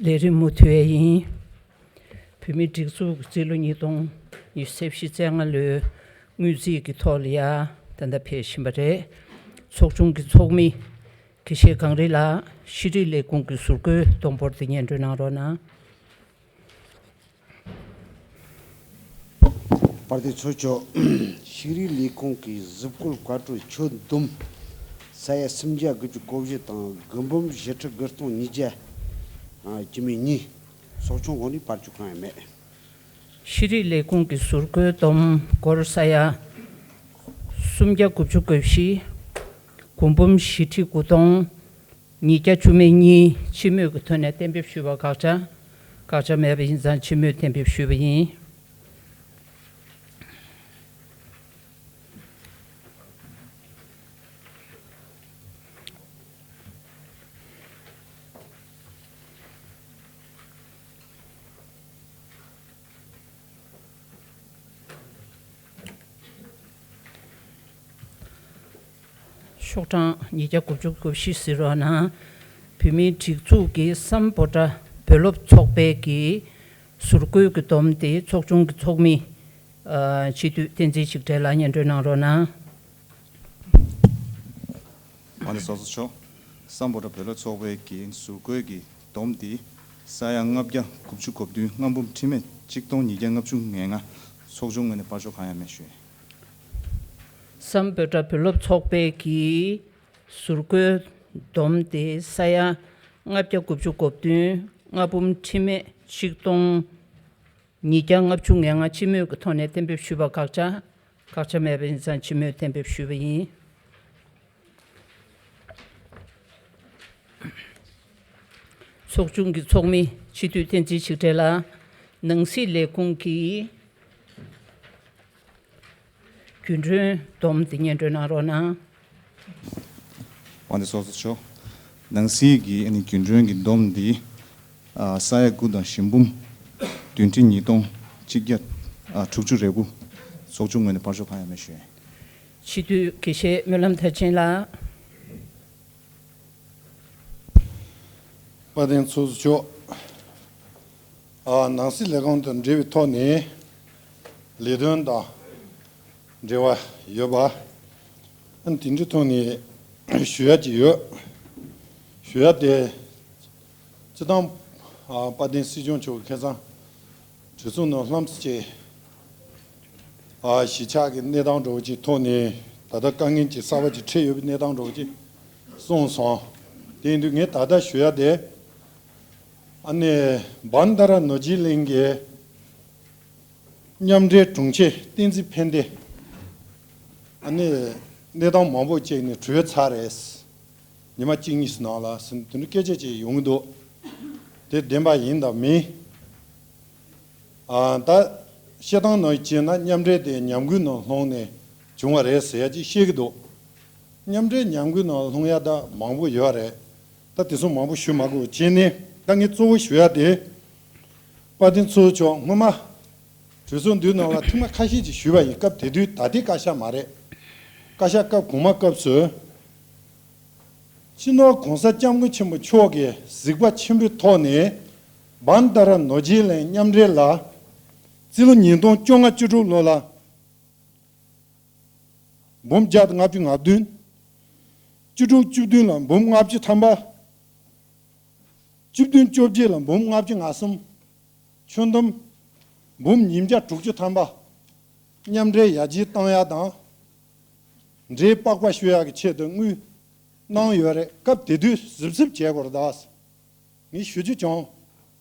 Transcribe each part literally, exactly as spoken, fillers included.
ལས་རིམ་མུ་མཐུད་ཡིན། བོད་མིའི་སྒྲིག་འཛུགས་ཀྱི་རྩིས་ལོ་ཉིས་སྟོང་ཉི་ཤུ་རྩ་བཞི་རྩ་ལྔ་ལོའི་དངུལ་རྩིས་ཀྱི་ཐོག་ལ་ཡ་ད་ལྟ་ཕེབས་བཞིན་པ་རེད། ཚོགས་ཆུང་གི་ཚོགས་མི་དགེ་བཤེས་གངས་རི་ལགས་ཤེས་རིག་ལས་ཁུངས་ཀྱི་ཟུར་བཀོད་བསྡོམས་འབོར་དེ་སྙན་སྒྲོན་གནང་རོགས་གནང་། དཔལ་ལྡན་ཚོགས་གཙོ། ཤེས་རིག་ལས་ཁུངས་ཀྱི་གཟིགས་སྐོར་བཀའ་འཁྲོལ་ཁྱོན་བསྡོམས་ས་ཡ་སུམ་བརྒྱ་དགུ་བཅུ་གོ་བཞི་དང་དགུ་འབུམ་བཞི་ཁྲི་དགུ་སྟོང་ཉིས་བརྒྱ་བཅུ་མེད་གཉིས། ཚོགས་ཆུང་ངོས་ནས་བར་ཆད་གང་ཡང་མེད། ཤེས་རིག་ལས་ཁུངས་ཀྱི་ཟུར་བཀོད་བསྡོམས་སྒོར་ས་ཡ་སུམ་བརྒྱ་དགུ་བཅུ་གོ་བཞི། དགུ་འབུམ་བཞི་ཁྲི་དགུ་སྟོང་ཉིས་བརྒྱ་བཅུ་མེད་གཉིས། སྤྱི་མོས་ཀྱི་ཐོག་ནས་གཏན་འབེབས་ཞུས་པ་དགག་བྱ། དགག་བྱ་མེད་པ་ཡིན་ཙང་སྤྱི་མོས་གཏན་འབེབས་ཞུས་པ་ཡིན། ཤོག་གྲངས་ཉིས་བརྒྱ་དགུ་བཅུ་གོ་བཞི་ཟེར་རོགས་གནང་། བོད་མིའི་སྒྲིག་འཛུགས་ཀྱི་སམ་བྷོ་ཊ་བུ་སློབ་ཚོགས་པའི་གི་ཟུར་བཀོད་ཀྱི་བསྡོམས་དེ་ཚོགས་ཆུང་གི་ཚོགས་མི་ཨ་སྤྱི་འཐུས་བསྟན་འཛིན་ཆིག་བྲལ་ལགས་སྙན་སྒྲོན་གནང་རོགས་གནང་། དབང་འདུས་ཚོགས་གཙོ་མཆོག། སམ་བྷོ་ཊ་བུ་སློབ་ཚོགས་པའི་གི་ཟུར་བཀོད་ཀྱི་བསྡོམས་དེ་ས་ཡ་ལྔ་བརྒྱ་དགུ་བཅུ་གོ་བདུན། ལྔ་འབུམ་ཁྲི་མེད་གཅིག་སྟོང་ཉིས་བརྒྱ་ལྔ་བཅུ་ང་ལྔ། ཚོགས་ཆུང་ངོས་ནས་བར་ཆད་གང་ཡང་མེད་ཞུ། སམ་བྷོ་ཊ་བུ་སློབ་ཚོགས་པའི་གི་ཟུར་བཀོད་བསྡོམས་དེ་ས་ཡ་ལྔ་བརྒྱ་དགུ་བཅུ་གོ་བདུན། ལྔ་འབུམ་ཁྲི་མེད་གཅིག་སྟོང་ཉིས་བརྒྱ་ལྔ་བཅུ་ང་ལྔ། སྤྱི་མོས་ཀྱི་ཐོག་ནས་གཏན་འབེབས་ཞུས་པ་དགག་བྱ། དགག་བྱ་མེད་པ་ཡིན་ཙང་སྤྱི་མོས་གཏན་འབེབས་ཞུས་པ་ཡིན། ཚོགས་ཆུང་གི་ཚོགས་མི་སྤྱི་འཐུས་བསྟན་འཛིན་ཆིག་བྲལ་ལགས། ནང་སྲིད་ལས་ཁུངས་ཀྱི་རྒྱུན་གྲོན་བསྡོམས་དེ་སྙན་སྒྲོན་གནང་རོགས་གནང་། དབང་འདུས་ཚོགས་གཙོ་མཆོག། ནང་སྲིད་ཀྱི་ཨ་ནི་རྒྱུན་གྲོན་གྱི་བསྡོམས་འདི་ཨ་ས་ཡ་དགུ་དང་བཞི་འབུམ་བདུན་ཁྲི་ཉིས་སྟོང་གཅིག་བརྒྱ་ཨ་དྲུག་ཅུ་རེ་དགུ། ཚོགས་ཆུང་ངོས་ནས་བར་ཆད་གང་ཡང་མེད་ཞུ། སྤྱི་འཐུས་དགེ་བཤེས་སྨོན་ལམ་མཐར་ཕྱིན་ལགས། དཔལ་ལྡན་ཚོགས་གཙོ་མཆོག། ཨ་ནང་སྲིད་ལས་ཁུངས་དང་འབྲེལ་བའི་ཐོག་ནས་ལས་དོན་དང་འབྲེལ་བ་ཡོད་པ། ཨ་ནི་དེ་འདྲའི་ཐོག་ནས་ཞུ་ཡ་ཅིག་ཡོད། ཞུ་ཡ་དེ་སྤྱི་བཏང་ཨ་དཔལ་ལྡན་སྲིད་སྐྱོང་མཆོག་གིས་ཁ་སང་གྲོས་ཚོགས་ནང་ལྷམ་སེ་ཅིག་ཨ་གཞིས་ཆགས་ཀྱི་གནས་སྟངས་འདྲ་བོ་ཅིག་ཐོག་ནས་ད་ལྟ་དཀའ་ངལ་ཅིག་གསར་པ་ཅིག་འཕྲད་ཡོད་པའི་གནས་སྟངས་འདྲ་བོ་ཅིག་གསུངས་སོང་། དེ་ཡིན་དུས་ངས་ད་ལྟ་ཞུ་ཡ་དེ་ཨ་ནི་བན་དྷ་ར་ནོར་རྗེ་གླིང་གི་མཉམ་འབྲེལ་དྲུང་ཆེ་བསྟན་འཛིན་ཕན་བདེ་ཨ་ནི་གནས་སྟངས་མང་པོ་ཅིག་ནས་གྲོལ་ཚར་རེད། ཉི་མ་གཅིག་གཉིས་སུ་ནང་ལ་ཟིན་དོན་སྐད་ཆ་ཅིག་ཡོང་གི་འདུག་དེ་བདེན་པ་ཡིན་དང་མིན། ཨ་ད་བཤད་སྟངས་ནང་བྱས་ན་མཉམ་འབྲེལ་དེ་ཉམས་རྒུད་ནང་ལྷུང་ནས་བྱུང་བ་རེད་ཟེར་ཡ་ཅིག་བཤད་ཀྱི་འདུག་མཉམ་འབྲེལ་ཉམས་རྒུད་ནང་ལྷུང་ཡ་ད་མང་པོ་ཡོད་རེད། ད་དེ་ཚོ་མང་པོ་ཞུ་མ་དགོས་བྱས་ནས་ད་ངས་གཙོ་བོ་ཞུ་ཡ་དེ། དཔལ་ལྡན་ཚོགས་གཙོ་མཆོག་སྔོན་མ་གྲོས་ཚོགས་འདིའི་ནང་ལ་ཐེངས་མ་ཁ་ཤས་ཅིག་ཞུས་པ་ཡིན། སྐབས་དེ་དུས་ད་ལྟའི་བཀའ་ཤག་མ་རེད། བཀའ་ཤག་སྐབས་གོང་མ་སྐབས་སུ། སྤྱི་ནོར་༸གོང་ས་༸སྐྱབས་མགོན་ཆེན་པོ་མཆོག་གི་གཟིགས་པ་ཆེན་པོའི་ཐོག་ནས་བན་དྷ་ར་ནོར་རྗེ་གླིང་མཉམ་འབྲེལ་ལ་རྩིས་ལོ་ཉིས་སྟོང་བཅོ་ལྔ་བཅུ་དྲུག་ལོ་ལ་འབུམ་བརྒྱ་དང་ལྔ་བཅུ་ང་བདུན། བཅུ་དྲུག་བཅུ་བདུན་ལ་འབུམ་ལྔ་བཅུ་ཐམ་པ། བཅུ་བདུན་བཅོ་བརྒྱད་ལ་འབུམ་ལྔ་བཅུ་ང་གསུམ། ཁྱོན་བསྡོམས་འབུམ་ཉིས་བརྒྱ་དྲུག་ཅུ་ཐམ་པ་མཉམ་འབྲེལ་ཡར་རྒྱས་གཏོང་ཡག་དང་། འབྲེལ་པགས་པ་གཞུ་ཡག་གི་ཆེད་དུ་དངུལ་གནང་ཡོད་རེད། སྐབས་དེ་དུས་གཟིབ་གཟིབ་བྱས་དགོས་རེད་ད། ངས་ཞུ་རྒྱུ་བྱུང་།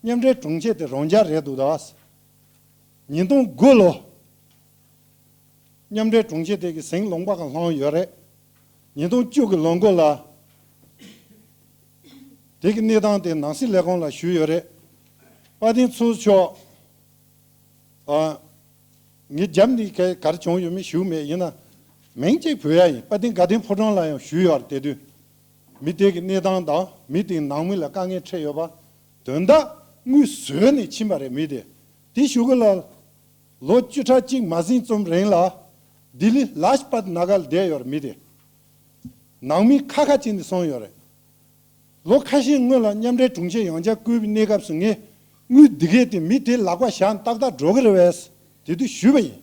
མཉམ་འབྲེལ་དྲུང་ཆེ་དེ་རང་འཇགས་རེད་འདུག་ད། ཉིས་སྟོང་དགུ་ལོ། མཉམ་འབྲེལ་དྲུང་ཆེ་དེ་གི་ཟིང་ལུང་པ་གང་བསླངས་ཡོད་རེད། ཉིས་སྟོང་བཅུ་གི་ལོ་འགོ་ལ། དེ་གི་གནས་སྟངས་དེ་ནང་སྲིད་ལས་ཁུངས་ལ་ཞུས་ཡོད་རེད། དཔལ་ལྡན་ཚོགས་གཙོ་མཆོག་ཨ། ངས་རྒྱབ་ནས་ག་ག་རེ་བྱུང་ཡོད་མེད་ཞུས་མེད། ཡིན་ན་མིང་གཅིག་འབོད་ཡ་ཡིན། དཔལ་ལྡན་དགའ་ལྡན་ཕོ་བྲང་ལ་ཡང་ཞུས་ཡོད་རེད། དེ་དུས་མི་དེ་གི་གནས་སྟངས་དང་མི་དེ་གི་ནང་མི་ལ་དཀའ་ངལ་འཕྲད་ཡོད་པ། དོན་དག་དངུལ་བཟོས་ནས་ཕྱིན་པ་རེད་མི་དེ། དེ་ཞུ་གི་ལ། ལོ་བཅུ་ཕྲག་གཅིག་མ་ཟིན་ཙམ་རིང་ལ་ལྡི་ལི་ལཱཇ་པཏ་ནག་གར་ལ་བསྡད་ཡོད་རེད་མི་དེ། ནང་མི་ཁ་ཁ་བྱས་ནས་སོང་ཡོད་རེད། ལོ་ཁ་ཤས་སྔོན་ལ་མཉམ་འབྲེལ་དྲུང་ཆེ་ཡང་བསྐྱར་བསྐོས་པའི་གནས་སྐབས་སུ་ངས་དངུལ་འདི་གས་དེ་མི་དེ་ལག་པ་བཞག་ནས་ཏག་ཏག་འགྲོ་གི་རེད་པས་དེ་དུས་ཞུས་པ་ཡིན།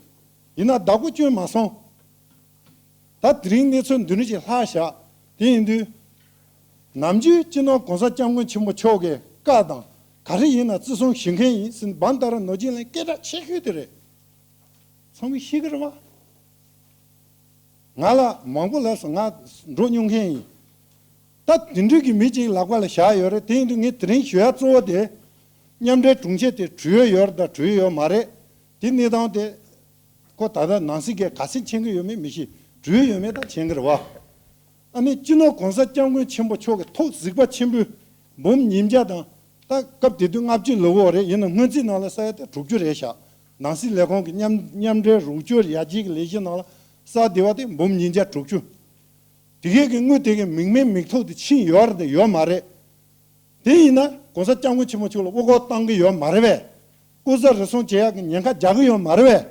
ཡིན་ན་བདག་པོ་བསྐྱོན་མ་སོང་། ད་དེ་རིང་གནས་ཚུལ་འདི་འདྲ་ཞིག་ལྷག་བཞག་དེ་ཡིན་དུས། ནམ་རྒྱུན་སྤྱི་ནོར་གོང་ས་སྐྱབས་མགོན་ཆེན་པོ་མཆོག་གི་བཀའ་དང་ག་རེ་ཡིན་ན་བརྩི་སྲུང་ཞུ་མཁན་ཡིན་ཟེར་བན་ཏ་ར་ནོར་གྱི་ལན་སྐད་གྲགས་ཆེ་ཤོས་དེ་རེད། ཚང་མས་ཤེས་ཀྱི་རེད་བ། ང་ལ་མང་པོ་ལབ་སོང་ང་འགྲོ་མྱོང་མཁན་ཡིན། ད་དེ་འདྲ་གི་མི་གཅིག་ལག་པ་ལ་བཞག་ཡོད་རེད། དེ་ཡིན་དུས་ངས་དེ་རིང་ཞུ་ཡ་གཙོ་བོ་དེ། མཉམ་འབྲེལ་དྲུང་ཆེ་དེ་གྲོས་ཡོད་རེད་ད་གྲོས་ཡོད་མ་རེད། དེ་གནས་སྟངས་དེ། ཁོ་ད་ལྟ་ནང་སྲིད་ཀྱི་ག་ཚད་མཁྱེན་གྱི་ཡོད་མེད་མི་ཤེས། གྲོས་ཡོད་མེད་ད་མཁྱེན་གྱི་རེད་བ། ཨ་ནི་སྤྱི་ནོར་གོང་ས་སྐྱབས་མགོན་ཆེན་པོ་མཆོག་གི་ཐུགས་གཟིགས་པ་ཆེན་པོས་འབུམ་ཉིས་བརྒྱ་དང་། ད་སྐབས་དེ་དུས་ལྔ་བཅུ་ལོ་འོ་རེད། ཡིན་ན་སྔོན་རྩིས་ནང་ལ་ས་ཡ་དེ་དྲུག་ཅུ་རེད་ཤག་ནང་སྲིད་ལས་ཁུངས་ཀྱི་མཉམ་མཉམ་འབྲེལ་རོགས་སྐྱོར་ཡར་རྒྱས་ཀྱི་ལས་གཞི་ནང་ལ་ས་དེ་བ་དེ་འབུམ་ཉིས་བརྒྱ་དྲུག་ཅུ། དེ་གས་ཀྱི་དངུལ་དེ་གའི་མིང་མིང་མིང་ཐོག་དེ་ཕྱིན་ཡོད་རེད་དེ་ཡོད་མ་རེད། དེ་ཡིན་ན་༸གོང་ས་༸སྐྱབས་མགོན་ཆེན་པོ་མཆོག་ལ་དབུ་སྐོར་བཏང་གི་ཡོད་མ་རེད་པས། སྐུ་ཚ་རེ་ཟུང་བྱེད་ཡག་གི་ཉེན་ཁ་རྒྱག་གི་ཡོད་མ་རེད་པས།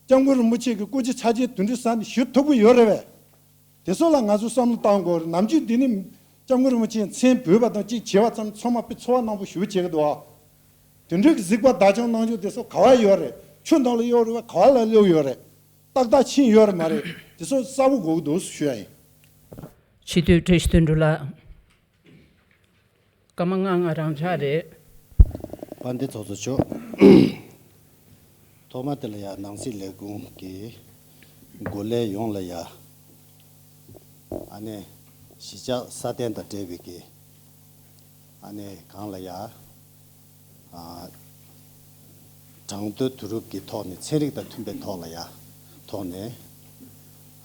སྐྱབས་མགོན་རིན་པོ་ཆེ་གི་སྐུ་ཚེ་ཆ་རྐྱེན་དུད་འགྲོ་ཟ་ནས་ཞུ་ཐུབ་ཀྱི་ཡོད་རེད་པས། དེ་ཚོ་ལ་ང་ཚོས་བསམ་བློ་བཏང་དགོས་རེད། ནམ་རྒྱུན་འདི་ནི་སྐྱབས་མགོན་རིན་པོ་ཆེ་མཚན་འབོད་པ་དང་གཅིག་བྱེད་པ་ཙམ་ཚང་མ་དཔེ་ཚོར་བ་གནང་པོ་ཞུ་བྱེད་ཀྱི་འདུག་ཨ། དེ་འདྲའི་གཟིགས་པ་བདག་སྐྱོང་གནང་ཕྱོགས་དེ་ཚོ་ག་བ་ཡོད་རེད། ཆུ་ནང་ལ་གཡུག་རེད་པ་ག་བ་ལ་གཡུག་ཡོད་རེད། ཏག་ཏག་ཕྱིན་ཡོད་རེད་མ་རེད། དེ་ཚོ་གསལ་པོ་དགོས་ཀྱི་འདུག་ཞུ་ཡ་ཡིན། སྤྱི་འཐུས་བཀྲ་ཤིས་དོན་གྲུབ་ལགས། སྐར་མ་ལྔ་ལྔ་རང་འཇགས་རེད། དཔལ་ལྡན་ཚོགས་གཙོ་མཆོག་ཐོག་མ་དེ་ལ་ཡང་ནང་སྲིད་ལས་ཁུངས་ཀྱི་འགོ་ལས་ཡོངས་ལ་ཡང་ཨ་ནེ་གཞིས་ཆགས་སྲ་བརྟན་དང་འབྲེལ་བའི་གི་ཨ་ནེ་གང་ལ་ཡང་ཨ་གྲངས་ཐོ་བསྡུ་རུབ་ཀྱི་ཐོག་ནས་ཚན་རིག་དང་མཐུན་པའི་ཐོག་ལ་ཡང་ཐོག་ནས་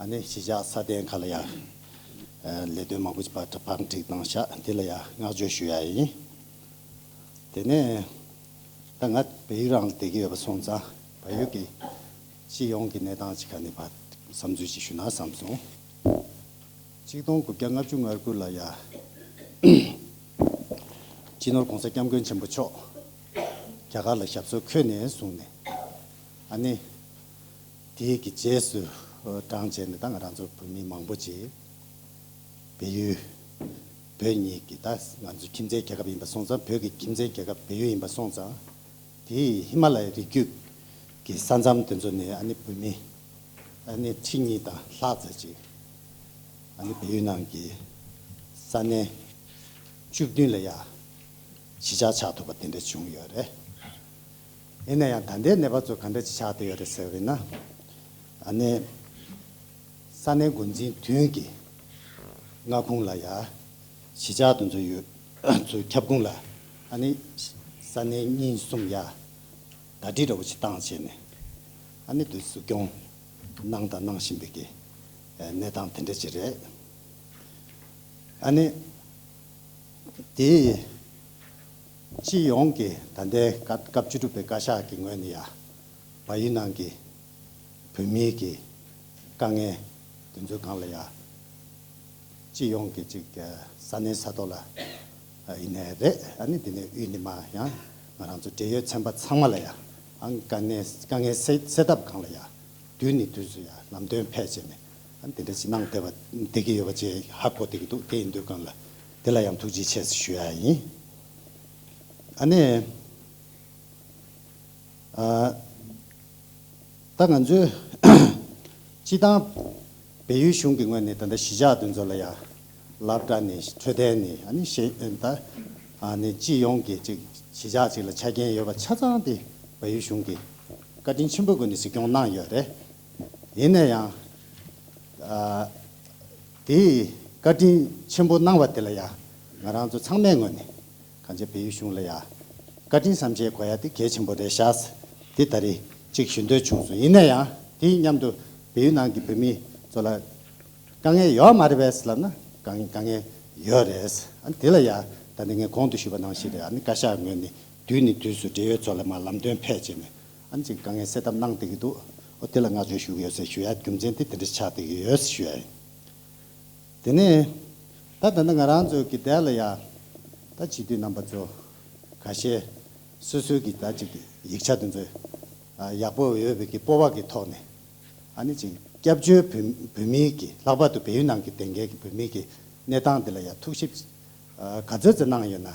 ཨ་ནེ་གཞིས་ཆགས་སྲ་བརྟན་ཁག་ལ་ཡང་ལས་དོན་མང་པོ་ཞིག་ཕར་ཕར་སྒྲིག་གནང་ཤག་དེ་ལ་ཡང་བསྔགས་བརྗོད་ཞུ་ཡ་ཡིན། དེ་ནས་ད་ང་བལ་ཡུལ་རང་ལ་བསྡད་ཀྱི་ཡོད་པ་སོང་ཙང་བལ་ཡུལ་གྱི་སྤྱི་ཡོངས་ཀྱི་གནས་སྟངས་ཅིག་ག་ནས་ཕར་བསམ་ཚུལ་ཅིག་ཞུ་ན་བསམ་སོང་། གཅིག་སྟོང་དགུ་བརྒྱ་ལྔ་བཅུ་ང་དགུ་ལ་ཡ་སྤྱི་ནོར་༸གོང་ས་༸སྐྱབས་མགོན་ཆེན་པོ་མཆོག་རྒྱ་གར་ལ་ཞབས་སོར་འཁོད་ནས་བཟུང་ནས་ཨ་ནི་དེའི་གི་རྗེས་སུ་འབྲང་བྱས་ནས་ད་ང་རང་ཚོ་བོད་མི་མང་པོ་ཅིག་བལ་ཡུལ་བོད་གཉིས་ཀྱི་ད་ང་ཚོ་ཁྱིམ་མཚེས་རྒྱལ་ཁབ་ཡིན་པ་སོང་ཙང་བོད་ཀྱི་ཁྱིམ་མཚེས་རྒྱལ་ཁབ་བལ་ཡུལ་ཡིན་པ་སོང་ཙང་དེའི་ཧི་མ་ལ་ཡའི་རི་རྒྱུད་ཀྱི་ས་མཚམས་དེ་ཚོ་ནས་ཨ་ནི་བོད་མི་ཨ་ནི་ཁྲི་གཉིས་དང་ལྷག་ཙམ་ཅིག་ཨ་ནི་བལ་ཡུལ་ནང་གི་ས་གནས་བཅུ་བདུན་ལ་ཡ་གཞིས་ཆགས་ཆགས་ཐུབ་པ་དེ་འདྲ་བྱུང་ཡོད་རེད། ཡིན་ན་ཡང་ད་ལྟའི་གནས་བབ་ཚོ་ག་འདྲ་ཅིག་ཆགས་བསྡད་ཡོད་རེད་ཟེར་བ་ཡིན་ན། ཨ་ནི་ས་གནས་འགོ་འཛིན་བདུན་གྱི་མངའ་ཁོངས་ལ་ཡ་གཞིས་ཆགས་དེ་ཚོ་ཡོད་ཚོའི་ཁྱབ་ཁོངས་ལ་ཨ་ནི་ས་གནས་གཉིས་གསུམ་ཡ་ཟླ་སྒྲིལ་འདྲ་བོ་ཅིག་བཏང་བྱས་ནས་ཨ་ནི་དེ་འཛུགས་སྐྱོང་གནང་དང་གནང་བཞིན་པའི་གི་གནས་སྟངས་དེ་འདྲ་ཅིག་རེད། ཨ་ནི་དེ་སྤྱི་ཡོངས་ཀྱི་ད་ལྟའི་སྐབས་སྐབས་བཅུ་དྲུག་པའི་བཀའ་ཤག་གི་ངོས་ནས་ཡ་བལ་ཡུལ་ནང་གི་བོད་མིའི་གི་དཀའ་ངལ་དེ་ཚོའི་སྒང་ལ་ཡ་སྤྱི་ཡོངས་ཀྱི་ཅིག་ས་གནས་ས་ཐོག་ལ་ཡིན་ནའི་རེད། ཨ་ནི་དེ་ནས་དབུས་ནས་མར་ཡང་ང་རང་ཚོ་འབྲེལ་ཡོད་ཚན་པ་ཚང་མ་ལ་ཡ་ཨང་དཀའ་ངལ་དཀའ་ངལ་སེལ་སེལ་ཐབས་སྒང་ལ་ཡ་དུས་ནས་དུས་སུ་ཡ་ལམ་སྟོན་ཕེབས་བྱས་ནས་ཨ་ནི་དེ་འདྲ་ཞིག་གནང་བསྡད་པ་བསྡད་ཀྱི་ཡོད་པ་བཅས་ཧ་གོ་བསྡད་ཀྱི་འདུག་དེ་ཡིན་དུས་སྒང་ལ་དེ་ལ་ཡང་ཐུགས་རྗེ་ཆེ་ཞུ་ཡ་ཡིན། ཨ་ནི། ཨ། ད་ང་ཚོས་སྤྱི་བཏང་བལ་ཡུལ་གཞུང་གི་ངོས་ནས་ད་ལྟ་གཞིས་ཆགས་དེ་ཚོ་ལ་ཡ་སློབ་གྲྭ་ནས་འཕྲོད་བསྟེན་ནས་ཨ་ནི་ཤེས་ད་ཨ་ནི་སྤྱི་ཡོངས་ཀྱི་ཅིག་གཞིས་ཆགས་ཅིག་ལ་ཆ་རྐྱེན་ཡོད་པ་ཆ་ཚང་དེ་བལ་ཡུལ་གཞུང་གིས་བཀའ་དྲིན་ཆེན་པོའི་སྒོ་ནས་གཟིགས་སྐྱོང་གནང་ཡོད་རེད། ཡིན་ན་ཡང་ཨ། དེའི་བཀའ་དྲིན་ཆེན་པོ་གནང་བ་དེ་ལ་ཡ་ང་རང་ཚོ་ཚང་མའི་ངོས་ནས་གང་ཅི་བལ་ཡུལ་གཞུང་ལ་ཡ་བཀའ་དྲིན་བསམ་ཤེས་དགོས་ཡ་དེ་གལ་ཆེན་པོ་རེད་ཤག་དེ་ད་རེས་གཅིག་ཞུ་འདོད་བྱུང་སོང་། ཡིན་ན་ཡང་དེའི་མཉམ་དུ་བལ་ཡུལ་ནང་གི་བོད་མི་ཚོ་ལ་དཀའ་ངལ་ཡོད་མ་རེད་པས་ལབ་ན་དཀའ་དཀའ་ངལ་ཡོད་རེད། ཨ་ནི་དེ་ལ་ཡ་ད་ནི་ངས་གོང་དུ་ཞུས་པ་ནང་བཞིན་རེད། ཨ་ནི་བཀའ་ཤག་ངོས་ནས་དུས་ནས་དུས་སུ་འབྲེལ་ཡོད་ཚོ་ལ་མར་ལམ་སྟོན་ཕེབས་བྱས་ནས། ཨ་ནི་ཅིག་དཀའ་ངལ་སེལ་ཐབས་གནང་བསྡད་ཀྱི་འདུག་འོ་དེ་ལ་བསྔགས་བརྗོད་ཞུ་གི་ཡོད་ཟེར་ཞུ་ཡ་རྒྱུ་མཚན་དེ་དེ་འདྲ་ཆགས་བསྡད་ཀྱི་ཡོད་ཟེར་ཞུ་ཡ་ཡིན། དེ་ནས་ད་ད་ལྟ་ང་རང་ཚོའི་གི་དེ་ལ་ཡ་ད་སྤྱི་འཐུས་རྣམ་པ་ཚོ་ཁ་ཤས་སོ་སོའི་གི་ད་ཅིག་ཡིག་ཆ་དེ་ཚོ་ཡག་པོ་ཡོད་པའི་གི་སྤོབས་པ་གི་ཐོག་ནས་ཨ་ནི་ཅིག་སྐྱབས་བཅོལ་བོད་བོད་མིའི་གི་ལྷག་པར་དུ་བལ་ཡུལ་ནང་གི་བསྡད་མཁན་གི་བོད་མིའི་གི་གནས་སྟངས་དེ་ལ་ཡ་ཐུགས་ཞིབ་ ག་ཚོད་ཙམ་གནང་ཡོད་ན།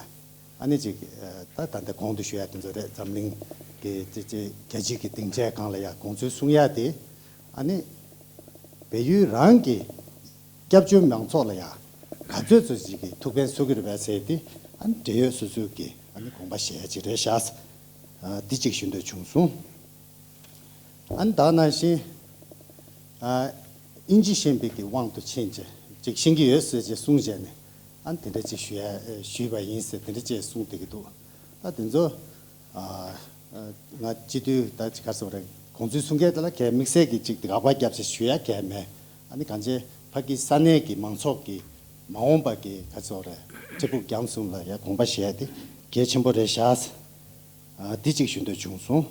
ཨ་ནི་ཅིག་ད་ད་ལྟ་གོང་དུ་ཞུ་ཡ་དེ་ཚོ་རེད། འཛམ་གླིང་གི་ཅིག་ཅིག་རྒྱལ་སྤྱི་གི་སྡིངས་ཆའི་སྒང་ལ་ཡ་དགོངས་ཚུལ་གསུང་ཡ་དེ། ཨ་ནི་བལ་ཡུལ་རང་གི་སྐྱབས་བཅོལ་མང་ཚོགས་ལ་ཡ་ག་ཚོད་ཙམ་ཅིག་གི་ཐུགས་ཕན་གསོས་ཀྱི་རེད་པས་ཟེར་ཏེ། ཨ་ནི་འབྲེལ་ཡོད་སོ་སོའི་གི་ཨ་ནི་དགོངས་པ་བཞེས་ཡ་ཅིག་རེད་ཤག་འདི་གཅིག་ཞུ་འདོད་བྱུང་སོང་། ཨ་ནི་ད་ནང་བཞིན། ཨ། ཨིན་ཇི་ཤེས་པའི་གི་དབང་དུ་ཕྱིན་བྱས་ཅིག་ཤེས་ཀྱི་ཡོད་ཟེར་ཅིག་གསུངས་བྱས་ནས། ཨ་ནི་དེ་འདྲ་ཅིག་ཞུ་ཡ་ཞུས་པ་ཡིན་ཟེར་དེ་འདྲ་ཅིག་གསུངས་བསྡད་ཀྱི་འདུག་ད་དེ་ཚོ། ཨ། ང་སྤྱི་འཐུས་ད་ཅིག་ག་རེ་ཟེར་དགོས་རེད། དགོངས་ཚུལ་གསུང་མཁན་དེ་ལ་གལ་དམིགས་བསལ་གྱི་ཅིག་དགག་པ་རྒྱབ་ཅིག་ཞུ་ཡ་གལ་མེད། ཨ་ནི་གང་ཅི་ཕ་གི་ས་གནས་ཀྱི་མང་ཚོགས་ཀྱི་མ་འོངས་པ་གི་ག་རེ་ཟེར་དགོས་རེད། འཕྲལ་ཕུགས་རྒྱང་གསུམ་ལ་ཡ་དགོངས་པ་བཞེས་ཡ་དེ་གལ་ཆེན་པོ་རེད་ཤག་ཨ། འདི་གཅིག་ཞུ་འདོད་བྱུང་སོང་།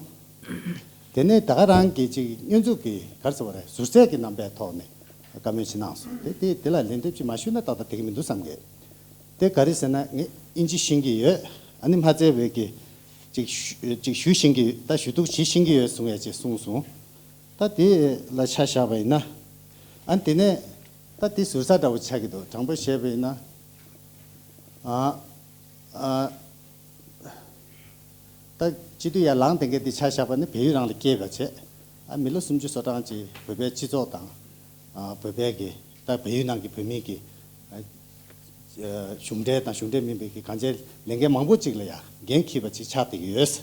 དེ་ནས་ད་ག་རང་གི་ཅིག་སྙོན་འཛུགས་ཀྱི་ག་རེ་ཟེར་བ་རེད། ཟུར་ཟའི་གི་རྣམ་པའི་ཐོག་ནས་བཀའ་མོལ་ཅིག་གནང་སོང་། དེ་དེ་དེ་ལ་ལན་འདེབས་ཅིག་མ་ཞུས་ན་ཏག་ཏག་བསྡད་ཀྱི་མི་འདུག་བསམ་གི། དེ་ག་རེ་ཟེར་ན་ངས་ཨིན་ཇི་ཤེས་ཀྱི་ཡོད། ཨ་ནི་མ་ཚད་པའི་གི་ཅིག་ཞུ་ཅིག་ཞུ་ཤེས་ཀྱི་ཡོད། ད་ཞུ་གཏུག་བྱེད་ཤེས་ཀྱི་ཡོད་གསུང་ཡ་ཅིག་གསུངས་སོང་། ད་དེ་ལ་ཆ་བཞག་པ་ཡིན་ན། ཨ་ནི་དེ་ནས་ད་དེ་ཟུར་ཟ་འདྲ་བོ་ཆགས་ཀྱི་འདུག་དྲང་པོ་བཤད་པ་ཡིན་ན། ཨ། ཨ། ད་སྤྱི་འཐུས་ཡར་ལངས་བསྡད་མཁན་དེ་ཆ་བཞག་པ་ནི་བལ་ཡུལ་རང་ལ་སྐྱེས་པ་བྱས། ཨ། མི་ལོ་སུམ་ཅུ་སོ་གྲངས་ཀྱི་བོད་པའི་སྤྱི་ཚོགས་དང་། ཨ། བོད་པའི་གི་ད་བལ་ཡུལ་ནང་གི་བོད་མི་གི། ཨ། གཞུང་འབྲེལ་དང་གཞུང་འབྲེལ་མིན་པའི་གི་གང་ཅིའི་ལས་འགན་མང་པོ་ཅིག་ལ་ཡ་འགན་འཁྱེར་བ་ཅིག་ཆགས་བསྡད་ཀྱི་ཡོད།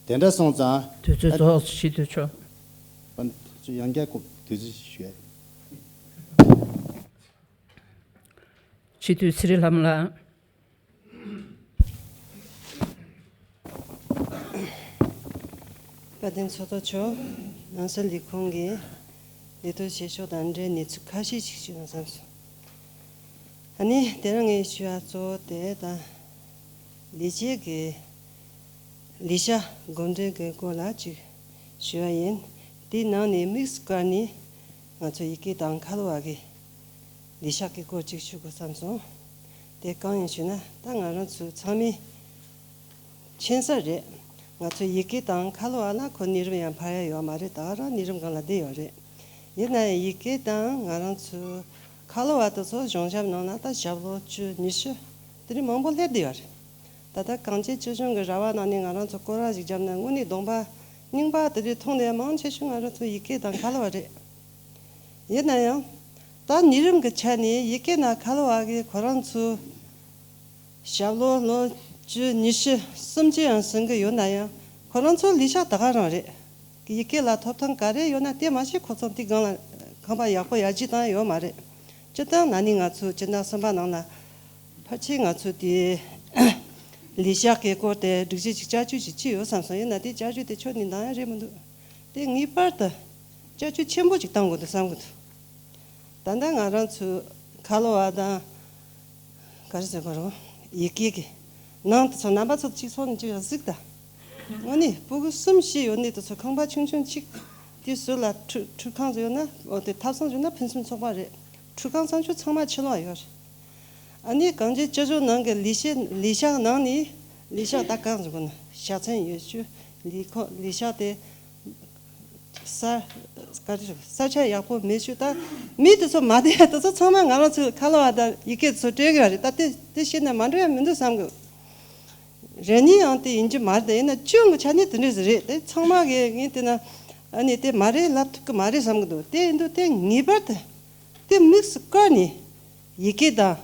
དེ་འདྲ་སོང་ཙང་། དུས་ཚོད་རྫོགས་ཤི་དུས་ཆོ། ཡང་བསྐྱར་དུས་ཚོད་ཞུ་ཡ། སྤྱི་འཐུས་ཚེ་རིང་ལྷ་མོ་ལགས། དཔལ་ལྡན་ཚོགས་གཙོ་མཆོག་ནང་སྲིད་ལས་ཁུངས་ཀྱི་ལས་དོན་བྱེད་ཕྱོགས་དང་འབྲེལ་གནས་ཚུལ་ཁ་ཤས་ཤིག་ཞུ་ན་བསམ་སོང་། ཨ་ནི་དེ་རིང་ངས་ཞུ་ཡ་གཙོ་བོ་དེ་ད་ལས་བྱེད་ཀྱི་ལས་ཤག་འགོ་འདྲེན་གྱི་སྐོར་ལ་ཅིག་ཞུ་ཡ་ཡིན། དེའི་ནང་ནས་དམིགས་སུ་བཀར་ནས་ང་ཚོ་ཡི་གེ་དང་ཁ་ལོ་བ་གི་ལས་ཤག་གི་སྐོར་ཅིག་ཞུ་དགོས་བསམ་སོང་། དེ་གང་ཡིན་ཞུས་ན། ད་ང་རང་ཚོ་ཚང་མས་མཁྱེན་གསལ་རེད། ང་ཚོ་ཡི་གེ་དང་ཁ་ལོ་བ་ལ་ཁོ་གནས་རིམ་ཡང་འཕར་ཡ་ཡོད་མ་རེད། ད་ག་རང་གནས་རིམ་སྒང་ལ་བསྡད་ཡོད་རེད། ཡིན་ན་ཡང་ཡི་གེ་དང་ང་རང་ཚོའི་ཁ་ལོ་བ་དེ་ཚོ་གཞུང་ཞབས་ནང་ལ་ད་ཞབས་ལོ་བཅུ་ཉི་ཤུ་དེ་རིང་མང་པོ་སླེབས་བསྡད་ཡོད་རེད། ད་ལྟ་གངས་ཅན་སྐྱིད་གཤོངས་ཀྱི་ར་བ་ནང་ནས་ང་རང་ཚོ་སྐོར་ར་ཞིག་བརྒྱབ་ན་དངོས་གནས་གདོང་པ་རྙིང་པ་དེ་འདྲའི་མཐོང་བསྡད་ཡ་མང་ཆེ་ཤོས་ང་རང་ཚོ་ཡི་གེ་དང་ཁ་ལོ་བ་རེད། ཡིན་ན་ཡང་ད་གནས་རིམ་གྱི་ཆ་ནས་ཡི་གེ་ན་ཁ་ལོ་བ་གི་ཁོ་རང་ཚོའི་ཞབས་ལོ་ལོ་བཅུ་ཉི་ཤུ་སུམ་ཅུ་ཡང་ཟིན་གྱི་ཡོད་ན་ཡང་། ཁོ་རང་ཚོ་ལས་ཤག་ད་ག་རང་རེད། ཡི་གེ་ལ་ཐོབ་ཐང་ག་རེ་ཡོད་ན་དེ་མ་གཞི་ཁོ་ཚོ་དེ་སྒང་ལ་ཁང་པ་ཡག་པོ་ཡར་རྒྱས་བཏང་ཡོད་མ་རེད། སྤྱིར་བཏང་ན་ནིང་ང་ཚོའི་སྤྱི་ཟླ་གསུམ་པ་ནང་ལ་ཕལ་ཆེར་ང་ཚོ་དེ་ལས་ཤག་གི་སྐོར་དེ་སྒྲིག་གཞི་ཅིག་བསྐྱར་བཅོས་ཅིག་བྱས་ཡོད་བསམ་སོང་། ཡིན་ན་དེ་བསྐྱར་བཅོས་དེ་ཆོ་ནི་འདང་ཡ་རེད་མི་འདུག་དེ་ངེས་པར་དུ་བསྐྱར་བཅོས་ཆེན་པོ་ཅིག་བཏང་དགོས་འདུག་བསམ་གི་འདུག་ད་ལྟ་ང་རང་ཚོའི་ཁ་ལོ་བ་དང་། ག་རེ་ཟེར་དགོས་རེད། ཡི་གེ་གི་ནང་དུ་ཚོ་རྣམ་པ་ཚོ་གཅིག་ཚོགས་ནས་གཅིག་ལ་གཟིགས་དང་། དངོས་གནས་ཕྲུ་གུ་གསུམ་བཞི་ཡོད་ནི་དེ་ཚོ་ཁང་པ་ཆུང་ཆུང་གཅིག་དེ་ཟུར་ལ་ཁྲུས་ཁྲུས་ཁང་ཚོ་ཡོད་ན། འོ་དེ་ཐབ་ཚང་ཡོད་ན་ཕུན་སུམ་ཚོགས་པ་རེད། ཁྲུས་ཁང་ཚང་ཆུ་ཚང་མ་ཕྱི་ལོགས་ཡོད་རེད། ཨ་ནི་གངས་ཅན་སྐྱིད་གཤོངས་ནང་གི་ལས་བྱེད་ལས་ཤག་ནང་ནས་ལས་ཤག་ད་གང་ཟེར་དགོས་ན་ཞག་མཚན་ཡོད་ཆུ་ལས་ཁོ་ལས་ཤག་དེ། ས། ག་རེ་ས་ཆ་ཡག་པོ་མེད་ཤུལ་ད་མི་དེ་ཚོ་མ་བསྡད་ཡ་དེ་ཚོ་ཚང་མ་ང་རང་ཚོའི་ཁ་ལོ་བ་དང་ཡི་གེ་ཚོ་སྤྲད་གི་ཡོད་རེད། ད་དེ་དེ་བཤད་ན་མ་འགྲོ་ཡ་མི་འདུག་བསམ་གི། རེ་ནི་ཡང་དེ་ཡིན་གྱི་མ་རེད། ད་ཡིན་ན་སྐྱོན་གི་ཆ་ནས་དེ་འདྲས་རེད། དེ་ཚང་མ་གི་ངས་བལྟས་ན་ཨ་ནི་དེ་མ་རེད་ལབ་ཐུབ་གི་མ་རེད་བསམ་གི་འདུག་དེ་ཡིན་དུས་དེ་ངེས་པར་དུ་དེ་དམིགས་སུ་བཀར་ནས་ཡི་གེ་དང་།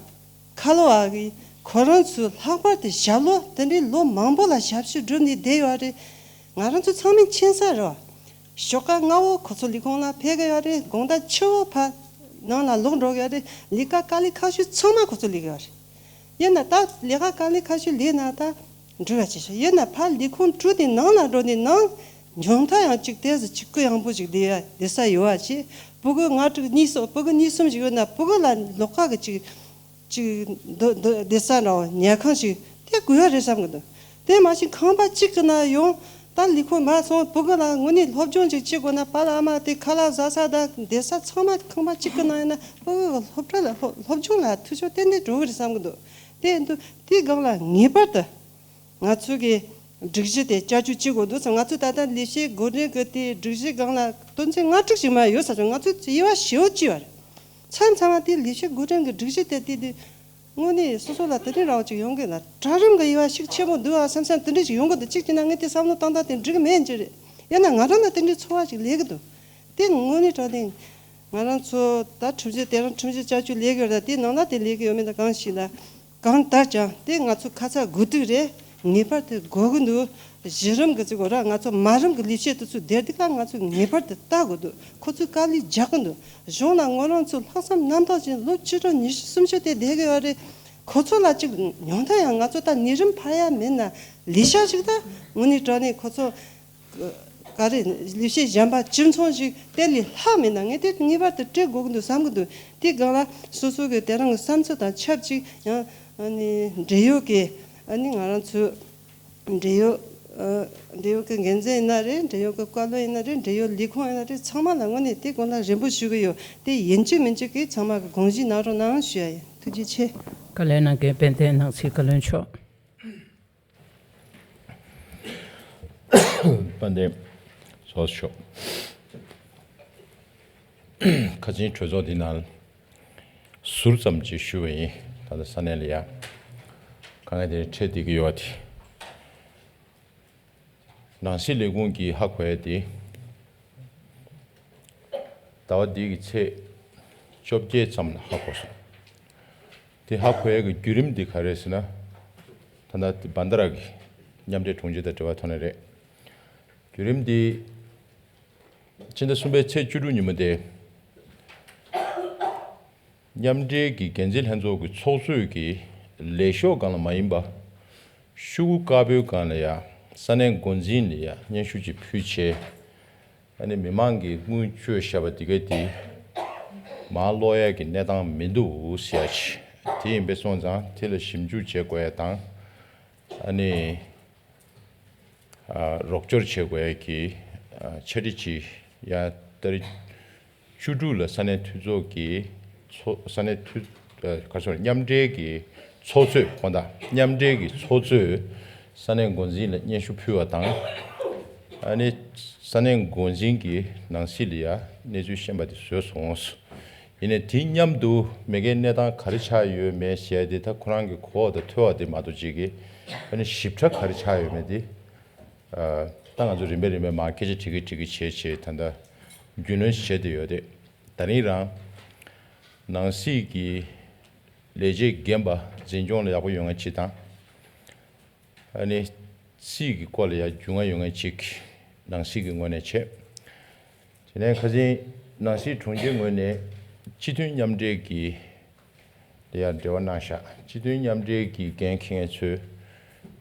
ཁ་ལོ་བ་གིས་ཁོ་རང་ཚོའི་ལྷག་པར་དུ་ཞབས་ལོ་དེ་འདྲའི་ལོ་མང་པོ་ལ་ཞབས་ཞུ་བསྒྲུབས་ནས་བསྡད་ཡོད་རེད། ང་རང་ཚོ་ཚང་མས་མཁྱེན་གསལ་རེད་བ། ཞོགས་ཀ་སྔ་བོ་ཁོ་ཚོ་ལས་ཁུངས་ལ་ཕེབས་ཀྱི་ཡོད་རེད། དགོང་དག་ཕྱི་བོ་ཕར་ནང་ལ་ལོག་འགྲོ་གི་ཡོད་རེད། ལས་ཀ་དཀའ་ལས་ཁག་ཤོས་ཚང་མ་ཁོ་ཚོ་ལས་ཀྱི་ཡོད་རེད། ཡིན་ན་ད་ལས་ཀ་དཀའ་ལས་ཁག་ཤོས་ལས་ན་ད་འགྲོ་ཡ་བྱེད་ཤོག་ཡིན་ན་ཕར་ལས་ཁུངས་གྲུ་དེ་ནང་ལ་འགྲོ་ནས་ནང་ཉུང་མཐའ་ཡང་གཅིག་དེ་ཟིག་གཅིག་གུ་ཡངས་པོ་ཞིག་བསྡད་ཡ་བསྡད་ས་ཡོད་བ་བྱེད། ཕྲུ་གུ་ལྔ་དྲུག་གཉིས་གསུམ་ཕྲུ་གུ་གཉིས་གསུམ་ཞིག་ཡོད་ན་ཕྲུ་གུ་ལ་ལོགས་ཀ་གི་གཅིག་གཅིག་འདུ་འདུ་བསྡད་ས་འདྲ་བོ་ཉལ་ཁང་ཞིག་དེ་དགོས་ཡ་རེད་བསམ་གི་འདུག་དེ་མ་གཞི་ཁང་པ་གཅིག་གི་ནང་ཡོང་ད་ལས་ཁུངས་མར་སོང་ཕྲུ་གུ་ལ་དངོས་གནས་སློབ་སྦྱོང་ཅིག་བྱེད་དགོས་ན་པཱ་ལགས་ཨ་མ་དེ་ཁ་ལག་ཟ་ས་དང་བསྡད་ས་ཚང་མ་ཁང་པ་གཅིག་གི་ནང་ཡིན་ན་ཕྲུ་གུ་གི་སློབ་གྲྭ་ལ་སློབ་སློབ་སྦྱོང་ལ་འཐུས་ཤོར་ཏན་ཏན་འགྲོ་གི་རེད་བསམ་གི་འདུག་དེ་འདུག་དེའི་སྒང་ལ་ངེས་པར་དུ། ང་ཚོ་གི་སྒྲིག་གཞི་དེ་བསྐྱར་བཅོས་བྱེད་དགོས་འདུག་ཟེར། ང་ཚོ་ད་ལྟ་ལས་བྱེད་འགོ་འདྲེན་གྱི་དེ་སྒྲིག་གཞི་སྒང་ལ་དོན་ཚན་ལྔ་དྲུག་ཞིག་མ་ཡོད་ས་བྱུང་། ང་ཚོས་དབྱེ་བ་ཞེ་པོ་ཕྱེ་བ་རེད། མཚམས་མཚམས་མ་དེ་ལས་བྱེད་འགོ་འདྲེན་གྱི་སྒྲིག་གཞི་དེ་དེ་དེ་ དངོས་གནས་སོ་སོ་ལ་དེ་འདྲའི་རང་ཅིག་ཡོང་གི་ལ། གྲལ་རིམ་གྱི་དབྱེ་བ་ཤུགས་ཆེན་པོ་འདུག་ཨ་བསམ་བསམ་དེ་འདྲ་ཞིག་ཡོང་གི་འདུག་གཅིག་བྱས་ན་ངས་དེ་བསམ་བློ་བཏང་སྟངས་དེ་འགྲིག་གི་མེད་ཅིག་རེད། ཡང་ན་ང་རང་ལ་དེ་འདྲའི་ཚོར་བ་ཞིག་སླེབས་ཀྱི་འདུག་དེ་དངོས་གནས་དྲང་གནས་ང་རང་ཚོ་ད་ཁྲིམས་གཞི་དེ་རིང་ཁྲིམས་གཞི་བསྐྱར་བཅོས་སླེབས་ཀྱི་ཡོད་རེད། དེ་ནང་ལ་དེ་སླེབས་ཀྱི་ཡོད་མེད་ད་གང་ཞིག་ལ། གང་ལྟར་ཀྱང་དེ་ང་ཚོ་ཁ་ཚ་དགོས་གཏུགས་རེད། ངེས་པར་དུ་དགོས་ཀྱི་འདུག་གཞི་རིམ་གྱི་ཚིག་གོ་ར་ང་ཚོ་མ་རིམ་གྱི་ལས་བྱེད་དེ་ཚོ་བདེ་སྡུག་ལ་ང་ཚོ་ངེས་པར་དུ་ལྟ་དགོས་འདུག་ཁོ་ཚོས་དཀའ་ལས་རྒྱག་གི་འདུག་གཞུང་ལ་ངོ་རང་ཚོ་ལྷག་བསམ་རྣམ་དག་ཅན་ལོ་བཅུ་དྲུག་ཉི་ཤུ་སུམ་ཅུ་དེ་བསྡད་ཀྱི་ཡོད་རེད། ཁོ་ཚོ་ལ་ཅིག་ཉུང་མཐའ་ཡང་ང་ཚོ་ད་ཉེ་རིམ་འཕར་ཡ་མེད་ན་ལས་བྱ་ཞིག་ད་དངོས་གནས་དྲང་གནས་ཁོ་ཚོ་ག་རེ་ལས་བྱེད་གཞན་པ་བཅུ་མཚུངས་ཤིག་དེ་ལས་ལྷག་མེད་ན་ངས་དེ་ངེས་པར་དུ་སྤྲད་དགོས་ཀྱི་འདུག་བསམ་གྱི་འདུག་དེའི་སྒང་ལ་སོ་སོ་གི་དེ་རང་གི་བསམ་ཚུལ་དང་ཆབས་ཅིག་ཡང་ཨ་ནི་འབྲེལ་ཡོད་ཀྱི་ཨ་ནི་ང་རང་ཚོའི་འབྲེལ་ཡོད་ཨ་འབྲེལ་ཡོད་ཀྱི་འགན་འཛིན་ཡིན་ན་རེད། འབྲེལ་ཡོད་ཀྱི་བཀའ་བློན་ཡིན་ན་རེད། འབྲེལ་ཡོད་ལས་ཁུངས་ཡིན་ན་རེད། ཚང་མ་ལ་དངོས་གནས་དེ་སྐོར་ལ་རེ་འབོད་ཞུ་གི་ཡོད། དེ་ཡིན་གཅིག་མིན་གཅིག་གིས་ཚང་མ་གི་དགོངས་གཞི་གནང་རོགས་གནང་ཞུ་ཡ་ཡིན། ཐུགས་རྗེ་ཆེ། བཀའ་ལན་གནང་མཁན་དཔལ་ལྡན་ནག་ཆུའི་བཀའ་བློན་མཆོག་དཔལ་ལྡན་ཚོགས་གཙོ། ཁ་ཆེའི་གྲོས་ཚོགས་འདི་ནང་ཟུར་ཙམ་ཅིག་ཞུ་བ་ཡིན། ད་ལྟ་ས་གནས་ལ་ཡ་དཀའ་ངལ་དེ་འཕྲད་བསྡད་ཀྱི་ཡོད་པ་དེ། ནང་སྲིད་ལས་ཁུངས་ཀྱིས་ཧ་གོ་ཡ་དེ། ཟླ་བ་འདི་གི་ཚེས་བཅོ་བརྒྱད་ཙམ་ལ་ཧ་གོ་སོང་། དེ་ཧ་གོ་ཡ་གི་བརྒྱུད་རིམ་འདི་ག་རེ་ཟེར་ན། ད་ལྟ་བན་ད་ར་གི་མཉམ་འབྲེལ་དྲུང་ཆེ་དང་འབྲེལ་བ་ཐོག་ནས་རེད། བརྒྱུད་རིམ་འདི་ཕྱི་ཟླ་གསུམ་པའི་ཚེས་བཅུ་དྲུག་ཉིན་མོ་དེ། མཉམ་འབྲེལ་གྱི་འགན་འཛིན་ལྷན་ཚོགས་ཀྱི་ཚོགས་གཙོས་ཀྱི་ལས་ཤོག་སྒང་ལ་མ་ཡིན་པ། ཤོག་གུ་དཀར་པོའི་སྒང་ལ་ཡ་ས་གནས་འགོ་འཛིན་ལ་ཡ་སྙན་ཞུ་ཅིག་ཕུལ་བྱས། ཨ་ནི་མི་མང་གིས་དངུལ་བཅོལ་བཞག་པ་འདི་ག་དེ་མར་སློག་ཡ་གི་གནས་སྟངས་མི་འདུག་ཟེར་ཡ་ཅིག་དེ་ཡིན་པས་སོང་ཙང་དེ་ལ་ཞིབ་འཇུག་བྱེད་དགོས་ཡ་དང་། ཨ་ནི། ཨ་རོགས་སྐྱོར་བྱེད་དགོས་ཡ་གི་ཨ་འཆད་ཁྲིད་ཅིག་ཡ་ཏ་རིག་བཅུ་དྲུག་ལ་ས་གནས་འཐུས་ཚོགས་ཀྱི་ཚོགས་ས་གནས་འཐུས་ཨ་ག་རེ་ཟེར་མཉམ་འབྲེལ་གྱི་ཚོགས་གཙོས་དགོངས་དག་མཉམ་འབྲེལ་གྱི་ཚོགས་གཙོས་ས་གནས་འགོ་འཛིན་ལ་སྙན་ཞུ་ཕུལ་བ་དང་། ཨ་ནི་ས་གནས་འགོ་འཛིན་གྱིས་ནང་སྲིད་ལ་ཡ་གནས་ཚུལ་ཤེས་པ་དེ་བཟོས་སོང་། ཡིན་ནའི་དེ་མཉམ་དུ་མ་གིའི་གནས་སྟངས་ག་རེ་ཆགས་ཡོད་མེད་ཟེར་ཏེ་ད་ཁོ་རང་གི་གོ་བ་དང་ཐོས་པ་དེ་མ་གཏོགས་ཅིག་གི་ཨ་ནི་ཞིབ་ཕྲ་ག་རེ་ཆགས་ཡོད་མེད་དེ། ཨ་ད་ང་ཚོ་རིམ་པས་རིམ་པས་མར་སྐད་ཆ་དྲི་གི་དྲི་གི་བྱས་བྱས་ད་ལྟ་རྒྱུས་ལོན་བྱས་བསྡད་ཡོད་དེ། ད་རིང་རང་ནང་སྲིད་ཀྱི་ལས་བྱེད་རྒན་པ་འཛིན་སྐྱོང་ལ་ཡག་པོ་ཡོང་ཡ་ཅིག་དང་། ཨ་ནི་སྲིད་ཀྱི་སྐོར་ལ་ཡང་རྒྱུས་མངའ་ཡོང་མཁན་ཅིག་ནང་སྲིད་ཀྱི་ངོས་ནས་བྱས། དེ་ནས་ཁ་སང་ནང་སྲིད་དྲུང་ཆེའི་ངོས་ནས་སྤྱི་མཐུན་མཉམ་འབྲེལ་གྱི་དེ་ཡང་འབྲེལ་བ་གནང་བཞག་སྤྱི་མཐུན་མཉམ་འབྲེལ་གྱི་འགན་འཁྱེར་མཁན་ཚོས་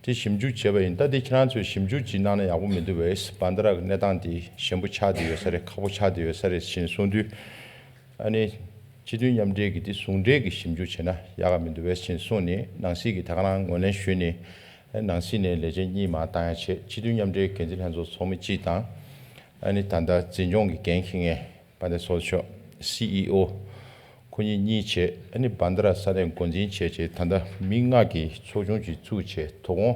དེ་ཞིབ་འཇུག་བྱས་པ་ཡིན། ད་དེ་ཁྱེད་རང་ཚོས་ཞིབ་འཇུག་ཅིག་གནང་ན་ཡག་པོ་མི་འདུག་བས། བན་ད་ར་གི་གནས་སྟངས་དེ་ཞན་པོ་ཆགས་བསྡད་ཡོད་ས་རེད། ཁག་པོ་ཆགས་བསྡད་ཡོད་ས་རེད་ཅེས་གསུངས་དུས། ཨ་ནི་སྤྱི་མཐུན་མཉམ་འབྲེལ་གྱི་དེ་ཟུང་འབྲེལ་གྱི་ཞིབ་འཇུག་བྱས་ན་ཡག་ག་མི་འདུག་བས་ཅེས་གསུངས་ནས་ནང་སྲིད་ཀྱི་ད་ག་རང་ངོས་ལེན་ཞུས་ནས་ནང་སྲིད་ནས་ལས་བྱེད་གཉིས་མར་བཏང་ཡ་བྱས། སྤྱི་མཐུན་མཉམ་འབྲེལ་འགན་འཛིན་ལྷན་ཚོགས་ཚོགས་མི་གཅིག་དང་། ཨ་ནི་ད་ལྟ་འཛིན་སྐྱོང་གི་འགན་འཁྱེར་མཁན་དཔལ་ལྡན་ཚོགས་གཙོ་མཆོག་སི་ཨི་ཨོ་ཁོ་གཉིས་གཉིས་བྱས། ཨ་ནི་བན་ད་ར་ས་གནས་འགོ་འཛིན་བྱས་བྱས་ད་ལྟ་མི་ལྔ་གི་ཚོགས་ཆུང་ཅིག་བཙུགས་བྱས་དོ་དགོང་།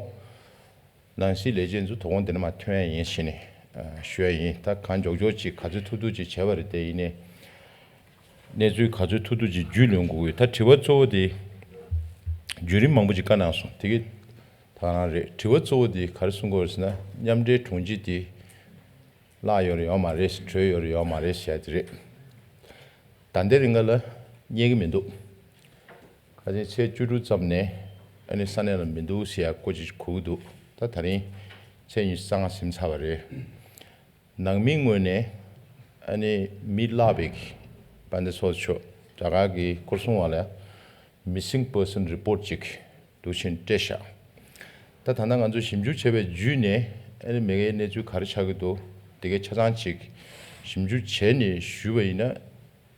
ནང་སྲིད་ལས་བྱེད་ཚོ་དོ་དགོང་འདི་ནས་མར་ཐོན་ཡ་ཡིན་ཞེས་ནས་ཨ་ཞུ་ཡ་ཡིན། ད་གང་མགྱོགས་མགྱོགས་ཅིག་ག་ཚོད་ཐུབ་ཐུབ་ཅིག་བྱས་པ་རེད་དེ། ཡིན་ནའི་གནས་ཚུལ་ག་ཚོད་ཐུབ་ཐུབ་ཅིག་རྒྱུས་ལོན་དགོས་ཀྱི་ཡོད། ད་དྲི་བ་གཙོ་བོ་དེ་བརྒྱུད་རིམ་མང་པོ་ཅིག་བཀའ་གནང་སོང་། དེ་གི་ད་ག་རང་རེད། དྲི་བ་གཙོ་བོ་དེ་ག་རེ་གསུང་གི་ཡོད་རེད་ཟེར་ན་མཉམ་འབྲེལ་དྲུང་ཆེ་དེ་བརླག་ཡོད་རེད་ཡོད་མ་རེད། བྲོས་ཡོད་རེད་ཡོད་མ་རེད་ཟེར་ཡ་དེ་རེད། ད་ལྟའི་རིང་ག་ལ་རྙེད་ཀྱི་མི་འདུག་ཁ་སང་ཚེས་བཅུ་དྲུག་ཙམ་ནས་ཨ་ནི་ས་གནས་ལ་མི་འདུག་ཟེར་ཡ་སྐོར་ཅིག་གོ་གི་འདུག་ད་ད་རིང་ཚེས་ཉི་ཤུ་རྩ་ལྔ་ཟིན་ཚར་བ་རེད། ནང་མིའི་ངོས་ནས་ཨ་ནི་མི་བརླགས་པའི་དཔལ་ལྡན་ཚོགས་གཙོ་མཆོག་རྒྱ་གར་གྱི་སྐོར་སྲུང་བ་ལ་Missing Person Report ཅིག་འདུག་ཕྱིན་སྤྲད་ཤག་ད་ད་ལྟ་ང་ཚོས་ཞིབ་འཇུག་བྱས་པའི་བརྒྱུད་ནས་ཨ་ནི་མ་གིའི་གནས་ཚུལ་ག་རེ་ཆགས་ཀྱི་འདུག་དེ་གའི་ཆ་ཚང་ཅིག་ཞིབ་འཇུག་བྱས་ནས་ཞུས་པ་ཡིན་ན།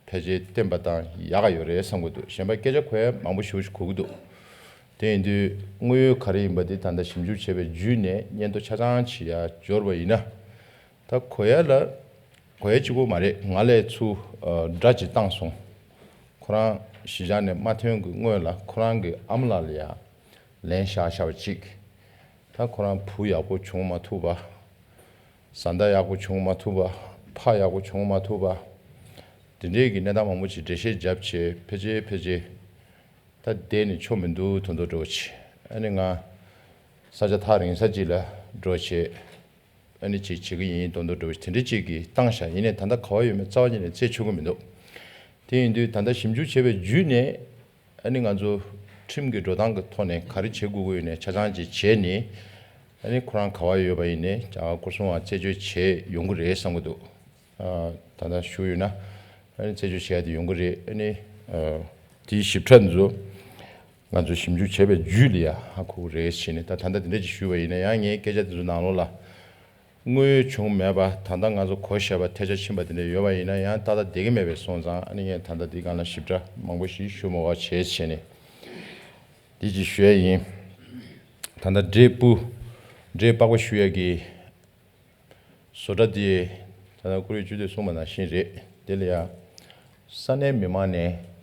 ཕལ་ཆེར་བསྟན་པ་དང་ཡག་ག་ཡོད་རེད་བསམ་གྱི་འདུག་གཞན་པ་སྐད་ཆ་གོ་ཡ་མང་པོ་ཞེ་པོ་ཞིག་གོ་གི་འདུག་དེ་ཡིན་དུས་དངོས་ཡོད་ག་རེ་ཡིན་པ་དེ་ད་ལྟ་ཞིབ་འཇུག་བྱས་པའི་བརྒྱུད་ནས་སྙན་ཐོ་ཆ་ཚང་ཅིག་ཡར་འབྱོར་བ་ཡིན་ན། ད་གོ་ཡ་ལ་གོ་ཡ་གཅིག་པོ་མ་རེད། ང་ལས་ཚུར་ཨ་སྒྲ་ཅིག་བཏང་སོང་། ཁོ་རང་གཞིས་ཆགས་ནས་མ་ཐོན་གྱི་སྔོན་ལ་ཁོ་རང་གི་ཨ་མ་ལགས་ལ་ཡ་ལན་བཞག་བཞག་པ་ཅིག་ད་ཁོ་རང་བུ་ཡག་པོ་བྱུང་མ་ཐུབ་པ། བཟའ་ཟླ་ཡག་པོ་བྱུང་མ་ཐུབ་པ། ཕ་ཡག་པོ་བྱུང་མ་ཐུབ་པ། དེ་འདྲའི་གི་གནས་སྟངས་མང་པོ་ཅིག་འགྲེལ་བཤད་བརྒྱབ་བྱས་ཕལ་ཆེར་ཕལ་ཆེར། ད་ ད་བསྡད་ནས་ཆོ་མི་འདུག་དོན་དུ་འགྲོ་ཆེ། ཨ་ནི་ང་ས་ཆ་ཐག་རིང་ས་ཅིག་ལ་འགྲོ་ཆེ། ཨ་ནི་ཅིག་བྱེད་ཀྱི་ཡིན་དོན་དུ་འགྲོ་ཆེ་དེ་འདྲ་ཅིག་གིས་བཏང་ཤག་ཡིན་ནའི་ད་ལྟ་ག་བ་ཡོད་མེད་རྩ་བ་ཉིད་ནས་རྩད་ཆོད་ཀྱི་མི་འདུག་དེ་ཡིན་དུས་ད་ལྟ་ཞིབ་འཇུག་བྱས་པའི་བརྒྱུད་ནས། ཨ་ནི་ང་ཚོ་ཁྲིམས་ཀྱི་འགྲོ་སྟངས་ཀྱི་ཐོག་ནས་ག་རེ་བྱེད་དགོས་ཀྱི་ཡོད་ནས་ཆ་ཚང་ཅིག་བྱས་ནས། ཨ་ནི་ཁོ་རང་ག་བ་ཡོད་པ་ཡིན་ནའི་རྒྱ་གར་སྐོར་སྲུང་བ་རྩད་གཅོད་བྱས་ཡོང་གི་རེད་བསམ་གྱི་འདུག་ཨ། ད་ལྟ་ཞུ་ཡོད་ན། ཨ་ནི་རྩད་གཅོད་བྱས་ཏེ་ཡོང་གི་རེད། ཨ་ནི་ཨ། དེའི་ཞིབ་ཕྲ་འདི་ཚོ་ང་ཚོ་ཞིབ་འཇུག་བྱས་པའི་བརྒྱུད་ལ་ཡ་ཧ་གོ་གི་རེད་ཟེར་ནས། ད་ད་ལྟ་དེ་འདྲ་ཅིག་ཞུས་པ་ཡིན་ན་ཡང་ངའི་སྐད་ཆ་དེ་ཚོ་ནང་ལོགས་ལ་དངོས་ཡོད་བྱུང་མེད་པ། ད་ལྟ་ང་ཚོ་གོ་ཤེས་པ་ཐལ་ཆ་ཕྱིན་པ་དེ་འདྲ་ཡོད་པ་ཡིན་ན་ཡང་ཏག་ཏག་བསྡད་ཀྱི་མེད་པས་སོང་ཙང་། ཨ་ནི་ངས་ད་ལྟ་འདི་སྒང་ལ་ཞིབ་ཕྲ་མང་པོ་ཞིག་ཞུ་མི་དགོས་བྱས་བྱས་ནས་འདི་ཅིག་ཞུ་ཡ་ཡིན། ད་ལྟ་འབྲས་སྤུ། འབྲས་པགས་པ་བཤུ་ཡ་གི་བཟོ་གྲྭ་འདི་ད་ལྟ་བཀུར་འོས་སྤྱི་འཐུས་གསུངས་པ་ནང་བཞིན་རེད། དེ་ལ་ཡང་ས་གནས་མི་མང་ནས་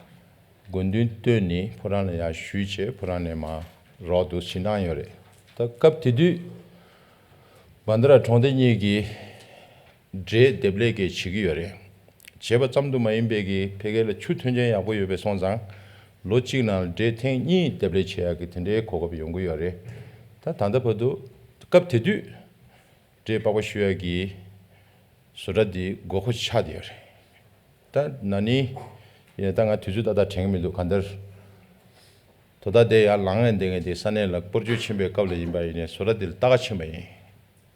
དགོས་འདུན་བཏོན་ནས་ཕོ་བྲང་ལ་ཡར་ཞུས་བྱས་ཕོ་བྲང་ནས་མར་རོགས་འདུག་ཕྱིན་བཏང་ཡོད་རེད། ད་སྐབས་དེ་དུས་བྷན་དྷ་ར་གྲོང་སྡེ་གཉིས་ཀྱིས་འབྲས་འདེབས་ལས་ཀྱི་བྱེད་ཀྱི་ཡོད་རེད། བྱས་པ་ཙམ་དུ་མ་ཡིན་པའི་གི་ཕ་གི་ལ་ཆུ་ཐོན་རྐྱེན་ཡག་པོ་ཡོད་པས་སོང་ཙང་ལོ་གཅིག་ནང་ལ་འབྲས་ཐེངས་གཉིས་འདེབས་ལས་བྱེད་ཡག་གི་དེ་འདྲའི་གོ་སྐབས་ཡོང་གི་ཡོད་རེད། ད་ད་ལྟ་བར་དུ་སྐབས་དེ་དུས་འབྲས་པགས་པ་བཤུ་ཡག་གི་བཟོ་གྲྭ་འདི་དགོས་མཁོ་ཆགས་བསྡད་ཡོད་རེད། ད་ན་ནིང་ཡིན་ན་ད་ང་དུས་ཚོད་ཏག་ཏག་དྲན་གྱི་མི་འདུག་གང་ལྟར་དོ་བདག་དེ་ཡར་ལངས་ནས་བསྡད་མཁན་དེ་ས་གནས་ལ་སྐོར་སྐྱོད་ཕྱིན་པའི་སྐབས་ལ་ཡིན་པ་ཡིན་ནའི་བཟོ་གྲྭ་འདི་ལ་ལྟ་ག་ཕྱིན་པ་ཡིན།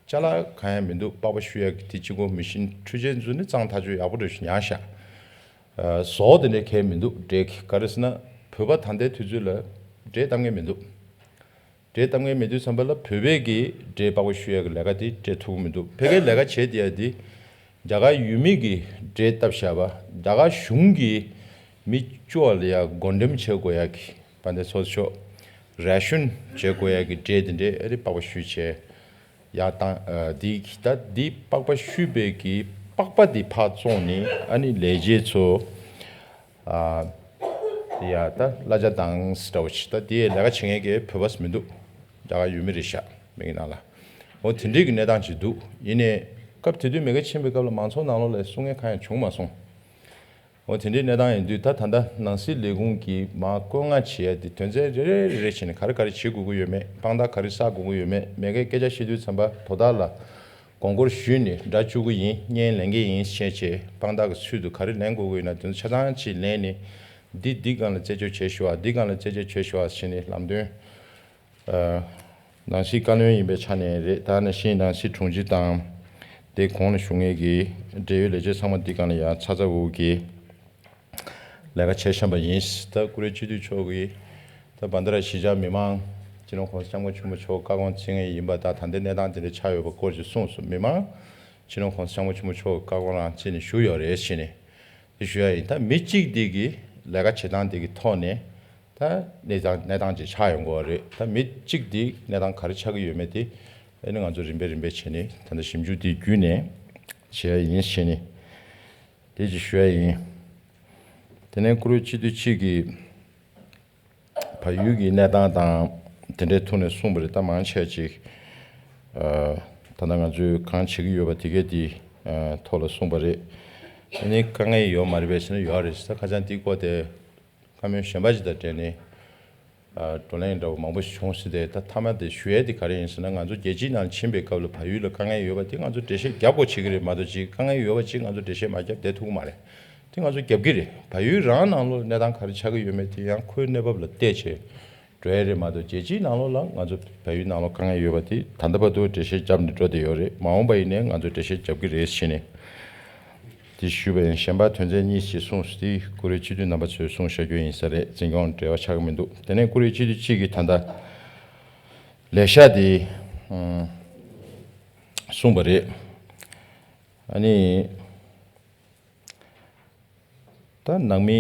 ཅ་ལག་གང་ཡང་མི་འདུག་པགས་པ་བཤུ་ཡག་གི་དེ་གཅིག་པོ་མི་ཤིན་འཕྲུལ་ཆས་འཛུལ་ནས་གཙང་ཐག་ཆོད་ཡག་པོ་འདྲ་ཞིག་ཉར་ཤག་ཨ། བཟོ་དེ་འདྲ་གང་ཡང་མི་འདུག་འབྲས་ཀྱི་ག་རེ་ཟེར་ན་བོད་པ་ད་ལྟའི་དུས་ཚོད་ལ་འབྲས་གཏམ་མཁན་མི་འདུག་འབྲས་གཏམ་མཁན་མེད་དུས་ཙམ་པ་ལ་བོད་པས་ཀྱི་འབྲས་པགས་པ་བཤུ་ཡག་གི་ལས་ཀ་དེ་སྤྲད་ཐུབ་ཀྱི་མི་འདུག་ཕ་གིའི་ལས་ཀ་བྱེད་བསྡད་ཡག་དེ་རྒྱ་གར་ཡུལ་མི་གིས་འབྲས་བཏབ་བཞག་པ། རྒྱ་གར་གཞུང་གིས་མི་བཅུ་བ་ལ་ཡ་བགོ་འགྲེམས་བྱེད་དགོས་ཡག་གི་བ་འདི་ཚོ་ཆོག་རེ་ཤོན་བྱེད་དགོས་ཡག་གི་འབྲས་དེ་འདྲས་ཨ་རི་པགས་པ་བཤུས་བྱས་ཡར་བཏང་། ཨ། འདི་ད་འདི་པགས་པ་བཤུས་པའི་གི་པགས་པ་འདི་ཕར་བཙོང་ནས་ཨ་ནི་ལས་བྱེད་ཚོ། ཨ། ཡ་ད་གླ་ཆ་དང་སི་ཏྲ་བ་ཆི་ད་དེའི་ལས་ཀ་བྱེད་མཁན་གྱི་བོད་པ་མི་འདུག་རྒྱ་གར་ཡུལ་མི་རེད་ཤག་མི་གི་ནང་ལ། འོ་དེ་འདྲའི་གི་གནས་སྟངས་ཅིག་འདུག་ཡིན་ནའི་སྐབས་དེ་དུས་མེ་ཁ་ཕྱིན་པའི་སྐབས་ལ་མང་ཚོགས་ནང་ལོགས་ལ་གསུང་མཁན་གང་ཡང་བྱུང་མ་སོང་། འོ་དེ་འདྲའི་གནས་སྟངས་ཡིན་དུས་ད་ད་ལྟ་ནང་སྲིད་ལས་ཁུངས་ཀྱིས་མར་བཀོད་མངགས་བྱེད་ཡ་དེ་དོན་ཚན་རེ་རེ་རེ་རེ་བྱས་ནས་ག་རེ་ག་རེ་བྱེད་དགོས་ཀྱི་ཡོད་མེད། དཔང་རྟགས་ག་རེ་བསགས་དགོས་ཀྱི་ཡོད་མེད། མེ་ཁའི་སྐད་ཆ་བཤད་དུས་ཙམ་པ་དོ་བདག་ལ་དགོངས་སྐོར་ཞུས་ནས་སྒྲ་བཅུག་གི་ཡིན། བརྙན་ལེན་གྱི་ཡིན་བཤད་བྱས་དཔང་རྟགས་ཀྱི་ཚུལ་དུ་ག་རེ་ལེན་དགོས་ཀྱི་ཡོད་ན་དེ་ཚོ་ཆ་ཚང་ཅིག་ལེན་ནས་འདི་འདི་སྒང་ལ་རྩད་གཅོད་བྱེད་ཤོག་འདི་སྒང་ལ་རྩད་གཅོད་བྱེད་ཤོག་ཟེར་ནས་ལམ་སྟོན། ཨ། ནང་སྲིད་བཀའ་བློན་ཡིན་པའི་ཆ་ནས་རེད། ད་ནང་བཞིན་ནང་སྲིད་དྲུང་ཆེ་དང་དེ་གོང་ལ་བཞུགས་མཁན་གྱི་འབྲེལ་ཡོད་ལས་བྱེད་ཚང་མ་འདི་སྒང་ལ་ཡང་ཚ་ཚ་འུར་འུར་གྱིས་ལས་ཀ་བྱས་བཞིན་པ་ཡིན། ད་བཀུར་འོས་སྤྱི་འཐུས་མཆོག་གིས་ད་བྷན་དྷ་ར་གཞིས་ཆགས་མི་མང་སྤྱི་ནོར་༸གོང་ས་༸སྐྱབས་མགོན་ཆེན་པོ་མཆོག་བཀའ་དགོངས་བརྩི་མཁན་ཡིན་པ་དང་ད་ལྟའི་གནས་སྟངས་དེ་འདྲ་ཆགས་ཡོད་པ་སྐོར་ཅིག་གསུངས་སོང་། མི་མང་སྤྱི་ནོར་༸གོང་ས་༸སྐྱབས་མགོན་ཆེན་པོ་མཆོག་གི་བཀའ་དགོངས་རང་བརྩིས་ནས་བཞུགས་ཡོད་རེད་ཟེར་ནས། དེ་ཞུ་ཡ་ཡིན། ད་མི་གཅིག་འདི་གི་ལས་ཀ་བྱེད་སྟངས་འདི་གི་ཐོག་ནས་ད་གནས་སྟངས་གནས་སྟངས་ཅིག་ཆགས་ཡོང་གི་ཡོད་རེད། ད་མི་གཅིག་འདི་གནས་སྟངས་ག་རེ་ཆགས་ཀྱི་ཡོད་མེད་དེ་ཨ་ནི་ང་ཚོ་རིམ་པས་རིམ་པས་བྱས་ནས་ད་ལྟ་ཞིབ་འཇུག་འདི་བརྒྱུད་ནས་བྱེད་ཡ་ཡིན་ཞེས་ནས་དེ་ཅིག་ཞུ་ཡ་ཡིན། དེ་ནས་བཀུར་འོས་སྤྱི་འཐུས་གཅིག་གིས་བལ་ཡུལ་གྱི་གནས་སྟངས་དང་དེ་འདྲའི་ཐོག་ནས་གསུངས་པ་རེད། ད་མང་ཆེ་ཅིག་ཨ། ད་ལྟ་ང་ཚོས་གང་བྱེད་ཀྱི་ཡོད་པ་དེ་གས་དེ་ཨ། ཐོག་ལ་གསུངས་པ་རེད། ཨ་ནི་དཀའ་ངལ་ཡོད་མ་རེད་པས་ཟེར་ན་ཡོད་རེད། ད་ཁ་སང་འདི་སྐོར་དེ་བཀའ་མོལ་གཞན་པ་ཅིག་དང་འབྲེལ་ནས་ཨ། བགྲོ་གླེང་འདྲ་བོ་མང་པོ་ཞིག་བྱུང་སྲིད་དེ། ད་མཐའ་མ་དེ་ཞུ་ཡས་དེ་ག་རེ་ཡིན་ཟེར་ན་ང་ཚོ་རྒྱལ་སྤྱིའི་ནང་ཕྱིན་པའི་སྐབས་ལ་བལ་ཡུལ་ལ་དཀའ་ངལ་ཡོད་པ་དེ་ང་ཚོ་འགྲེལ་བཤད་རྒྱབ་དགོས་བྱེད་ཀྱི་རེད་མ་གཏོགས་ཅིག་དཀའ་ངལ་ཡོད་པ་ཅིག་ང་ཚོ་འགྲེལ་བཤད་མ་རྒྱབ་བསྡད་ཐུབ་ཀྱི་མ་རེད། དེ་ང་ཚོ་རྒྱབ་ཀྱི་རེད། བལ་ཡུལ་རང་ནང་ལོགས་གནས་སྟངས་ག་རེ་ཆགས་ཀྱི་ཡོད་མེད་དེ་ཡང་ཁོའི་གནས་བབ་ལ་བལྟས་བྱས་འགྲོ་ཡ་རེད་མ་གཏོགས་རྒྱལ་སྤྱིའི་ནང་ལོགས་ལ་ང་ཚོ་བལ་ཡུལ་ནང་ལོགས་དཀའ་ངལ་ཡོད་པ་དེ་ད་ལྟ་བར་དུ་འགྲེལ་བཤད་བརྒྱབ་ནས་འགྲོ་བསྡད་ཡོད་རེད། མ་འོངས་པ་ཡིན་ནའི་ང་ཚོ་འགྲེལ་བཤད་རྒྱབ་ཀྱི་རེད་ཟེར་ནས་དེ་ཞུས་པ་ཡིན། གཞན་པ་དོན་ཚན་གཉིས་ཤིག་གསུངས་སོང་། དེ་བཀུར་འོས་སྤྱི་འཐུས་རྣམ་པ་ཚོས་གསུངས་བཞག་རྒྱུ་ཡིན་ས་རེད། འཛིན་སྐྱོང་འབྲེལ་བ་ཆགས་ཀྱི་མི་འདུག་དེ་ནས་བཀུར་འོས་སྤྱི་འཐུས་གཅིག་གིས་ད་ལྟ་ལས་ཤག་དེ་ཨུམ། གསུངས་པ་རེད། ཨ་ནི། ད་ནང་མི་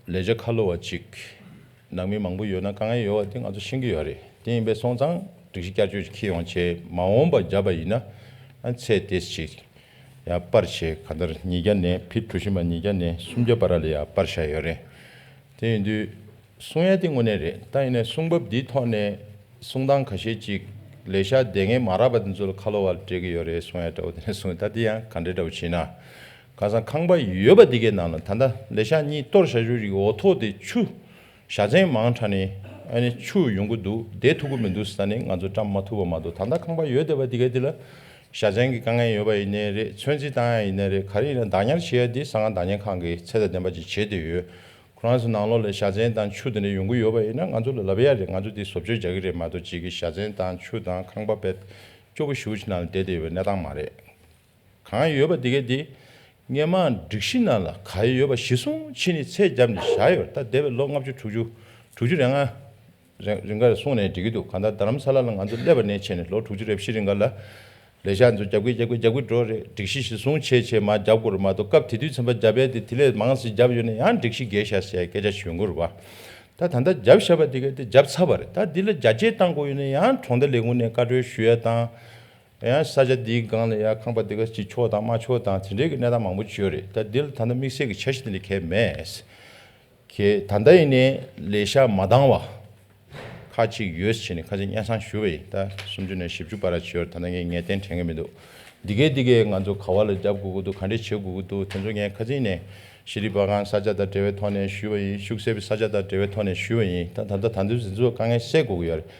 ལས་བྱེད་ཁ་ལོ་བ་གཅིག་ནང་མི་མང་པོ་ཡོད་ན་དཀའ་ངལ་ཡོད་པ་དེ་ང་ཚོ་ཤེས་ཀྱི་ཡོད་རེད། དེ་ཡིན་པས་སོང་ཙང་སྒྲིག་གཞི་བསྐྱར་བཅོས་ཅིག་འཁྱེར་ཡོང་བྱས་མ་འོངས་པ་བརྒྱབ་པ་ཡིན་ན་ཨ་ཚད་དེ་ཅིག་ཡར་སྤར་བྱས་ག་འདར་ཉིས་བརྒྱ་ནས་ཕི་གྲུ་བཞི་མ་ཉིས་བརྒྱ་ནས་སུམ་བརྒྱ་བར་ལ་ཡར་སྤར་བཞག་ཡོད་རེད། དེ་ཡིན་དུས་གསུང་ཡ་དེ་དངོས་གནས་རེད། ད་ཡིན་ནའི་གསུང་བབ་འདིའི་ཐོག་ནས་གསུང་སྟངས་ཁ་ཤས་ཅིག་ལས་ཤག་དེ་ངས་མ་རག་པ་དེ་ཚོ་ལ་ཁ་ལོ་བ་ལ་སྤྲད་ཀྱི་ཡོད་རེད་གསུང་ཡ་འདྲ་བོ་དེ་ནས་གསུང་ཡ། ད་དེ་ཡང་ག་འདྲའི་འདྲ་བོ་བྱས་ན། ཁ་སང་ཁང་པ་ཡོད་པ་དེ་གའི་ནང་ལ་ད་ལྟ་ལས་ཤག་གཉིས་གཏོར་བཞག་རྒྱུ་རིགས་འོ་ཐོག་དེ་ཆུ་ བཞའ་ཚན་མང་དྲགས་ནས་ཨ་ནི་ཆུ་ཡོང་གི་འདུག་བསྡད་ཐུབ་ཀྱི་མི་འདུག་ཟེར་ནས་ང་ཚོ་བཀྲམ་མ་ཐུབ་པ་མ་གཏོགས། ད་ལྟ་ཁང་པ་ཡོད་བསྡད་པ་འདི་ག་འདི་ལ་བཞའ་ཚན་གྱི་དཀའ་ངལ་ཡོད་པ་ཡིན་ནའི་རེད། ཚོད་འཛིན་བཏང་ཡ་ཡིན་ནའི་རེད། ག་རེ་ཡིན་ན་བདག་ཉར་བྱེད་ཡ་འདི་ས་ཁང་བདག་ཉར་ཁང་གིས་ཚད་དང་ལྡན་པ་ཅིག་བྱེད་བསྡད་ཡོད། ཁོ་རང་ཚོ་ནང་ལོགས་ལ་བཞའ་ཚན་དང་ཆུ་དེ་འདྲ་ཡོང་གི་ཡོད་པ་ཡིན་ན་ང་ཚོ་ལ་ལབ་ཡ་རེད། ང་ཚོ་འདི་བཟོ་བཅོས་རྒྱག་གི་རེད་མ་གཏོགས། གཅིག་གི་བཞའ་ཚན་དང་ཆུ་དང་ཁང་པ་བེད་སྤྱོད་པོ་ཞུ་ཕྱི་ནང་ལ་བསྡད་བསྡད་ཡོད་པའི་གནས་སྟངས་མ་རེད། གང་ཡོད་པ་དེ་གས་དེ་སྔས་མ་སྒྲིག་གཞི་ནང་ལ་ག་ཡོད་པ་གཞི་བཟུང་ཕྱི་ནས་ཚད་བརྒྱབ་ནས་བཞག་ཡོད་རེད། ད་འདས་པའི་ལོ་ལྔ་བཅུ་དྲུག་ཅུ་དྲུག་ཅུ་རེ་ལྔ་རིང་ག་རེ་གསུངས་ནས་འགྲིག་གི་འདུག་གང་ལྟར་རྡ་རམ་ས་ལ་ལ་ང་ཚོ་སླེབས་པ་ནས་བྱས་ནས་ལོ་དྲུག་ཅུ་རེ་བཞི་རིང་ག་ལ་ལས་ཤག་ཚོ་རྒྱབ་གི་རྒྱབ་གི་རྒྱབ་གི་འགྲོ་རེད། སྒྲིག་གཞི་གཞི་བཟུང་བྱས་བྱས་མར་རྒྱབ་དགོས་རེད་མ་གཏོགས། སྐབས་དེ་དུས་ཚན་པ་རྒྱབ་ཡས་དེ་དེ་ལས་མང་ཙམ་རྒྱབ་ཡོད་ན་ཡང་སྒྲིག་གཞི་འགལ་ཤག་ཟེར་ཡ་སྐད་ཆ་ཞིག་ཡོང་གི་རེད་བ། ད་ད་ལྟ་རྒྱབ་བཞག་པ་དེ་ག་དེ་རྒྱབ་ཚར་བ་རེད། ད་འདི་ལ་རྒྱ་སྐྱེད་བཏང་དགོས་ཡོད་ན་ཡང་གྲོང་སྡེ་ལས་ཁུངས་ནས་བཀའ་འཁྲོལ་ཞུ་ཡ་དང་། ཡང་ས་ཆ་འདིའི་སྒང་ལ་ཡང་ཁང་པ་འདི་ག་ཅིག་ཆོག་དང་མ་ཆོག་དང་དེ་འདྲའི་གི་གནས་སྟངས་མང་པོ་ཅིག་ཡོད་རེད། ད་འདི་ལ་ད་ལྟ་དམིགས་བསལ་གྱི་འཆར་གཞི་དེ་འདྲ་གང་ཡང་མེད། གལ་ད་ལྟ་ཡིན་ནའི་ལས་ཤག་མ་འདང་བ་ཁག་ཅིག་ཡོད་ཟེར་ནས་ཁ་ཤས་སྙན་སེང་ཞུས་པ་ཡིན། ད་སུམ་ཅུ་ནས་བཞི་བཅུ་བར་ཅིག་ཡོད་རེད། ད་ལྟ་ངས་ངེས་གཏན་དྲན་གྱི་མི་འདུག་འདི་གས་འདི་གས་ང་ཚོ་ག་བ་ལ་རྒྱབ་དགོས་ཀྱི་འདུག་ག་འདྲས་བྱེད་དགོས་ཀྱི་འདུག་དེ་ཚོ་ངས་ཁ་སང་ནས་ཤེས་རིག་པ་ཁང་ས་ཆ་དང་འབྲེལ་བའི་ཐོག་ནས་ཞུས་པ་ཡིན། ཤུག་གསེབ་ས་ཆ་དང་འབྲེལ་བའི་ཐོག་ནས་ཞུས་པ་ཡིན། ད་ད་ལྟ་ད་དུང་དེ་ཚོ་དཀའ་ངལ་སེལ་དགོས་ཀྱི་ཡོད་རེད།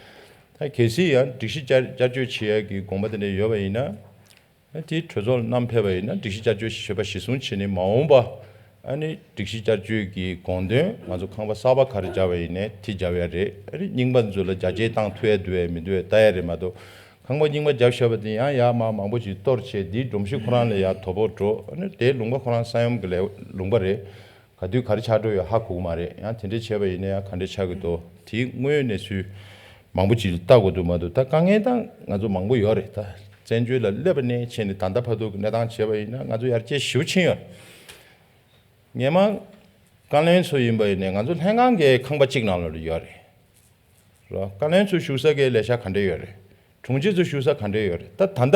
ད་གལ་སྲིད་ཡང་སྒྲིག་གཞི་བསྐྱར་བསྐྱར་བཅོས་བྱེད་ཡག་གི་དགོངས་པ་དེ་འདྲ་ཡོད་པ་ཡིན་ན། དེའི་གྲོས་ཚོགས་ལ་བསྣམས་ཕེབས་པ་ཡིན་ན་སྒྲིག་གཞི་བསྐྱར་བཅོས་བྱེད་པ་གཞི་བཟུང་བྱས་ནས་མ་འོངས་པ་ཨ་ནི་སྒྲིག་གཞི་བསྐྱར་བཅོས་ཀྱི་དགོངས་དོན་ང་ཚོ་ཁང་པ་གསར་པ་ག་རེ་བརྒྱབ་པ་ཡིན་ནའི་དེ་བརྒྱབ་ཡ་རེད། ཨ་ནི་རྙིང་པ་ཚོ་ལ་རྒྱ་སྐྱེད་བཏང་ཐུབ་ཡ་འདུག་ཡ་མི་འདུག་ཡ་ལྟ་ཡ་རེད་མ་གཏོགས། ཁང་པ་རྙིང་པ་བརྒྱབ་བཞག་པ་དེ་ཡང་ཡར་མར་མང་པོ་ཞིག་གཏོར་བྱས་དེའི་སྒྲོམ་གཞི་ཁོ་རང་ལ་ཡར་དོ་ཕོག་འགྲོ། ཨ་ནི་དེའི་ལུང་པ་ཁོ་རང་ས་ཡོམ་གྱི་ལས་ལུང་པ་རེད། ག་དུས་ག་རེ་ཆགས་འགྲོ་ཡོད་ཧ་གོ་གི་མ་རེད། ཡང་དེ་འདྲས་བྱས་པ་ཡིན་ན་ཡང་ག་འདྲས་ཆགས་ཀྱི་འདུག་དེའི་དངོས་ཡོད་གནས་ཚུལ་མང་པོ་ཅིག་ལ་ལྟ་དགོས་འདུག་མ་གཏོགས། ད་དཀའ་ངལ་ད་ང་ཚོ་མང་པོ་ཡོད་རེད། ད་བཙན་བྱོལ་ལ་སླེབས་པ་ནས་བྱས་ནས་ད་ལྟ་བར་དུ་གི་གནས་སྟངས་བྱས་པ་ཡིན་ན་ང་ཚོ་ཡར་རྒྱས་ཞེ་པོ་ཕྱིན་ཡོད་རེད། སྔས་མ་བཀའ་བློན་ཚོ་ཡིན་པ་ཡིན་ནའི་ང་ཚོ་ལྷན་ཁང་གི་ཁང་པ་གཅིག་ནང་ལོགས་ལ་ཡོད་རེད། རོ། བཀའ་བློན་ཚོ་བཞུགས་ས་གི་ལས་ཤག་ག་འདྲས་ཡོད་རེད། དྲུང་ཆེ་ཚོ་བཞུགས་ས་ག་འདྲས་ཡོད་རེད། ད་ད་ལྟ་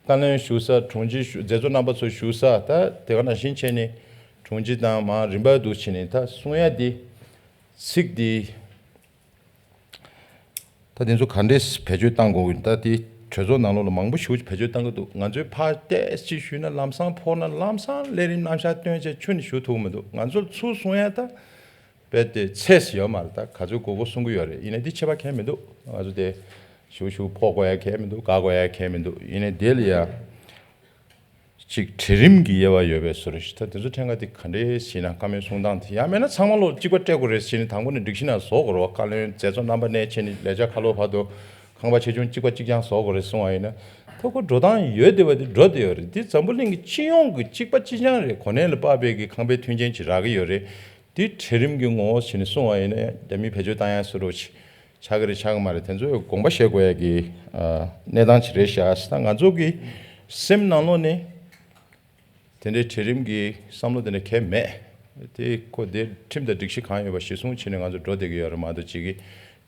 བཀའ་བློན་བཞུགས་ས། དྲུང་ཆེ་བཞུགས། མཛད་གཙོ་རྣམ་པ་ཚོ་བཞུགས་ས། ད་དེ་ག་ནང་བཞིན་བྱས་ནས་དྲུང་ཆེ་དང་མར་རིམ་པ་འདུག་བྱས་ནས་ད་གསུང་ཡ་འདི་ཚིག་འདི་ད་དེ་ཚོ་ག་འདྲས་བེད་སྤྱོད་བཏང་དགོས་ཀྱི་ད་དེ་གྲོས་ཚོགས་ནང་ལོགས་ལ་མང་པོ་ཞེ་པོ་ཅིག་བེད་སྤྱོད་བཏང་གི་འདུག་ང་ཚོས་ཕར་ཏོག་ཙམ་ཞུས་ན་ལམ་སང་ཕོག་ན་ལམ་སང་ལས་རིམ་རྣམ་གཞག་སྟོན་བྱས་ཁྱོན་ནས་ཞུ་ཐུབ་མི་འདུག་ང་ཚོར་ཚུར་གསུང་ཡ་ད། རྦད་དེ་ཚད་ཡོད་མ་རེད། ད་ག་ཚོད་དགོས་དགོས་གསུང་གི་ཡོད་རེད། ཡིན་ནའི་འདི་ཁྱད་པར་གང་ཡང་མི་འདུག་ང་ཚོ་དེ་ཞུ་ཞུ་ཕོག་དགོས་ཡ་གང་ཡང་མི་འདུག་དགའ་དགོས་ཡ་གང་ཡང་མི་འདུག་ཡིན་ནའི་དེ་ལ་ཡ་ཅིག་གྲལ་རིམ་གྱི་དབྱེ་བ་ཡོད་པའི་བཟོ་འདྲ་ཞིག་ད་དེ་ཚོ་ཕྲན་ག་དེ་ག་འདྲས་ཞེ་ན་བཀའ་མོལ་གསུང་སྟངས་དེ་ཡང་མེད་ན་ཚང་མ་ལོ་གཅིག་པ་སྤྲད་དགོས་རེད་ཞེ་ནས་དང་པོ་ནས་སྒྲིག་གཞི་ནང་བཟོ་དགོས་རེད་བ། བཀའ་བློན་མཛད་གཙོ་རྣམ་པ་ནས་བྱས་ནས་ལས་བྱ་ཁ་ལོ་བར་དུ་ཁང་པ་ཆེ་ཆུང་གཅིག་པ་གཅིག་རྐྱང་བཟོ་དགོས་རེད་གསུང་བ་ཡིན་ན། ད་ཁོ་འགྲོ་སྟངས་ཡོད་བསྡད་པ་དེ་འགྲོ་བསྡད་ཡོད་རེད། འདི་འཛམ་བུ་གླིང་གི་སྤྱི་ཡོངས་ཀྱི་གཅིག་པ་གཅིག་རྐྱང་རེད། གོ་གནས་ལ་དཔག་པའི་གི་ཁང་པའི་མཐུན་རྐྱེན་ཅིག་རག་གི་ཡོད་རེད། དེ་གྲལ་རིམ་གྱི་ངོ་བོ་བྱས་ནས་གསུང་བ་ཡིན་ན་ཡང་རྒྱ་མིས་བེད་སྤྱོད་བཏང་ཡ་བཟོ་འདྲ་ཅིག་ཆགས་ཀྱི་རེད་ཆགས་ཀྱི་མ་རེད། དེ་ཚོ་དགོངས་པ་བཞེས་དགོས་ཡ་གི་ཨ་གནས་སྟངས་ཅིག་རེད་ཤག་ད་ང་ཚོ་གི་སེམས་ནང་ལོགས་ནས་དེ་འདྲའི་གྲལ་རིམ་གྱི་བསམ་བློ་དེ་འདྲ་གང་ཡང་མེད། དེ་ཁོ་དེ་ཁྲིམས་དང་སྒྲིག་གཞི་གང་ཡོད་པ་གཞི་བཟུང་བྱས་ནས་ང་ཚོ་འགྲོ་བསྡད་ཀྱི་ཡོད་རེད་མ་གཏོགས། གཅིག་གི་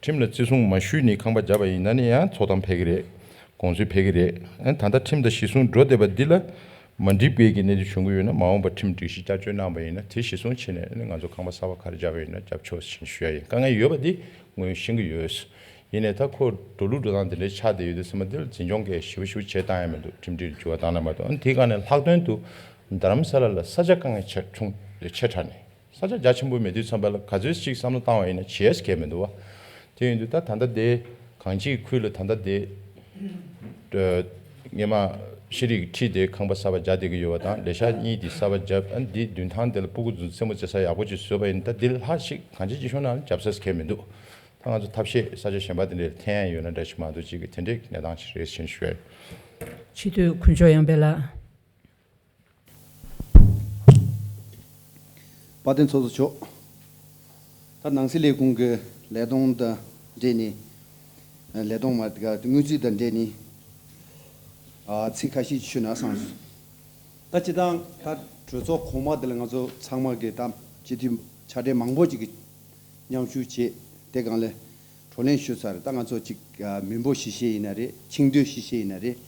ཁྲིམས་ལ་བརྩི་སྲུང་མ་ཞུས་ནས་ཁང་པ་བརྒྱབ་པ་ཡིན་ན་ནི་ཡང་ཐོག་དམ་འཕེལ་གྱི་རེད། གོང་ཚད་འཕེལ་གྱི་རེད། ཨ་ད་ལྟ་ཁྲིམས་དང་གཞི་བཟུང་འགྲོ་བསྡད་པ་འདི་ལ་མ་འགྲིག་པའི་གི་གནས་ཚུལ་བྱུང་གི་ཡོད་ན་མ་འོངས་པ་ཁྲིམས་སྒྲིག་གཞི་བསྐྱར་བཅོས་གནང་བ་ཡིན་ན་དེ་གཞི་བཟུང་བྱས་ནས་ཨ་ནི་ང་ཚོ་ཁང་པ་གསར་པ་ག་རེ་བརྒྱབ་པ་ཡིན་ན་རྒྱབ་ཆོག་ཟེར་ཞུ་ཡ་ཡིན། དཀའ་ངལ་ཡོད་པ་འདི་ངོས་ཤེས་ཀྱི་ཡོད། ཡིན་ནའི་ད་ཁོ་འགྲོ་ལུགས་འགྲོ་སྟངས་དེ་འདྲའི་ཆགས་བསྡད་ཡོད་དུས་ཙམ་པ་འདི་ལ་འཛིན་སྐྱོང་གིས་ཞེ་པོ་ཞེ་པོ་བྱེད་བཏང་ཡ་མི་འདུག་ཁྲིམས་སྒྲིག་ལ་འགྱུར་བ་བཏང་ན་མ་གཏོགས། ཨ་ནི་དེའི་སྒང་ནས་ལྷག་དོན་དུ་རྡ་རམ་ས་ལ་ལ་ས་ཆ་དཀའ་ངལ་ཆེ་ཆུང་ཆེ་དྲགས་ནས་ས་ཆ་རྒྱ་ཆེན་པོ་མེད་དུས་ཙམ་པ་ལ་ག་ཚོད་ཅིག་བསམ་བློ་བཏང་བ་ཡིན་ན་བྱེད་ཡས་གང་ཡང་མི་འདུག་བ། དེ་ཡིན་དུས་ད་ད་ལྟ་དེ་གངས་སྐྱིད་ཁུལ་ལ་ད་ལྟ་དེ། སྔས་མ་ཤེས་རིག་ཁྲིད་དེ་ཁང་པ་གསར་པ་རྒྱག་བསྡད་ཀྱི་ཡོད་པ་དང་ལས་ཤག་གཉིས་དེ་གསར་པ་བརྒྱབ། ཨ་ནི་འདི་མདུན་ཐང་དེ་ལ་སྤུ་གུ་ཚོ་རྩེད་མོ་རྩེ་ས་ཡག་པོ་ཅིག་བཟོས་པ་ཡིན། ད་འདི་ལ་ལྷག་ཞིག་གངས་སྐྱིད་སྤྱི་ཤོག་ནང་ལ་རྒྱབ་ས་གང་ཡང་མི་འདུག་ད་ང་ཚོ་ཐབས་ཤེས་ས་ཆ་གཞན་པ་དེ་འདྲ་ལ་འཐེན་ཡ་ཡོད་ན་འདྲ་ཞིག་མ་གཏོགས་གཅིག་གི་དེ་འདྲའི་གནས་སྟངས་ཤིག་རེད་ཟེར་ཞུ་ཡ་ཡིན། སྤྱི་འཐུས་དཀོན་མཆོག་གཡང་འཕེལ་ལགས། དཔལ་ལྡན་ཚོགས་གཙོ་མཆོག་ད་ནང་སྲིད་ལས་ཁུངས་ཀྱི་ལས་དོན་དང་འབྲེལ་ནས། ལས་དོན་མ་དེ་ག་དངུལ་རྩིས་དང་འབྲེལ་ནས། ཨ་ཚིག་ཁ་ཤས་ཞུས་ན་བསམ་སོང་། ད་སྤྱིར་བཏང་ད་གྲོས་ཚོགས་གོང་མ་དེ་ལ་ང་ཚོ་ཚང་མ་གི་ད་སྤྱི་འཐུས་ཕྱག་སྦྲེལ་མང་པོ་ཅིག་གིས་མཉམ་ཞུགས་བྱས། དེ་སྒང་ལ་བགྲོ་གླེང་ཞུས་ཚར། ད་ང་ཚོ་ཅིག་ཨ་མི་འབོར་གཞི་བཞེས་ཡིན་ན་རེད། ཆིངས་དོན་གཞི་བཞེས་ཡིན་ན་རེད།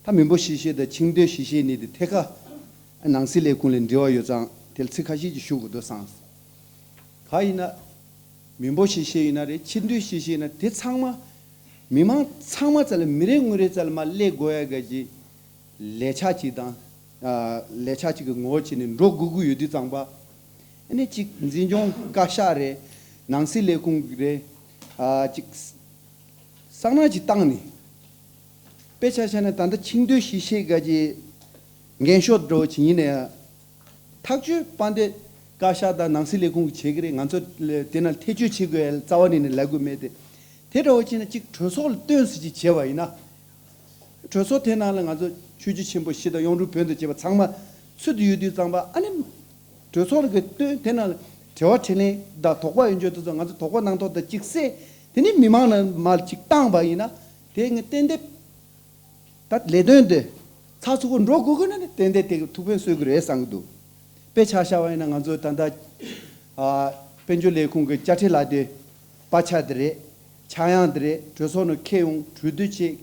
ད་མི་འབོར་གཞི་བཞེས་དང་ཆིངས་དོན་གཞི་བཞེས་ནི་དེ་ཐད་ཀར་ཨ་ནང་སྲིད་ལས་ཁུངས་ལ་འབྲེལ་བ་ཡོད་ཙང་དེ་ལ་ཚིག་ཁ་ཤས་ཅིག་ཞུ་དགོས་འདུག་བསམ། ག་ཡིན་ན། མི་འབོར་གཞི་བཞེས་ཡིན་ན་རེད། ཆིངས་དོན་གཞི་བཞེས་ཡིན་ན་དེ་ཚང་མ་མི་མང་ཚང་མ་རྩ་ལ་མི་རེ་ངོ་རེ་རྩ་ལ་མར་སླེབས་དགོས་ཡ་ག་ཅིག་ལས་འཆར་ཅིག་དང་། ཨ་ལས་འཆར་ཅིག་གི་ངོ་བོ་བྱས་ནས་འགྲོ་དགོས་ཀྱི་ཡོད་དུས་ཙམ་པ། ཨ་ནི་ཅིག་འཛིན་སྐྱོང་བཀའ་ཤག་རེད། ནང་སྲིད་ལས་ཁུངས་ཀྱི་རེད། ཨ་ཅིག་སང་ནང་ཅིག་བཏང་ནས། དཔེ་ཆ་བཞག་ན་ད་ལྟ་ཆིང་ཏོའི་གཞིས་བྱེས་ག་གི་འགན་ཤོག་འགྲོ་བྱེད་ཡིན་ན་ཡང་། ཐག་གཅོད་དཔལ་ལྡན་བཀའ་ཤག་དང་ནང་སྲིད་ལས་ཁུངས་ཀྱིས་བྱེད་ཀྱི་རེད། ང་ཚོ་ལ་དེ་ན་ཐེ་བྱུས་བྱེད་དགོས་ཡ་རྩ་བ་ནས་ནས་ལབ་དགོས་མེད་དེ། དེ་འདྲ་བོ་བྱས་ན་ཅིག་གྲོས་ཚོགས་ལ་བཏོན་ཟེར་ཅིག་བྱས་པ་ཡིན་ན། གྲོས་ཚོགས་དེ་ནང་ལ་ང་ཚོ་ཆོས་བརྒྱུད་ཆེན་པོ་བཞི་དང་གཡུང་དྲུང་བོན་དང་བཅས་པ་ཚང་མ་ཚུད་དུ་ཡོད་དུས་ཙམ་པ། ཨ་ནི་གྲོས་ཚོགས་ལ་གི་བཏོན། དེ་ནང་ལ་དྲི་བ་དྲིས་ལན་དང་དོགས་པ་ཡོད་འཇོག་དེ་ཚོ་ང་ཚོ་དོགས་པ་སྣ་ཚོགས་དང་གཅིག་བསལ། དེ་ནི་མི་མང་ནང་མར་གཅིག་བཏང་པ་ཡིན་ན། དེ་ངས་ཏན་ཏན་ད་ལས་དོན་དེ་ཚགས་ཚུད་པོ་འགྲོ་དགོས་ཀྱི་ན་ནི་ཏན་ཏན་དེ་གི་ཐུགས་ཕན་གསོས་ཀྱི་རེད་བསམ་གྱི་འདུག་དཔེ་ཆ་བཞག་པ་ཡིན་ན་ང་ཚོ་ད་ལྟ་ཨ་དཔལ་འབྱོར་ལས་ཁུངས་ཀྱི་དཔྱ་ཁྲལ་ལག་དེབ་པ་ཆག་དེ་རེད། ཆག་ཡང་དེ་རེད། གྲོས་ཚོགས་ནང་འཁྱེར་ཡོང་གྲོས་བསྡུར་བྱེད།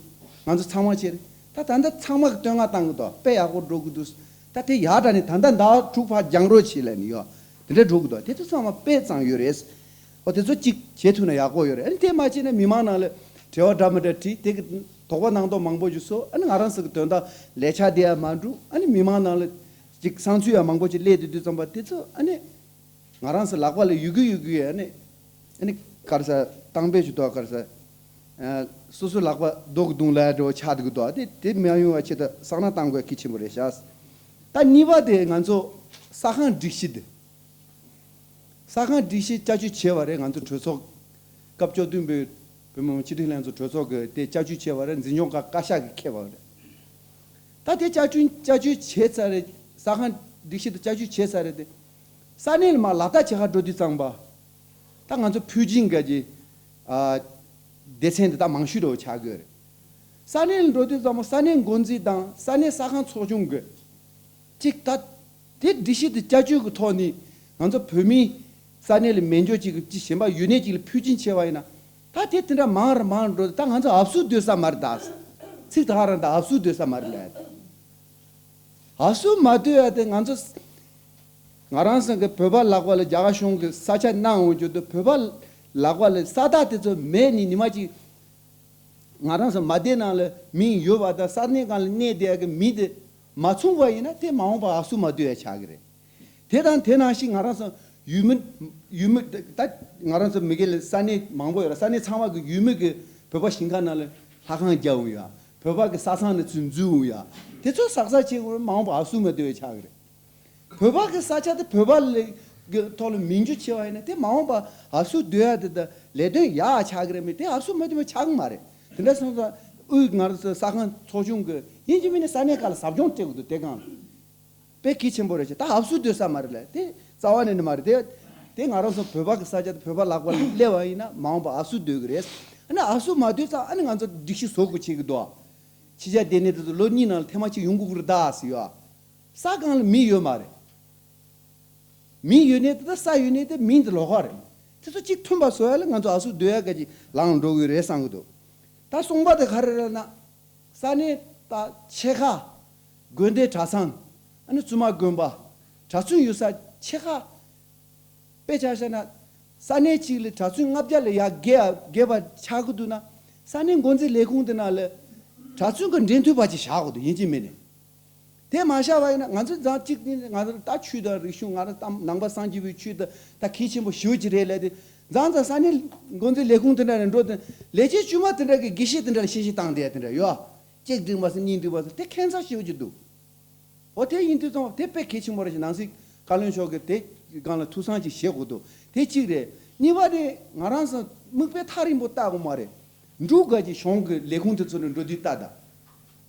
ང་ཚོ་ཚང་མ་བྱེད་རེད། ད་ད་ལྟ་ཚང་མ་གི་བསྟོད་བསྔགས་བཏང་གི་འདུག་དཔེ་ཡག་པོ་འགྲོ་གི་འདུག་ད་དེ་ཡག་དྲགས་ནས་ད་ལྟ་ཟླ་དྲུག་ཕར་རྒྱང་རོལ་བྱེད་ལབ་ནས་ཡོད། དེ་འདྲ་འགྲོ་གི་འདུག་དེ་ཚོ་ཚང་མ་དཔེ་ཙམ་ཡོད་རེད། ཨོ་དེ་ཚོ་གཅིག་བྱེད་ཐུབ་ན་ཡག་པོ་ཡོད་རེད། ཨ་ནི་དེ་མ་བྱས་ན་མི་མང་ནང་ལ་དྲི་བ་འདྲ་མི་འདྲ་དྲིས། དེ་གི་དོགས་པ་སྣ་ཚོགས་མང་པོ་ཞིག་བཟོ། ཨ་ནི་ང་རང་ཚོ་གི་དོན་དག་ལས་འཆར་དེ་ཡང་མ་འགྲུབ། ཨ་ནི་མི་མང་ནང་ལ་ཅིག་བསམ་ཚུལ་ཡང་མང་པོ་ཅིག་སླེབས་དུས་དུས་ཙམ་པ་དེ་ཚོ་ཨ་ནི། ང་རང་ཚོ་ལག་པ་ལ་ཡོད་གི་ཡོད་གི་ཡོད། ཨ་ནི་ཨ་ནི་ག་རེ་ཟ་གཏམ་དཔེ་ཞིག་འདུག་ག་རེ་ཟ། ཨ་སོ་སོའི་ལག་པ་རྡོ་གི་མདུང་ལ་འགྲོ་ཆགས་འདུག་གི་འདུག་དེ་དེ་མ་ཡོང་བ་ཆེད་དུ་སང་ནང་བཏང་དགོས་གལ་ཆེན་པོ་རེད་ཤག་ད་གཉིས་པ་དེ་ང་ཚོ་ས་ཁང་སྒྲིག་གཞི་དེ། ས་ཁང་སྒྲིག་གཞི་བསྐྱར་བཅོས་བྱས་པ་རེད། ང་ཚོ་གྲོས་ཚོགས་སྐབས་བཅུ་བདུན་པའི་བོད་མི་མང་སྤྱི་འཐུས་ལྷན་ཚོགས་གྲོས་ཚོགས་ཀྱི་དེ་བསྐྱར་བཅོས་བྱས་པ་རེད། འཛིན་སྐྱོང་ཁག་བཀའ་ཤག་གིས་འཁྱེར་བ་རེད། ད་དེ་བསྐྱར་བཅོས་བསྐྱར་བཅོས་བྱས་ཚར་རེད། ས་ཁང་སྒྲིག་གཞི་དེ་བསྐྱར་བཅོས་བྱས་ཚར་རེད་དེ། ས་གནས་ལ་མར་ལག་བསྟར་བྱེད་གར་འགྲོ་དུས་ཙམ་པ། ད་ང་ཚོ་ཕུལ་བྱུང་གི་ཨ་སྡེ་ཚན་དེ་དག་མང་ཤོས་འགྲོ་ཆགས་དགོས་རེད། ས་གནས་ལ་འགྲོ་དུས་ཙམ་པ་ས་གནས་འགོ་འཛིན་དང་ས་གནས་ས་ཁང་ཚོགས་ཆུང་གི་གཅིག་ད་དེ་སྒྲིག་གཞི་དེ་བསྐྱར་བཅོས་ཀྱི་ཐོག་ནས་ང་ཚོ་བོད་མི་ས་གནས་ལ་མེད་འཇོག་ཅིག་གི་ཅིག་གཞན་པ་ཡོད་གནས་ཅིག་ལ་ཕུལ་བྱུང་བྱས་པ་ཡིན་ན། ད་དེ་དེ་འདྲ་མང་རུ་མང་རུ་འགྲོ། ད་ང་ཚོ་ཨབ་སུ་སྡོད་ས་མ་རེད། ད་ཚིག་ད་ག་རང་ད་ཨབ་སུ་སྡོད་ས་མ་རེད་ལ། ཨབ་སུ་མ་སྡོད་ཡ་དེ་ང་ཚོ་ང་རང་ཚོ་གི་བོད་པ་ལག་པ་ལ་རྒྱ་གར་གཞུང་གི་ས་ཆ་གནང་འོང་རྒྱུ་དེ་བོད་པ་ལག་པ་ལ་ས་རྟགས་དེ་ཚོ་མེད་ནི་ཉི་མ་གཅིག་ང་རང་ཚོ་མ་བསྡད་ནང་ལ་མི་ཡོད་པ་དང་ས་གནས་གང་ལ་གནས་བསྡད་ཡ་གི་མི་དེ་མ་ཚང་བ་ཡིན་ན་དེ་མ་འོངས་པ་ཨབ་སུ་མ་སྡོད་ཡ་ཆགས་ཀྱི་རེད། དེ་དང་དེ་ནང་བཞིན་ང་རང་ཚོ་ཡུལ་མི་ཡུལ་མི་ད་ང་རང་ཚོ་མི་སྒེར་ལ་ས་གནས་མང་པོ་ཡོད་ར། ས་གནས་ཚང་མ་གི་ཡུལ་མི་གི་བོད་པ་ཞིང་ཁ་ནང་ལ་ལྷ་ཁང་རྒྱག་འོང་ཡ། བོད་པ་གི་ས་ཚང་ནས་ཚུར་འཛུལ་འོང་ཡ། དེ་ཚོ་ཟག་ཟག་བྱེད་དགོས། མ་འོངས་པ་ཨབ་སུ་མ་སྡོད་ཡ་ཆགས་ཀྱི་རེད། བོད་པ་གི་ས་ཆ་དེ་བོད་པ་ལ་གི་ཐོག་ལ་མི་འཇུ་ཆེ་བ་ཡིན་ན་དེ་མ་འོངས་པ་ཨབ་སུ་སྡོད་ཡ་དེ་དང་ལས་དོན་ཡག་ཆགས་ཀྱི་རེད་མེད། དེ་ཨབ་སུ་མ་སྡོད་མ་ཆགས་ཀྱི་མ་རེད། དེ་འདྲ་སོང་ཙང་དབུས་ང་རང་ཚོ་ས་ཁང་ཚོགས་ཆུང་གི་ཡིན་གཅིག་མིན་ནི་ས་གནས་ཁག་ལ་ཟབ་སྦྱོང་སྤྲད་དགོས་འདུག་དེ་གང་དཔེ་གལ་ཆེན་པོ་རེད་ཤག་ད་ཨབ་སུ་སྡོད་ས་མ་རེད་ལ། དེ་རྩ་བ་ནས་ནི་མ་རེད། དེ་དེ་ང་རང་ཚོ་བོད་པ་གི་ས་ཆ་དེ་བོད་པ་ལག་པ་ལ་སླེབས་པ་ཡིན་ན་མ་འོངས་པ་ཨབ་སུ་སྡོད་ཀྱི་རེད། ཨ་ནི་ཨབ་སུ་མ་སྡོད་ཙང་ཨ་ནི་ང་ཚོ་སྒྲིག་གཞི་བཟོ་དགོས་བྱེད་ཀྱི་འདུག་ཕྱི་རྒྱལ་སྡོད་མཁན་དེ་ཚོ་ལོ་གཉིས་ནང་ལ་ཐེངས་མ་གཅིག་ཡོང་དགོས་ཀྱི་རེད་ད་ཟེར་ཡོད། ས་སྒང་ལ་མི་ཡོད་མ་རེད། མི་ཡོད་ནས་དེ་ད་ས་ཡོད་ནས་དེ་མི་འདི་ལོགས་ཀ་རེད། དེ་ཚོ་གཅིག་མཐུན་པ་བཟོ་ཡ་ལ་ང་ཚོ་ཨབ་སུ་སྡོད་ཡ་ག་ཅིག་ལངས་འགྲོ་གི་རེད་བསམ་གི་འདུག་ད་གསུམ་པ་དེ་ག་རེ་རེད་ན། ས་གནས་ད་ཆེ་ཁག་དགོན་སྡེ་གྲྭ་ཚང་། ཨ་ནི་བཙུན་མ་དགོན་པ། གྲྭ་བཙུན་ཡོད་ས་ཆེ་ཁག་དཔེ་ཆ་བཞག་ན། ས་གནས་གཅིག་ལ་གྲྭ་བཙུན་ལྔ་བརྒྱ་ལས་ཡར་བརྒལ་བ་བརྒལ་བ་ཆགས་ཀྱི་འདུག་ན། ས་གནས་འགོ་འཛིན་ལས་ཁུངས་དེ་ནང་ལ་གྲྭ་བཙུན་གྱི་འབྲེལ་མཐུད་པ་ཅིག་བཞག་དགོས་འདུག་ཡིན་གཅིག་མིན་ནས། དེ་མ་བཞག་པ་ཡིན་ན་ང་ཚོ་ཛང་གཅིག་ནི་ང་ཚོ་ད་ཆོས་དང་རིག་གཞུང་ང་རང་ད་ནང་པ་སངས་རྒྱས་པའི་ཆོས་དང་ད་གལ་ཆེན་པོ་ཞེ་པོ་ཅིག་རེད་ལབ་དེ། ཛང་ཛང་ས་གནས་འགོ་འཛིན་ལས་ཁུངས་དེ་འདྲ་ནས་འགྲོ་དེ་ལས་བྱེད་དཀྱུས་མ་དེ་འདྲ་གི་དགེ་བཤེས་དེ་འདྲ་ལ་གཤེ་གཤེ་བཏང་དེ་དེ་འདྲ་ཡོད། གཅིག་འགྲིག་མ་སོང་གཉིས་འགྲིག་མ་སོང་དེ་ཁྱད་མཚར་ཞེ་པོ་ཅིག་འདུག་འོ་དེ་ཡིན་དུས་ཙང་དེ་དཔེ་གལ་ཆེན་པོ་རེད་ཤག་ནང་སྲིད་བཀའ་བློན་མཆོག་གིས་དེ་སྒང་ལ་ཐུགས་བསམ་ཅིག་བཞེས་དགོས་འདུག་དེ་གཅིག་རེད། གཉིས་པ་དེ་ང་རང་ཚོ་མིག་དཔེ་ཐག་རིང་པོ་ལྟ་དགོས་མ་རེད། འབྲུག་སྒར་གྱི་གཞུང་གི་ལས་ཁུངས་དེ་ཚོ་ནས་འགྲོ་དུས་ལྟ་དང་།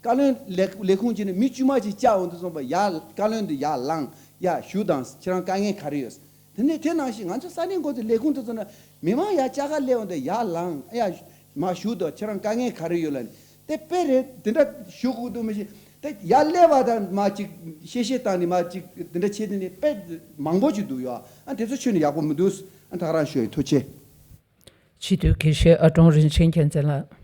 བཀའ་བློན་ལས་ལས་ཁུངས་ཀྱི་ནས་མི་དཀྱུས་མ་ཅིག་བཅར་འོང་དུས་ཙམ་པ་ཡར་བཀའ་བློན་དེ་ཡར་ལངས་ཡར་བཞུགས་དང་ཁྱེད་རང་དཀའ་ངལ་ག་རེ་ཡོད། དེ་ནས་དེ་ནང་བཞིན་ང་ཚོ་ས་གནས་འགོ་འཛིན་ལས་ཁུངས་དེ་ཚོ་ནས་མི་མང་ཡར་བཅར་ག་སླེབས་འོང་དུས་ཡར་ལངས་ཡར་མར་བཞུགས་དང་ཁྱེད་རང་དཀའ་ངལ་ག་རེ་ཡོད་ལབ་ནས་དེ་དཔེ་རེད། དེ་འདྲ་ཞུ་དགོས་འདུག་མི་ཤེས། དེ་ཡར་སླེབས་པ་དང་མར་ཅིག་གཤེ་གཤེ་བཏང་ནས་མར་ཅིག་དེ་འདྲ་བྱས་དེ་ནས་དཔེ་མང་པོ་ཅིག་འདུག་ཡོད། ཨ་དེ་ཚོ་ཁྱོན་ནས་ཡག་པོ་མི་འདུག་ཨ་ད་ག་རང་ཞུ་ཡིན། ཐུགས་རྗེ་ཆེ། སྤྱི་འཐུས་དགེ་བཤེས་ཨ་ཀྲོང་རིན་ཆེན་རྒྱལ་མཚན་ལགས།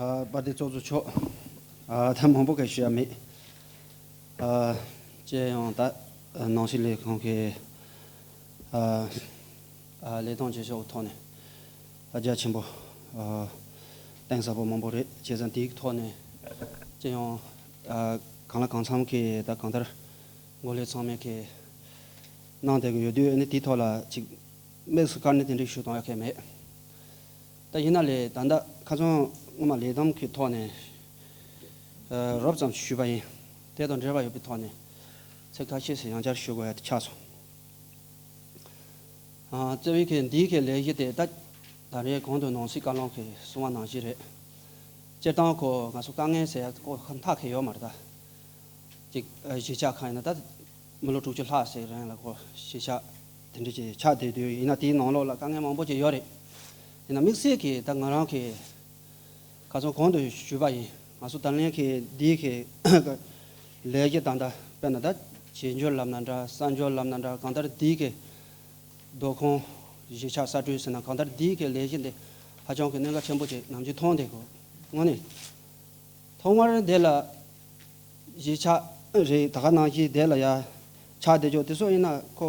ཨ་དཔལ་ལྡན་ཚོགས་གཙོ་མཆོག་ཨ་ད་མང་པོ་ག་ཞུ་ཡ་མེད། ཨ་སྤྱི་ཡོངས་ད་ནང་སྲིད་ལས་ཁུངས་ཀྱི་ཨ་ཨ་ལས་དོན་བྱེད་ཕྱོགས་ཐོག་ནས་ཨ་རྒྱ་ཆེན་པོ་ཨ་གཏིང་ཟབ་པོ་མང་པོ་རེད། བྱས་ཙང་དེའི་ཐོག་ནས་སྤྱི་ཡོངས་ཨ་གང་ལ་གང་འཚམ་གྱིས་ད་གང་ལྟར་ འགོ་ལས་ཚང་མས་ཁེ་གནང་བསྡད་ཀྱི་ཡོད་དུས། ཨ་ནི་དེའི་ཐོག་ལ་ཅིག་དམིགས་སུ་བཀར་ནས་དེ་འདྲའི་ཞུ་སྟངས་ཡོད་མཁན་མེད། ད་ཡིན་ན་ལས་ད་ལྟ་ཁ་སང་སྔོན་མ་ལས་བསྡོམས་ཀྱི་ཐོག་ནས་ཨ་རོབ་ཙམ་ཞུས་པ་ཡིན། དེ་དང་འབྲེལ་བ་ཡོད་པའི་ཐོག་ནས་ཚིག་ཁ་ཤས་ཤིག་ཡང་བསྐྱར་ཞུ་དགོས་ཡ་དེ་ཆགས་སོང་། ཨ་རྩ་བའི་གི་འདིའི་གི་ལས་གཞི་དེ་ད་ད་རེས་གོང་དུ་ནང་སྲིད་བཀའ་བློན་གྱིས་གསུངས་པ་ནང་བཞིན་རེད། སྤྱིར་བཏང་ཁོ་ང་ཚོ་དཀའ་ངལ་ཟེར་ཡ་ཁོ་མཐའ་ཁེལ་ཡོད་མ་རེད་ད། ཅིག་ཨ་གཞིས་ཆགས་ཁག་ཡིན་ན་ད་མི་ལོ་དྲུག་ཅུ་ལྷག་ཟེར་རིང་ལ་ཁོ་གཞིས་ཆགས་དེ་འདྲ་ཅིག་ཆགས་བསྡད་དུས། ཡིན་ན་དེའི་ནང་ལོགས་ལ་དཀའ་ངལ་མང་པོ་ཅིག་ཡོད་རེད། ཡིན་ན་དམིགས་བསལ་གྱིས་ད་ང་རང་གི་ཁ་སང་གོང་དུ་ཞུས་པ་ཡིན། ང་ཚོ་ད་ལན་གྱི་འདིའི་གི་ལས་གཞི་དང་ད་དཔེར་ན་ད་བྱེས་འབྱོར་ལབ་ན་འདྲ། གསར་འབྱོར་ལབ་ན་འདྲ། གང་ལྟར་འདིའི་གི་སྡོད་ཁང་གཞིས་ཆགས་གསར་སྐྲུན་ཟེར་ན། གང་ལྟར་འདིའི་གི་ལས་གཞི་འདི་ཧ་ཅང་གི་གནད་འགག་ཆེན་པོ་ཅིག་ནམ་རྒྱུན་མཐོང་བསྡད་ཀྱི་ཡོད། དངོས་གནས་ཐོག་མར་འདི་ལ་གཞིས་ཆགས་རེད། ད་ག་ནང་བཞིན་དེ་ལ་ཡ་ཆགས་བསྡད་ཆོག་དེ་ཚོ་ཡིན་ན་ཁོ་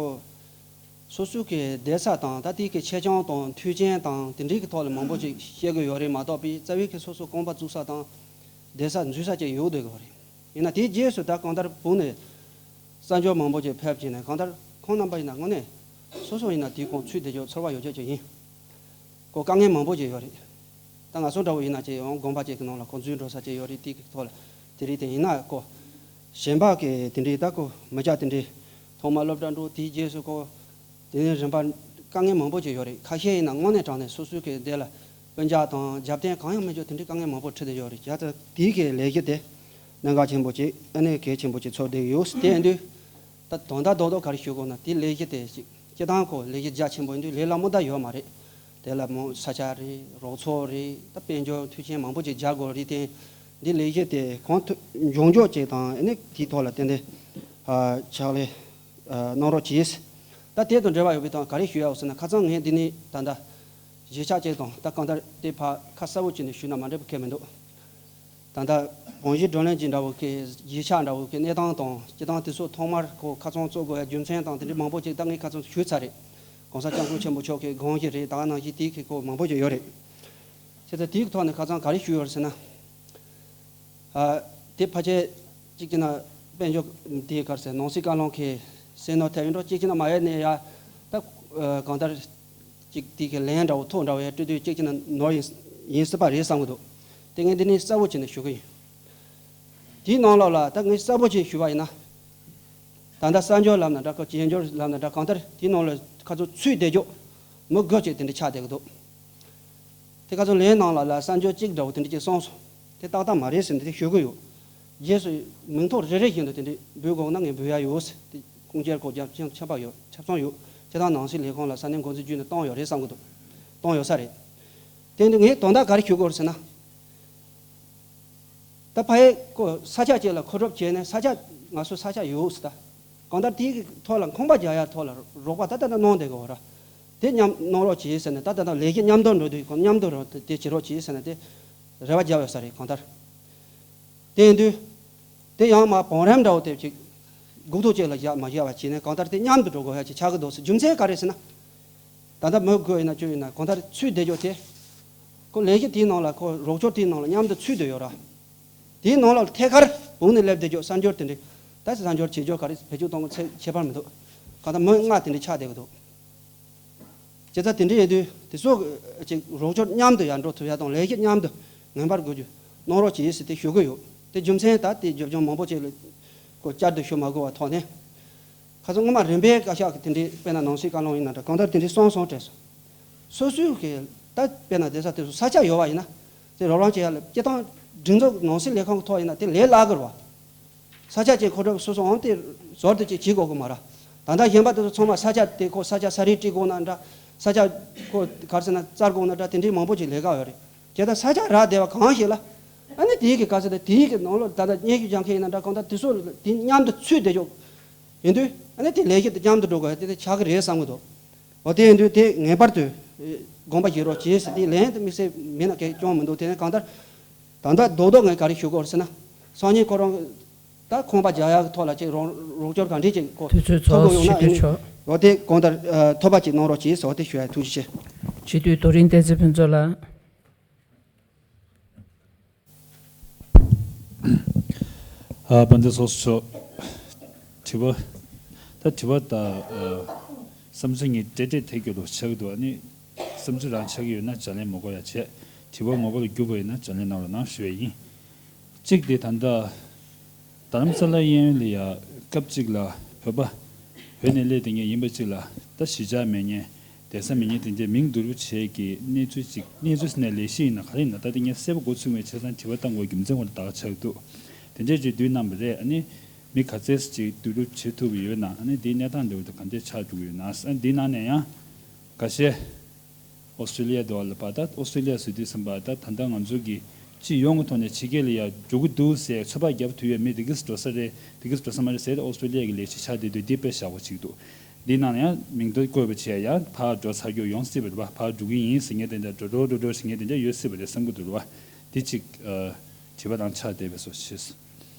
སོ་སོའི་གི་བསྡད་ས་དང་ད་དེའི་གི་ཆེ་ཆུང་དང་མཐུན་རྐྱེན་དང་དེ་འདྲའི་གི་ཐོག་ལ་མང་པོ་ཅིག་བཤད་གི་ཡོད་རེད་མ་གཏོགས་པའི་རྩ་བའི་གི་སོ་སོ་རྐང་པ་བཙུགས་ས་དང་བསྡད་ས་འཛུལ་ས་ཅིག་ཡོད་བསྡད་གི་ཡོད་རེད། ཡིན་ན་དེའི་རྗེས་སུ་ད་གང་ལྟར་བོད་ནས་གསར་འབྱོར་མང་པོ་ཅིག་ཕེབས་ཀྱིན་ནས། གང་ལྟར་ཁོང་རྣམ་པ་ཡིན་ན་དངོས་གནས་སོ་སོ་ཡིན་ན་དེའི་ཁོངས་ཚུད་བསྡད་ཆོག་ཚོར་བ་ཡོད་ཆོག་ཅིག་ཡིན། ཁོ་དཀའ་ངལ་མང་པོ་ཅིག་ཡོད་རེད། ད་ང་ཚོ་འདྲ་བོ་ཡིན་ན་ཅིག་ཡང་དགོན་པ་ཅིག་གི་ནང་ལ་ཁོ་འཛུལ་འགྲོ་ས་ཅིག་ཡོད་རེད། དེ་གི་ཐོག་ལ་དེ་རིགས་དེ་ཡིན་ན་ཁོ་གཞན་པ་གི་དེ་འདྲའི་ད་ཁོ་མི་སྐྱ་དེ་འདྲའི་ཐོག་མ་སློབ་གྲྭ་འགྲོ། དེའི་རྗེས་སུ་ཁོ་དེ་ནས་རིམ་པ་དཀའ་ངལ་མང་པོ་ཅིག་ཡོད་རེད། ཁ་ཤས་ཡིན་ན་དངོས་གནས་དྲང་གནས་སོ་སོའི་གི་དེ་ལ་སྤུན་ཀྱག་དང་རྒྱབ་རྟེན་གང་ཡང་མེད་ཆོག་དེ་འདྲའི་དཀའ་ངལ་མང་པོ་འཕྲད་བསྡད་ཡོད་རེད། བྱས་ཙང་དེའི་གི་ལས་གཞི་དེ་གནད་འགག་ཆེན་པོ་ཅིག་ཨ་ནི་གལ་ཆེན་པོ་ཅིག་ཚོར་བསྡད་ཡོད། དེ་ཡིན་དུས་ད་དོན་དག་རྡོག་རྡོག་ག་རེ་ཞུ་དགོས་ན། དེ་ལས་གཞི་དེ་ཅིག་སྤྱིར་བཏང་ཁོ་ལས་གཞི་རྒྱ་ཆེན་པོ་ཡིན་དུས་ལས་སླ་མོ་ད་ཡོད་མ་རེད། དེ་ལ་མོ་ས་ཆ་རེད། རོགས་ཚོགས་རེད། ད་དཔལ་འབྱོར་མཐུན་རྐྱེན་མང་པོ་ཅིག་སྦྱར་དགོས་རེད་དེ། འདི་ལས་གཞི་དེ་གོང་མཐོ་མགྱོགས་མགྱོགས་ཅིག་དང་ཨ་ནི་དེའི་ཐོག་ལ་ཏན་ཏན་ཨ་ཕྱག་ལས་ཨ་གནང་རོགས་གྱིས། ད་དེ་དང་འབྲེལ་བ་ཡོད་པའི་ཐོག་ག་རེ་ཞུ་ཡག་ཟེར་ན། ཁ་སང་ངས་འདི་ནས་ད་ལྟ་གཞིས་ཆགས་ཅིག་དང་ད་གང་ལྟར་དེ་ཕར་ཁ་གསལ་པོ་བྱས་ནས་ཞུས་ན་མ་འགྲིག་པ་གང་ཡང་མི་འདུག་ད་ལྟ་དགོངས་གཞི་བགྲོ་གླེང་ཅིག་འདྲ་བོ་གི་གཞིས་ཆགས་འདྲ་བོ་གི་གནས་སྟངས་དང་སྤྱིར་བཏང་དེ་ཚོ་ཐོག་མར་ཁོ་ཁ་སང་བཙུགས་དགོས་ཡ་རྒྱུ་མཚན་དང་དེ་འདྲའི་མང་པོ་ཅིག་ད་ངས་ཁ་སང་ཞུས་ཚར་རེད། ༸གོང་ས་༸སྐྱབས་མགོན་ཆེན་པོ་མཆོག་གི་དགོངས་གཞི་རེད། ད་ག་ནང་བཞིན་དེའི་གི་ཁོ་མང་པོ་ཅིག་ཡོད་རེད། བྱས་ཙང་དེའི་ཐོག་ནས་ཁ་སང་ག་རེ་ཞུས་ཡོད་རེད་ཟེར་ན། ཨ་དེ་ཕལ་ཆེར་གཅིག་བྱས་ན་དཔལ་འབྱོར་དེའི་ག་རེ་ཟེར། ནང་སྲིད་བཀའ་བློན་གྱི་སེམས་ནོར་ཐེབས་ཡིན་འགྲོ། གཅིག་བྱས་ན་མ་ཡོད་ནས་ཡ་ད་ཨ་གང་ལྟར་ཅིག་དེ་གི་ལན་འདྲ་བོ་ཐོ་འདྲ་བོ་ཡ་སྤྲོད་དུས་གཅིག་བྱས་ན་ནོར་ཡིན་ཡིན་སྲིད་པ་རེད་བསམ་གི་འདུག་དེ་ངས་འདི་ནས་གསལ་པོ་བྱས་ནས་ཞུ་གི་ཡིན། དེའི་ནང་ལོགས་ལ་ད་ངས་གསལ་པོ་བྱས་ཞུས་པ་ཡིན་ན། ད་ལྟ་གསར་འབྱོར་ལབ་ན་འདྲ། ཁོ་བྱེས་འབྱོར་ལབ་ན་འདྲ། གང་ལྟར་དེའི་ནང་ལ་ཁ་ཚུར་ཚུད་བསྡད་རྒྱུ་མི་དགུ་ཅིག་དེ་འདྲ་ཆགས་བསྡད་ཀྱི་འདུག་དེ་ཁ་ཚུར་ལན་ནང་ལ་ལ་གསར་འབྱོར་གཅིག་འདྲ་བོ་དེ་འདྲ་ཅིག་གསུངས་སོང་། དེ་ཏག་ཏག་མ་རེད་ཟེར་ནས་དེ་ཞུ་གི་ཡོད། རྗེས་སུ་མིང་ཐོ་རེ་རེ་བཞིན་དུ་དེ་འདྲ་འབུལ་དགོས་ན་ངས་འབུལ་ཡ་ཡོད་ཟེར། དེ་ཁུངས་སྐྱེལ་སྐོར་རྒྱབ་ཆ་ཆ་ཕག་ཡོད། ཆ་ཚང་ཡོད། སྤྱིར་བཏང་ནང་སྲིད་ལས་ཁུངས་ལ་ས་གནས་འགོ་འཛིན་བརྒྱུད་ནས་བཏང་ཡོད་རེད་བསམ་གི་འདུག་བཏང་ཡོད་ས་རེད། དེ་འདི་ངས་དོན་དག་ག་རེ་ཞུ་དགོས་རེད་ཟེར་ན། ད་ཕ་ཡུལ་ཁོ་ས་ཆ་ཅིག་ལ་མཁོ་སྒྲུབ་བྱས་ནས་ས་ཆ་ང་ཚོ་ས་ཆ་ཡོད་ཟེར། ད་གང་ལྟར་དེའི་ཐོག་ལ་ཁང་པ་རྒྱག་ཡ་ཐོག་ལ་རོགས་པ་ད་ད་ད་གནང་བསྡད་དགོས་ར། དེ་མཉམ་གནང་རོགས་གྱིས་ཟེར་ནས། ད་ད་ད་ལས་གཞི་མཉམ་དུ་འགྲོ་དུས་ཁོ་མཉམ་དུ་རོགས་དེ་བྱེད་རོགས་གྱིས་ཟེར་ནས་དེ་རེ་བ་བརྒྱབ་ཡོད་ས་རེད། གང་ལྟར་དེ་ཡིན་དུས་དེ་ཡང་མ་བང་རིམ་འདྲ་བོ་དེ་ཅིག་སྒུག་ཐུག་ཅིག་ལ་བཞག་མ་བཞག་པ་བྱས་ནས་གང་ལྟར་དེ་མཉམ་དུ་འགྲོ་དགོས་ཡ་ཅིག་ཆགས་ཀྱི་འདུག་ཟེར། རྒྱུ་མཚན་ག་རེ་ཟེར་ན། ད་ལྟ་མི་དགོས་ཡིན་ན་ཅོ་ཡིན་ན་གང་ལྟར་ཚུད་བསྡད་རྒྱུ་དེ། ཁོ་ལས་གཞི་དེའི་ནང་ལ་ཁོ་རོགས་སྐྱོར་དེའི་ནང་ལ་མཉམ་དུ་ཚུད་བསྡད་ཡོད་ར། དེའི་ནང་ལ་ཐད་ཀར་འོང་ནས་སླེབས་བསྡད་རྒྱུ་གསར་འབྱོར་དེ་འདྲ། ད་གསར་འབྱོར་བྱེས་འབྱོར་ག་རེ་བེད་སྤྱོད་གཏོང་གི་ཚད་ཁྱད་པར་མི་འདུག་གང་ལྟར་མི་ལྔ་དེ་འདྲ་ཆགས་བསྡད་ཀྱི་འདུག་བྱས་ཙང་དེ་འདྲ་ཡིན་དུས་དེ་ཚོ་ཅིག་རོགས་སྐྱོར་མཉམ་དུ་ཡར་འགྲོ་ཐུབ་ཡ་དང་ལས་གཞི་མཉམ་དུ་ངེས་པར་དགོས་རྒྱུ་གནང་རོགས་གྱིས་ཟེར་དེ་ཞུ་གི་ཡོད། དེ་རྒྱུ་མཚན་ད་དེ་རྒྱབ་ལྗོངས་མང་པོ་ཅིག་ལ་ཁོ་བསྐྱར་དུ་ཞུ་མ་དགོས་པ་ཐོག་ནས། ཁ་སང་སྔོན་མ་རིམ་པས་བཀའ་ཤག་གི་དེ་འདྲའི་དཔེར་ན་ནང་སྲིད་བཀའ་བློན་ཡིན་ན་འདྲ། གང་ལྟར་དེ་འདྲའི་གསུངས་སོང་དྲན་སོང་། སོ་སོའི་གི་ད་དཔེར་ན་བསྡད་ས་དེ་ཚོ་ས་ཆ་ཡོད་པ་ཡིན་ན་དེ་རོགས་རམ་བྱེད་ཡ་ལ་སྤྱིར་བཏང་སྒྲིག་འཛུགས་ནང་སྲིད་ལས་ཁང་གི་ཐོག་ཡིན་ན་དེ་ལས་སླ་གི་རེད་བ། ས་ཆ་ཅིག་མཁོ་སྒྲུབ་སོ་སོ་འོང་དེ་ཟུར་དུ་ཅིག་བྱེད་དགོས་གི་མ་རེད། ད་ལྟ་གཞན་པ་དེ་ཚོ་ཚང་མ་ས་ཆ་དེ་ཁོ་ས་ཆ་ས་རིག་སྤྲད་དགོས་ན་འདྲ། ས་ཆ་ཁོ་ག་རེ་ཟེར་ན་བཙལ་དགོས་ན་འདྲ། དེ་འདྲའི་མང་པོ་ཅིག་ལས་ཀ་ཡོད་རེད། དེ་ལྟར་ས་ཆ་རག་བསྡད་པ་གང་ཞིག་ལ་ཨ་ནི་དེའི་གི་ག་ཚོད་དང་དེའི་གི་ནང་ལོགས་ད་ལྟ་སྙན་ཞུ་རྒྱག་མཁན་ཡིན་ན་འདྲ། གང་ལྟར་དེ་ཚོ་དེ་མཉམ་དུ་ཚུད་བསྡད་ཆོག་ཡིན་དུས་ཨ་ནི་དེ་ལས་གཞི་དེ་མཉམ་དུ་འགྲོ་དགོས་ཡ་དེ་དེ་ཆགས་ཀྱི་རེད་བསམ་གྱི་འདུག་འོ་དེ་ཡིན་དུས་དེ་ངེས་པར་དུ་དགོངས་པ་བཞེས་རོགས་བྱེད་ཟེར། དེ་ལན་དེ་དམིགས་བསལ་མེད་ན་གལ་ཅུང་མི་འདུག་དེ་ནས་གང་ལྟར་ད་ལྟ་རྡོག་རྡོག་ངས་ག་རེ་ཞུ་དགོས་རེད་ཟེར་ན། སང་ཉིན་ཁོ་རང་ད་ཁང་པ་རྒྱག་ཡག་གི་ཐོག་ལ་ཅིག་རོགས་རོགས་སྐྱོར་ག་འདྲས་ཅིག་ཁོ་དུས་ཚོད་ཐོབ་ཚོགས་དགོས་ཡོང་ཞུ་ན་ཨ་དུས་ནི་ཆོག་འོ་དེ་གང་ལྟར་ཨ་ཐོབ་པ་ཅིག་གནང་རོགས་བྱེད་ཟེར། འོ་དེ་ཞུ་ཡ། ཐུགས་རྗེ་ཆེ། སྤྱི་འཐུས་རྡོ་རིང་བསྟན་འཛིན་ཕུན་ཚོགས་ལགས། ཨ་དཔལ་ལྡན་ཚོགས་གཙོ་མཆོག་དྲི་བ། ད་དྲི་བ་དང་ཨ་བསམ་ཚུལ་གཉིས་འདྲེས་འདྲེས་ཐད་ཀྱི་ལོ་ཆགས་ཀྱི་འདུག་ཨ་ནི་བསམ་ཚུལ་རང་ཆགས་ཀྱི་ཡོད་ན་ལྗགས་ལན་མ་དགོས་ཡ་བྱས། དྲི་བ་ངོ་མ་ལ་འགྱུར་བ་ཡིན་ན་ལྗགས་ལན་གནང་རོགས་གནང་ཞུ་ཡས་ཡིན། གཅིག་དེ་ད་ལྟ་རྡ་རམ་ས་ལ་གཡས་གཡོན་ལ་ཡ་སྐབས་གཅིག་ལ་བོད་པ་བོད་ནས་སླེབས་བསྡད་མཁན་ཡིན་པ་གཅིག་ལ་ད་གཞིས་ཆགས་མེད་མཁན་བསྡད་ས་མེད་མཁན་དེ་འདྲའི་མིང་བསྡུ་རུབ་བྱེད་ཀྱི་གནས་ཚུལ་གཅིག་གནས་ཚུལ་ཟེར་ནས་ལས་གཞི་ཡིན་ན་ག་རེ་ཡིན་ན་ད་དེ་ངས་གསལ་པོ་མགོ་ཚོས་མེད་བྱས་ཙང་དྲི་བ་བཏང་དགོས་རྒྱུ་མཚན་ངོ་ལ་ད་ག་ཆགས་འདུག་དེ་འདྲས་ཅིག་བསྡུས་གནང་པ་རེད། ཨ་ནི་མི་ག་ཚད་ཅིག་བསྡུ་རུབ་བྱེད་ཐུབ་ཀྱི་ཡོད་ན་ཨ་ནི་དེའི་གནས་སྟངས་འདྲ་བོ་དེ་ག་འདྲས་ཆགས་འགྲོ་གི་ཡོད་ན་ཨ་ནི་དེའི་ནང་ནས་ཡང་། ཁ་ཤས་ཨོ་སི་ཀྲི་ལི་ཡ་དུ་བ་ལ་བ་ད་ཨོ་སི་ཀྲི་ལི་ཡ་ཟེར་དུས་ཙམ་པ་ད་ད་ལྟ་ང་ཚོ་གི་སྤྱི་ཡོངས་ཀྱི་ཐོག་ནས་ཕྱི་རྒྱལ་ལ་ཡ་འགྲོ་གི་འདུག་ཟེར་ཚོད་དཔག་རྒྱབ་ཐུབ་ཡོད་མེད་དེ་གིས་འགྲོ་ས་རེད་དེ་གིས་འགྲོ་ས་མ་རེད་ཟེར་ཏེ་ཨོ་སི་ཀྲི་ལི་ཡ་གི་ལས་གཞི་ཆགས་བསྡད་དུས་འདི་དཔེ་བཞག་པོ་ཅིག་འདུག་འདི་ནང་ལ་ཡང་མིང་ཐོ་བཀོད་པ་བྱས་ཡ་ཕར་འགྲོ་ཚར་རྒྱུ་ཡོང་སྲིད་པ་རེད་བ། ཕར་འགྲོ་གི་ཡིན་ཟེར་མཁན་དེ་འདྲ་འགྲོ་འགྲོ་འགྲོ་འགྲོ་ཟེར་མཁན་དེ་འདྲ་ཡོད་སྲིད་པ་རེད་བསམ་གྱི་འདུག་རེད་བ། འདི་གཅིག་ཨ་དྲི་བ་དང་ཆགས་བསྡད་པའི་བཟོ་ཞིག་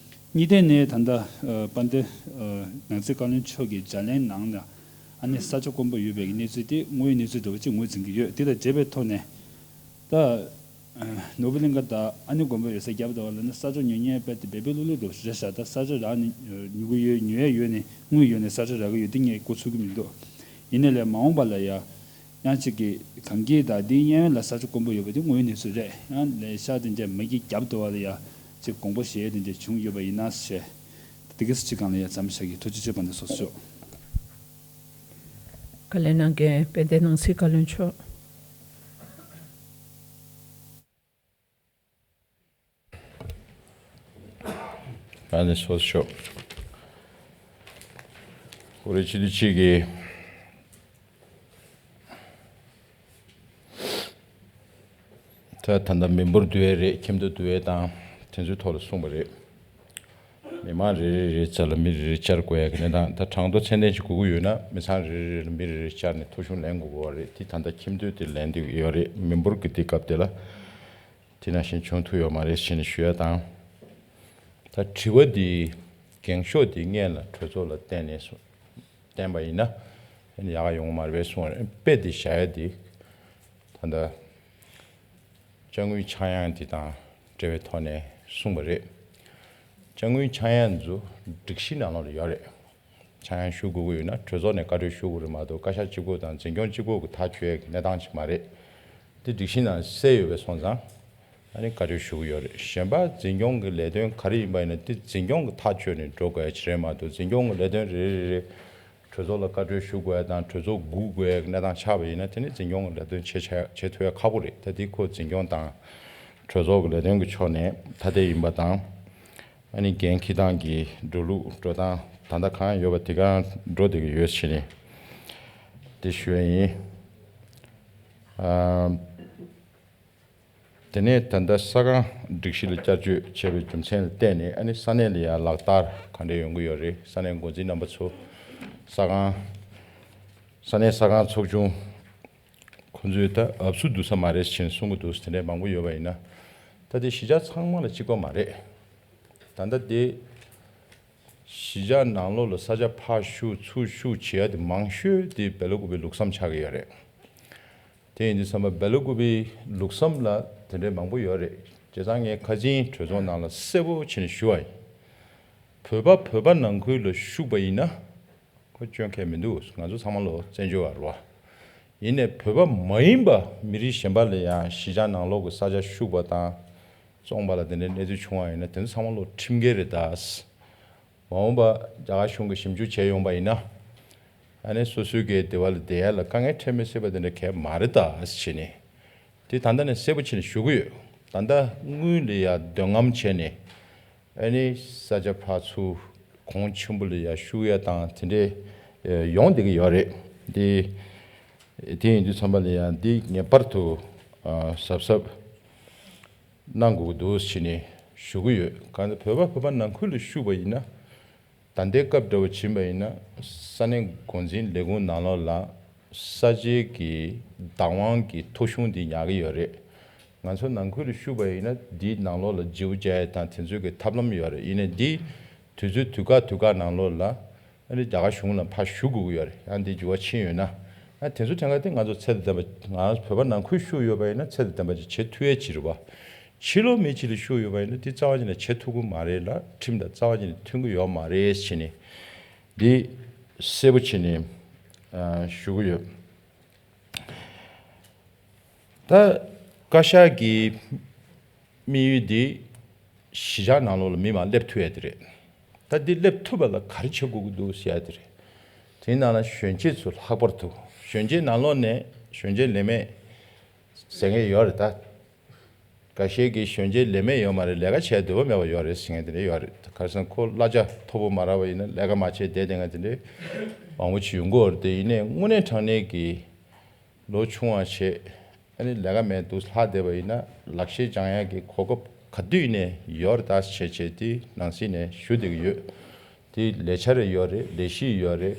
གཉིས་ལྡན་ནས་ད་ལྟ་ཨ་དཔལ་ལྡན་ཨ་ནང་སྲིད་བཀའ་བློན་མཆོག་གིས་ལྗགས་ལན་ནང་ལ་ཨ་ནི་ས་ཆ་དཀོན་པོ་ཡོད་པའི་གནས་ཚུལ་དེ་དངོས་ཡོད་གནས་ཚུལ་འདྲ་བོ་ཅིག་ངོས་འཛིན་གྱི་ཡོད། དེ་དང་འབྲེལ་བའི་ཐོག་ནས་ད་ཨ་ནོར་བུ་གླིང་ག་དང་ཨ་ནི་དགོན་པའི་འོད་གསལ་རྒྱབ་དང་བ་ལ་ནི་ས་ཆ་ཉོ་མཁན་དཔེ་དེ་བེ་བེ་ལུ་ལུ་འདྲ་བོ་ཞིག་རེད་ཤག་ད་ས་ཆ་རག་ནས་ཉོ་གི་ཡོད་ཉོ་ཡས་ཡོད་ནས་དངུལ་ཡོད་ནས་ས་ཆ་རག་གི་ཡོད་དེ་ངས་མགོ་ཚོས་ཀྱི་མི་འདུག་ཡིན་ནའི་ལས་མ་འོངས་པ་ལ་ཡ། ཡང་གཅིག་གིས་གངས་སྐྱིད་དང་འདིའི་གཡས་གཡོན་ལ་ས་ཆ་དཀོན་པོ་ཡོད་པ་འདི་དངོས་ཡོད་གནས་ཚུལ་རེད། ཡང་ལས་ཤག་དེ་འདྲས་མ་གི་རྒྱབ་དུ་བ་ལ་ཡ་གཅིག་དགོངས་པ་བཞེས་དེ་འདྲས་བྱུང་ཡོད་པ་ཡིན་ན་ཞེས། དེ་གིས་གཅིག་སྒང་ལ་ཡ་མཚམས་བཞག་གི། ཐུགས་རྗེ་ཆེ། བཀའ་འདི་སོགས་ཞུ། བཀའ་ལན་གནང་མཁན་དཔལ་ལྡན་ནང་སྲིད་བཀའ་བློན་མཆོག་ཨ་ནི་སོ་ཤོག་ཀོ་རེ་སྤྱི་འཐུས་གཅིག་གིས་ད་ད་ལྟ་མི་འབོར་བསྡུ་ཡས་རེད། ཁྱིམ་ཐོ་བསྡུ་ཡས་དང་དེ་ཚོའི་ཐོག་ལ་གསུངས་པ་རེད། མི་མང་རེ་རེ་རེའི་རྩ་ལ་མི་རེ་རེ་བཅར་དགོས་ཡ་གི་གནས་སྟངས། ད་གྲངས་ཐོ་ཚད་ལྡན་ཞིག་དགོས་ཀྱི་ཡོད་ན་མི་ཚང་རེ་རེ་ལ་མི་རེ་རེ་བཅར་ནས་ཐོ་གཞུང་ལེན་དགོས་ཀྱི་ཡོད་རེད། དེ་ད་ལྟ་ཁྱིམ་ཐོ་དེ་ལེན་བསྡད་ཀྱི་ཡོད་རེད། མི་འབོར་གྱི་དེ་སྐབས་དེ་ལ། དེ་ནང་བཞིན་བྱུང་ཐུབ་ཡོད་མ་རེད་ཟེར་ནས་ཞུ་ཡ་དང་། ད་དྲི་བ་འདི་འགེངས་ཤོག་འདི་སྔོན་ལ་གྲོས་ཚོགས་ལ་བསྟན་ནས་སོ་བསྟན་པ་ཡིན་ན་ཨ་ནི་ཡག་ག་ཡོང་གི་མ་རེད་པས་གསུངས་པ་རེད། དཔེ་འདི་བཞག་ཡ་འདི་ད་ལྟ་དཔྱ་དངུལ་ཆག་ཡང་འདི་དང་འབྲེལ་བའི་ཐོག་ནས་གསུངས་པ་རེད། དཔྱ་དངུལ་ཆག་ཡང་ཚོ་སྒྲིག་གཞི་ནང་ལོགས་ལ་ཡོད་རེད། ཆག་ཡང་ཞུ་དགོས་ཀྱི་ཡོད་ན་གྲོས་ཚོགས་ནས་བཀའ་འཁྲོལ་ཞུ་དགོས་རེད་མ་གཏོགས་བཀའ་ཤག་གཅིག་པོ་དང་འཛིན་སྐྱོང་གཅིག་པོ་གི་ཐག་གཅོད་ཡས་ཀྱི་གནས་སྟངས་ཅིག་མ་རེད། འདི་སྒྲིག་གཞི་ནང་གསལ་ཡོད་པས་སོང་ཙང་ཨ་ནི་བཀའ་འཁྲོལ་ཞུ་གི་ཡོད་རེད། གཞན་པ་འཛིན་སྐྱོང་གི་ལས་དོན་ག་རེ་ཡིན་པ་ཡིན་ན་འདི་འཛིན་སྐྱོང་གི་ཐག་གཅོད་ནས་འགྲོ་དགོས་ཡ་ཅིག་རེད་མ་གཏོགས་འཛིན་སྐྱོང་གི་ལས་དོན་རེ་རེ་རེ་གྲོས་ཚོགས་ལ་བཀའ་འཁྲོལ་ཞུ་དགོས་ཡ་དང་གྲོས་ཚོགས་སྒུག་དགོས་ཡ་གི་གནས་སྟངས་ཆགས་པ་ཡིན་ན་དེ་ནི་འཛིན་སྐྱོང་གི་ལས་དོན་བྱེད་བྱ་བྱེད་ཐུབ་ཡ་ཁག་པོ་རེད། ད་འདི་ཁོ་འཛིན་སྐྱོང་དང་གྲོས་ཚོགས་ཀྱི་ལས་དོན་གྱི་ཕྱོགས་ནས་ཐ་དད་ཡིན་པ་དང་། ཨ་ནི་འགན་འཁྱེར་སྟངས་ཀྱི་འགྲོ་ལུགས་འགྲོ་སྟངས་ད་ལྟ་གང་ཡོད་པ་དེ་གང་འགྲོ་བསྡད་ཀྱི་ཡོད་ཕྱིན་ནས་དེ་ཞུ་ཡ་ཡིན། ཨ་དེ་ནས་ད་ལྟ་ས་ཁང་སྒྲིག་གཞི་ལ་བསྐྱར་བཅོས་བྱས་པའི་རྒྱུ་མཚན་ལ་བརྟེན་ནས་ཨ་ནི་ས་གནས་ལ་ཡང་ལག་བསྟར་ག་འདྲས་ཡོང་གི་ཡོད་རེད། ས་གནས་འགོ་འཛིན་རྣམ་པ་ཚོ་ས་ཁང་ས་གནས་ས་ཁང་ཚོགས་ཆུང་ཁོ་ཚོས་ད་ཨབ་སུ་བསྡུ་ས་མ་རེད་ཟེར་གསུང་གི་འདུག་དེ་འདྲས་མང་པོ་ཡོད་པ་ཡིན་ན་ད་དེ་གཞིས་ཆགས་ཚང་མ་ལ་གཅིག་པ་མ་རེད། ད་ལྟ་དེ་གཞིས་ཆགས་ནང་ལོགས་ལ་ས་ཆ་ཕར་བཤུག་ཚུར་བཤུག་བྱེད་ཡ་དེ་མང་ཤོས་དེ་སྦེ་ལ་ཀུ་པའི་ལུགས་བསམ་ཆགས་ཀྱི་ཡོད་རེད། དེ་ཡིན་དུས་ཙམ་པ་སྦེ་ལ་ཀུ་པའི་ལུགས་བསམ་ལ་དེ་འདྲའི་མང་པོ་ཡོད་རེད། བྱས་ཙང་ངས་ཁ་ཆེའི་གྲོས་ཚོགས་ནང་ལ་གསལ་པོ་བྱས་ནས་ཞུ་བ་ཡིན། བོད་པ་བོད་པ་ནང་ཁུལ་ལ་བཤུག་པ་ཡིན་ན་ཁོ་སྐྱོན་གང་ཡང་མི་འདུག་ང་ཚོ་ཚང་མ་ལོ་བཙན་བྱོལ་བ་རེད་བ། ཡིན་ནའི་བོད་པ་མ་ཡིན་པ་མི་རིགས་གཞན་པ་ལ་ཡང་གཞིས་ཆགས་ནང་ལོགས་ཀྱི་ས་ཆ་བཤུག་པ་དང་བཙོང་པ་ལ་དེ་འདྲའི་གནས་ཚུལ་བྱུང་བ་ཡིན་ན་དེ་ཚོ་ཚང་མ་ལོ་ཁྲིམས་འགལ་རེད་ད། མ་འོངས་པ་རྒྱ་གར་གཞུང་གིས་ཞིབ་འཇུག་བྱས་ཡོང་པ་ཡིན་ན། ཨ་ནི་སོ་སོའི་གི་སྡེ་བ་ལ་བསྡད་ཡ་ལ་དཀའ་ངལ་འཕྲད་མི་སྲིད་པ་དེ་འདྲ་གང་ཡང་མ་རེད་ད་ཟེར་བྱས་ནས། དེ་ད་ལྟ་ནས་གསལ་པོ་བྱས་ནས་ཞུ་གི་ཡོད། ད་ལྟ་དངུལ་ལ་ཡ་འདོད་རྔམ་བྱས་ནས། ཨ་ནི་ས་ཆ་ཕར་ཚུར་གོང་ཆེན་པོ་ལ་ཡ་བཤུག་ཡ་དང་དེ་འདྲས་ཡོང་བསྡད་ཀྱི་ཡོད་རེད། དེ་དེ་ཡིན་དུས་ཙམ་པ་ལ་ཡ་འདི་ངེས་པར་དུ་གཟབ་གཟབ་གནང་དགོས་ཀྱི་འདུག་ཟེར་ནས་ཞུ་གི་ཡོད། གང་ལྟར་བོད་པ་བོད་པ་ནང་ཁུལ་ལ་བཤུག་པ་ཡིན་ན། ད་ལྟའི་སྐབས་འདྲ་བོ་ཕྱིན་པ་ཡིན་ན་ས་གནས་འགོ་འཛིན་ལས་ཁུངས་ནང་ལོགས་ལ་ས་ཆའི་གི་བདག་དབང་གི་ཐོ་གཞུང་འདི་ཉར་གི་ཡོད་རེད། ང་ཚོ་ནང་ཁུལ་ལ་བཤུག་པ་ཡིན་ན་འདིའི་ནང་ལོགས་ལ་བརྗེ་པོ་རྒྱག་ཡ་དང་དེ་ཚོའི་གི་ཐབས་ལམ་ཡོད་རེད། ཡིན་ནའི་འདི་དུས་ཚོད་དུས་བཀག་དུས་བཀག་ནང་ལོགས་ལ་ཨ་ནི་རྒྱ་གར་གཞུང་ལ་ཕར་ཞུ་དགོས་ཀྱི་ཡོད་རེད། ཡང་འདི་འགྱུར་བ་ཕྱིན་ཡོད་ན་ཨ་དེ་ཚོ་དེ་ག་དེ་ང་ཚོ་ཚད་དང་ལྡན་པ་ང་བོད་པ་ནང་ཁུལ་བཤུག་ཡོད་པ་ཡིན་ན་ཚད་དང་ལྡན་པ་ཅིག་བྱེད་ཐུབ་ཡས་ཅིག་རེད་བ། ཕྱི་ལོགས་མི་གཅིག་ལ་བཤུག་ཡོད་པ་ཡིན་ན་དེ་རྩ་བ་ཉིད་ནས་བྱེད་ཐུབ་ཀྱི་མ་རེད་ལ་ཁྲིམས་དང་རྩ་བ་ཉིད་ནས་མཐུན་གྱི་ཡོད་མ་རེད་ཟེར་ནས། འདི་གསལ་པོ་བྱས་ནས་ཨ་ཞུ་གི་ཡོད། ད་བཀའ་ཤག་གི་དམིགས་ཡུལ་འདི་གཞིས་ཆགས་ནང་ལོགས་ལ་མི་མང་སླེབས་ཐུབ་ཡ་དེ་རེད། ད་འདི་སླེབས་ཐུབ་པ་ལ་ག་རེ་བྱེད་དགོས་ཀྱི་འདུག་ཟེར་ཡ་དེ་རེད། དེའི་ནང་ལ་གཞོན་སྐྱེས་ཚོ་ལྷག་པར་དུ་གཞོན་སྐྱེས་ནང་ལོགས་ནས་གཞོན་སྐྱེས་ལས་མེད་ཟེར་མཁན་ཡོད་རེད་ད། འགའ་ཤས་ཀྱིས་གཞོན་སྐྱེས་ལས་མེད་ཡོད་མ་རེད། ལས་ཀ་བྱེད་འདོད་པ་མེད་པ་ཡོད་རེད་ཟེར་མཁན་དེ་འདྲ་ཡོད་རེད། ག་རེ་ཟེར་ན་ཁོ་གླ་ཆ་མཐོ་པོ་མ་རག་པ་ཡིན་ན་ལས་ཀ་མ་བྱས་བསྡད་བསྡད་མཁན་དེ་འདྲ་མང་པོ་ཅིག་ཡོང་གི་ཡོད་རེད། དེ་ཡིན་ནའི་དངོས་གནས་དྲང་གནས་ཀྱི་ལོ་ཆུང་བ་བྱས་ཨ་ནི་ལས་ཀ་མེད་འདུག་ལྷག་བསྡད་པ་ཡིན་ན་ལག་ཤེས་སྦྱང་ཡག་གི་གོ་སྐབས་ག་དུས་ནས་ཡོད་རེད་ད་བྱས་བྱས་དེ་ནང་སྲིད་ནས་ཞུ་བསྡད་ཀྱི་ཡོད། དེ་ལས་འཆར་ཡོད་རེད། ལས་གཞི་ཡོད་རེད།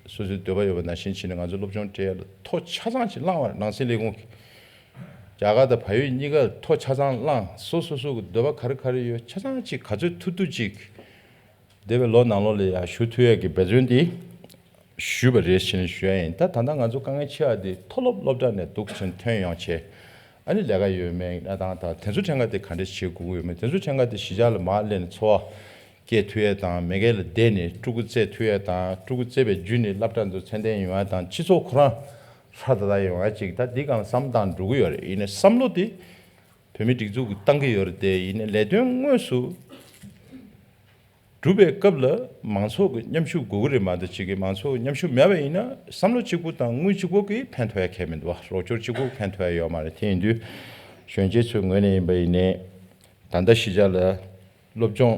སོ་སོའི་འདོད་པ་ཡོད་པ་ནང་བཞིན་བྱས་ནས་ང་ཚོ་སློབ་སྦྱོང་སྤྲད་ཡ་ལ་ཐོ་ཆ་ཚང་ཅིག་བླངས་པ་རེད། ནང་སྲིད་ལས་ཁུངས་ཀྱིས་རྒྱ་གར་དང་བལ་ཡུལ་གཉིས་ཀར་ཐོ་ཆ་ཚང་བླངས། སོ་སོ་སོ་གི་འདོད་པ་ག་རེ་ག་རེ་ཡོད་ཆ་ཚང་ཅིག་ག་ཚོད་ཐུབ་ཐུབ་ཅིག་འདས་པའི་ལོ་ནང་ལོགས་ལ་ཡ་ཞུ་ཐུབ་ཡ་གི་འབད་བརྩོན་དེ་ཞུས་པ་རེད་ཟེར་ནས་ཞུ་ཡ་ཡིན། ད་ད་ལྟ་ང་ཚོ་དཀའ་ངལ་ཆེ་བ་དེ་མཐོ་སློབ་སློབ་གྲྭ་ནས་འདུག་ཟེར་ཐོན་ཡོང་བྱས་ཨ་ནི་ལས་ཀ་ཡོད་མེད་གནས་སྟངས་དང་དེ་ཚོ་ཕྲན་ཁ་དེ་ག་འདྲས་བྱེད་དགོས་ཀྱི་ཡོད་མེད་དེ་ཚོ་ཕྲན་ཁ་དེ་གཞིས་ཆགས་ལ་མར་སླེབས་ནས་འཚོ་བ་སྐྱེལ་ཐུབ་ཡ་དང་མ་གི་ལ་བསྡད་ནས་ཕྲུ་གུ་བཙས་ཐུབ་ཡ་དང་ཕྲུ་གུ་བཙས་པའི་བརྒྱུད་ནས་སློབ་གྲྭ་ཚོ་ཚད་ལྡན་ཡོང་ཡ་དང་སྤྱི་ཚོགས་ཁོ་རང་ཧྲ་ད་ད་ཡོང་ཡ་ཅིག་ད་འདི་གང་བསམ་བཏང་འགྲོ་གི་ཡོད་རེད། ཡིན་ནའི་བསམ་བློ་དེ་བོད་མི་སྒྲིག་འཛུགས་ཀྱིས་བཏང་གི་ཡོད་རེད་དེ་ཡིན་ནའི་ལས་དོན་དངོས་སུ་སྒྲུབ་པའི་སྐབས་ལ་མང་ཚོགས་ཀྱི་མཉམ་ཞུགས་དགོས་ཀྱི་རེད་མ་གཏོགས་གཅིག་གིས་མང་ཚོགས་ཀྱི་མཉམ་ཞུགས་མེད་པ་ཡིན་ན་བསམ་བློ་གཅིག་པུ་དང་དངུལ་གཅིག་པོ་གིས་ཕན་ཐོགས་ཡ་གང་ཡང་མི་འདུག་བ། རོགས་སྐྱོར་གཅིག་པོ་ཕན་ཐོགས་ཡ་ཡོད་མ་རེད། དེ་ཡིན་དུས་གཞོན་སྐྱེས་ཚོའི་ངོས་ནས་ཡིན་པ་ཡིན་ནའི་ད་ལྟ་གཞིས་ཆགས་ལ་སློབ་སྦྱོང་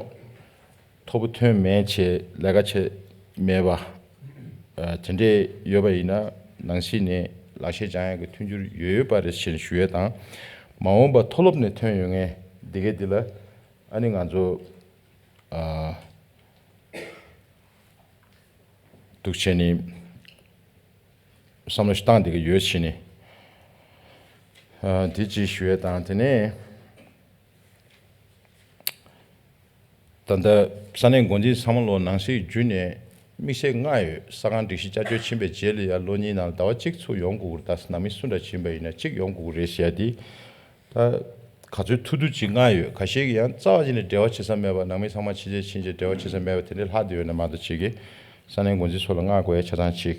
མཐོ་པོ་ཐོན་མེད་བྱས་ལས་ཀ་བྱས་མེད་པ་ཨ་དེ་འདྲས་ཡོད་པ་ཡིན་ན་ནང་སྲིད་ནས་ལག་ཤེས་སྦྱང་ཡག་གི་མཐུན་འགྱུར་ཡོད་ཡོད་པ་རེད་ཞེས་ཞུ་ཡས་དང་། མ་འོངས་པ་མཐོ་སློབ་ནས་ཐོན་ཡོང་མཁན་འདི་གས་འདི་ལ་ཨ་ནི་ང་ཚོ་ཨ་འདུག་བྱས་ནས་བསམ་བློ་ཞིག་བཏང་བསྡད་ཀྱི་ཡོད་བྱས་ནས་ཨ་འདི་ཅིག་ཞུ་ཡས་དང་། དེ་ནས་ད་ལྟ་ས་གནས་འགོ་འཛིན་ཚང་མ་ལོ་ནང་སྲིད་བརྒྱུད་ནས་དམིགས་བསལ་ལྔ་ཡོད། ས་ཁང་སྒྲིག་གཞི་བསྐྱར་བཅོས་ཕྱིན་པའི་རྗེས་ལ་ཡང་ལོ་གཉིས་ནང་ཟླ་བ་གཅིག་ཚུར་ཡོང་དགོས་ཀྱི་རེད། ད་ནང་མི་སུ་འདྲ་ཕྱིན་པ་ཡིན་ན་གཅིག་ཡོང་དགོས་ཀྱི་རེད་ཟེར་ཡ་དེ་ད་ག་ཚོད་ཐུབ་ཐུབ་ཅིག་ལྔ་ཡོད། ཁ་ཤས་ཀྱིས་ཡང་རྩ་བ་ཉིད་ནས་འབྲེལ་བ་བྱེད་ས་མེད་པ་ནང་མི་ཚང་མ་ཕྱི་རྒྱལ་ཕྱིན་རྗེས་འབྲེལ་བ་བྱེད་ས་མེད་པ་དེ་འདྲས་ལྷག་བསྡད་ཡོད་ན་མ་གཏོགས་གཅིག་གིས་ས་གནས་འགོ་འཛིན་ཚོ་ལ་མངགས་དགོས་ཡ་ཆ་ཚང་ཅིག་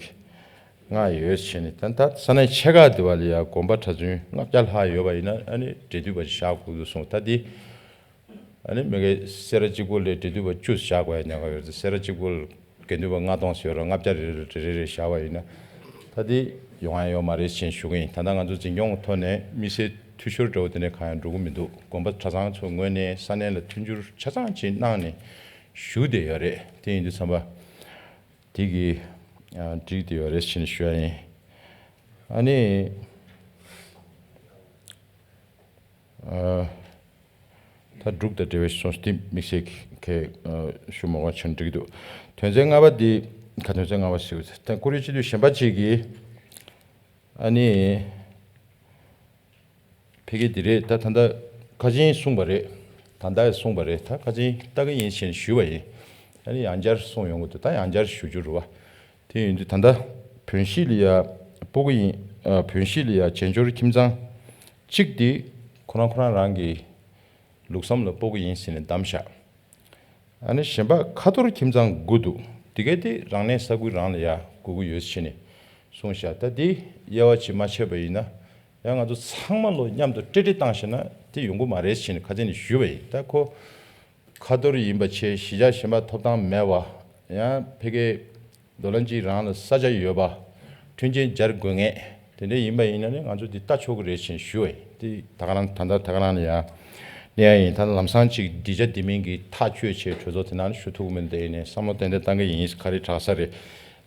ལྔ་ཡོད་བྱས་ནས་ད་ད་ས་གནས་ཆེ་ཁག་དེ་བ་ལ་ཡང་དགོན་པ་གྲྭ་བཙུན་ལྔ་བརྒྱ་ལྷག་ཡོད་པ་ཡིན་ན་ཨ་ནི་འབྲེལ་མཐུད་པ་ཞིག་བཞག་དགོས་འདུག་གསུངས། ད་འདི་ཨ་ནི་མ་གི་སེ་ར་གཅིག་པོ་ལ་འབྲེལ་མཐུད་པ་བཅུ་བཞག་དགོས་ཡ་ཉེན་ཁ་ཡོད་རེད། སེ་ར་གཅིག་པོ་ལ་དགེ་འདུན་པ་ལྔ་སྟོང་ཟེར་ཡོད་རེད། ལྔ་བརྒྱ་རེ་རེ་རེ་རེ་བཞག་པ་ཡིན་ན་ད་འདི་ཡོང་ཡ་ཡོད་མ་རེད་ཅེས་ཞུ་གི་ཡིན། ད་ལྟ་ང་ཚོ་འཛིན་སྐྱོང་གི་ཐོག་ནས་དམིགས་བསལ་འཐུས་ཤོར་འདྲ་བོ་དེ་འདྲས་གང་ཡང་འགྲོ་གི་མི་འདུག་དགོན་པ་གྲྭ་ཚང་ཚོའི་ངོས་ནས་ས་གནས་ལ་མཐུན་འགྱུར་ཆ་ཚང་ཅིག་གནང་ནས་བཞུགས་བསྡད་ཡོད་རེད། དེ་ཡིན་དུས་ཙམ་པ་དེ་གི་ཨ་འགྲིག་བསྡད་ཡོད་རེད་ཅེས་ཞུ་ཡ་ཡིན། ཨ་ནི། ཨ། ད་འབྲུག་དང་འབྲེལ་བའི་གསུང་སྟེ་དམིགས་བསལ་གྱི་ཨ་ཞུ་མ་དགོས་ཆེན་འགྲིག་འདུག་དོན་ཚན་ལྔ་པ་འདི་ག་དོན་ཚན་ལྔ་པ་ཞིག་ད་བཀུར་འོས་སྤྱི་འཐུས་གཞན་པ་ཅིག་གིས་ཨ་ནི་ཕ་གི་འདི་རེད། ད་ད་ལྟ་ཁ་ཆེན་གསུངས་པ་རེད། ད་ལྟ་གསུངས་པ་རེད། ད་ཁ་ཆེན་ལྟ་གི་ཡིན་ཞེས་ཞུས་པ་ཡིན། ཨ་ནི་ཡང་བསྐྱར་གསུངས་ཡོང་གི་འདུག་ད་ཡང་བསྐྱར་ཞུ་རྒྱུ་རེད་བ། དེ་ཡིན་དུས་ད་ལྟ་བོན་གཞིས་ལ་ཡ་སྤོ་གི་ཡིན། ཨ་བོན་གཞིས་ལ་ཡ་བྱེས་འབྱོར་ཁྱིམ་ཚང་གཅིག་དེ་ཁོ་རང་ཁོ་རང་རང་གི་ལུགས་བསམ་ལ་སྤོ་གི་ཡིན་ཟེར་ནས་བདམས་བཞག་ཨ་ནི་གཞན་པ་ཁ་ཐོར་ཁྱིམ་ཚང་དགུ་འདུག་དེ་གས་དེ་རང་གནས་ས་ཁུལ་རང་ལ་ཡ་དགོས་ཀྱི་ཡོད་ཟེར་ནས་གསུངས་བཞག་ད་དེ་དབྱེ་བ་ཅིག་མ་ཕྱེ་བ་ཡིན་ན་ཡང་ང་ཚོ་ཚང་མ་ལོ་མཉམ་དུ་ཏྲེ་ཏྲེ་བཏང་ཤེ་ན་དེ་ཡོང་གི་མ་རེད་ཟེར་ནས་ཁ་ཚན་ནས་ཞུས་པ་ཡིན། ད་ཁོ། ཁ་ཐོར་ཡིན་པ་བྱས་གཞིས་ཆགས་གཞན་པ་ཐོབ་ཐང་མེད་པ། ཡང་ཕ་གིའི་རྡོ་ལ་གཅིག་རང་ལ་ས་ཆ་ཡོད་པ། མཐུན་རྐྱེན་སྦྱར་དགོས་ངེས་དེ་འདྲ་ཡིན་པ་ཡིན་ན་ནི་ང་ཚོ་འདི་ལྟ་ཆོག་གི་རེད་ཅེས་ཞུ་བ་ཡིན། དེ་ད་ག་རང་ད་ལྟ་ད་ག་རང་ལ་ཡ་གནས་ཡ་ཡིན། ད་ལམ་སང་ཅིག་འདི་ཆ་འདི་མིན་གྱི་ཐག་གཅོད་བྱས་གྲོས་ཚོགས་དེ་ནང་ཞུ་ཐུབ་ཀྱི་མིན་དེ་ཡིན་ནའི་བསམ་བློ་ཏན་ཏན་བཏང་གི་ཡིན། ག་རེ་དྲག་ས་རེད།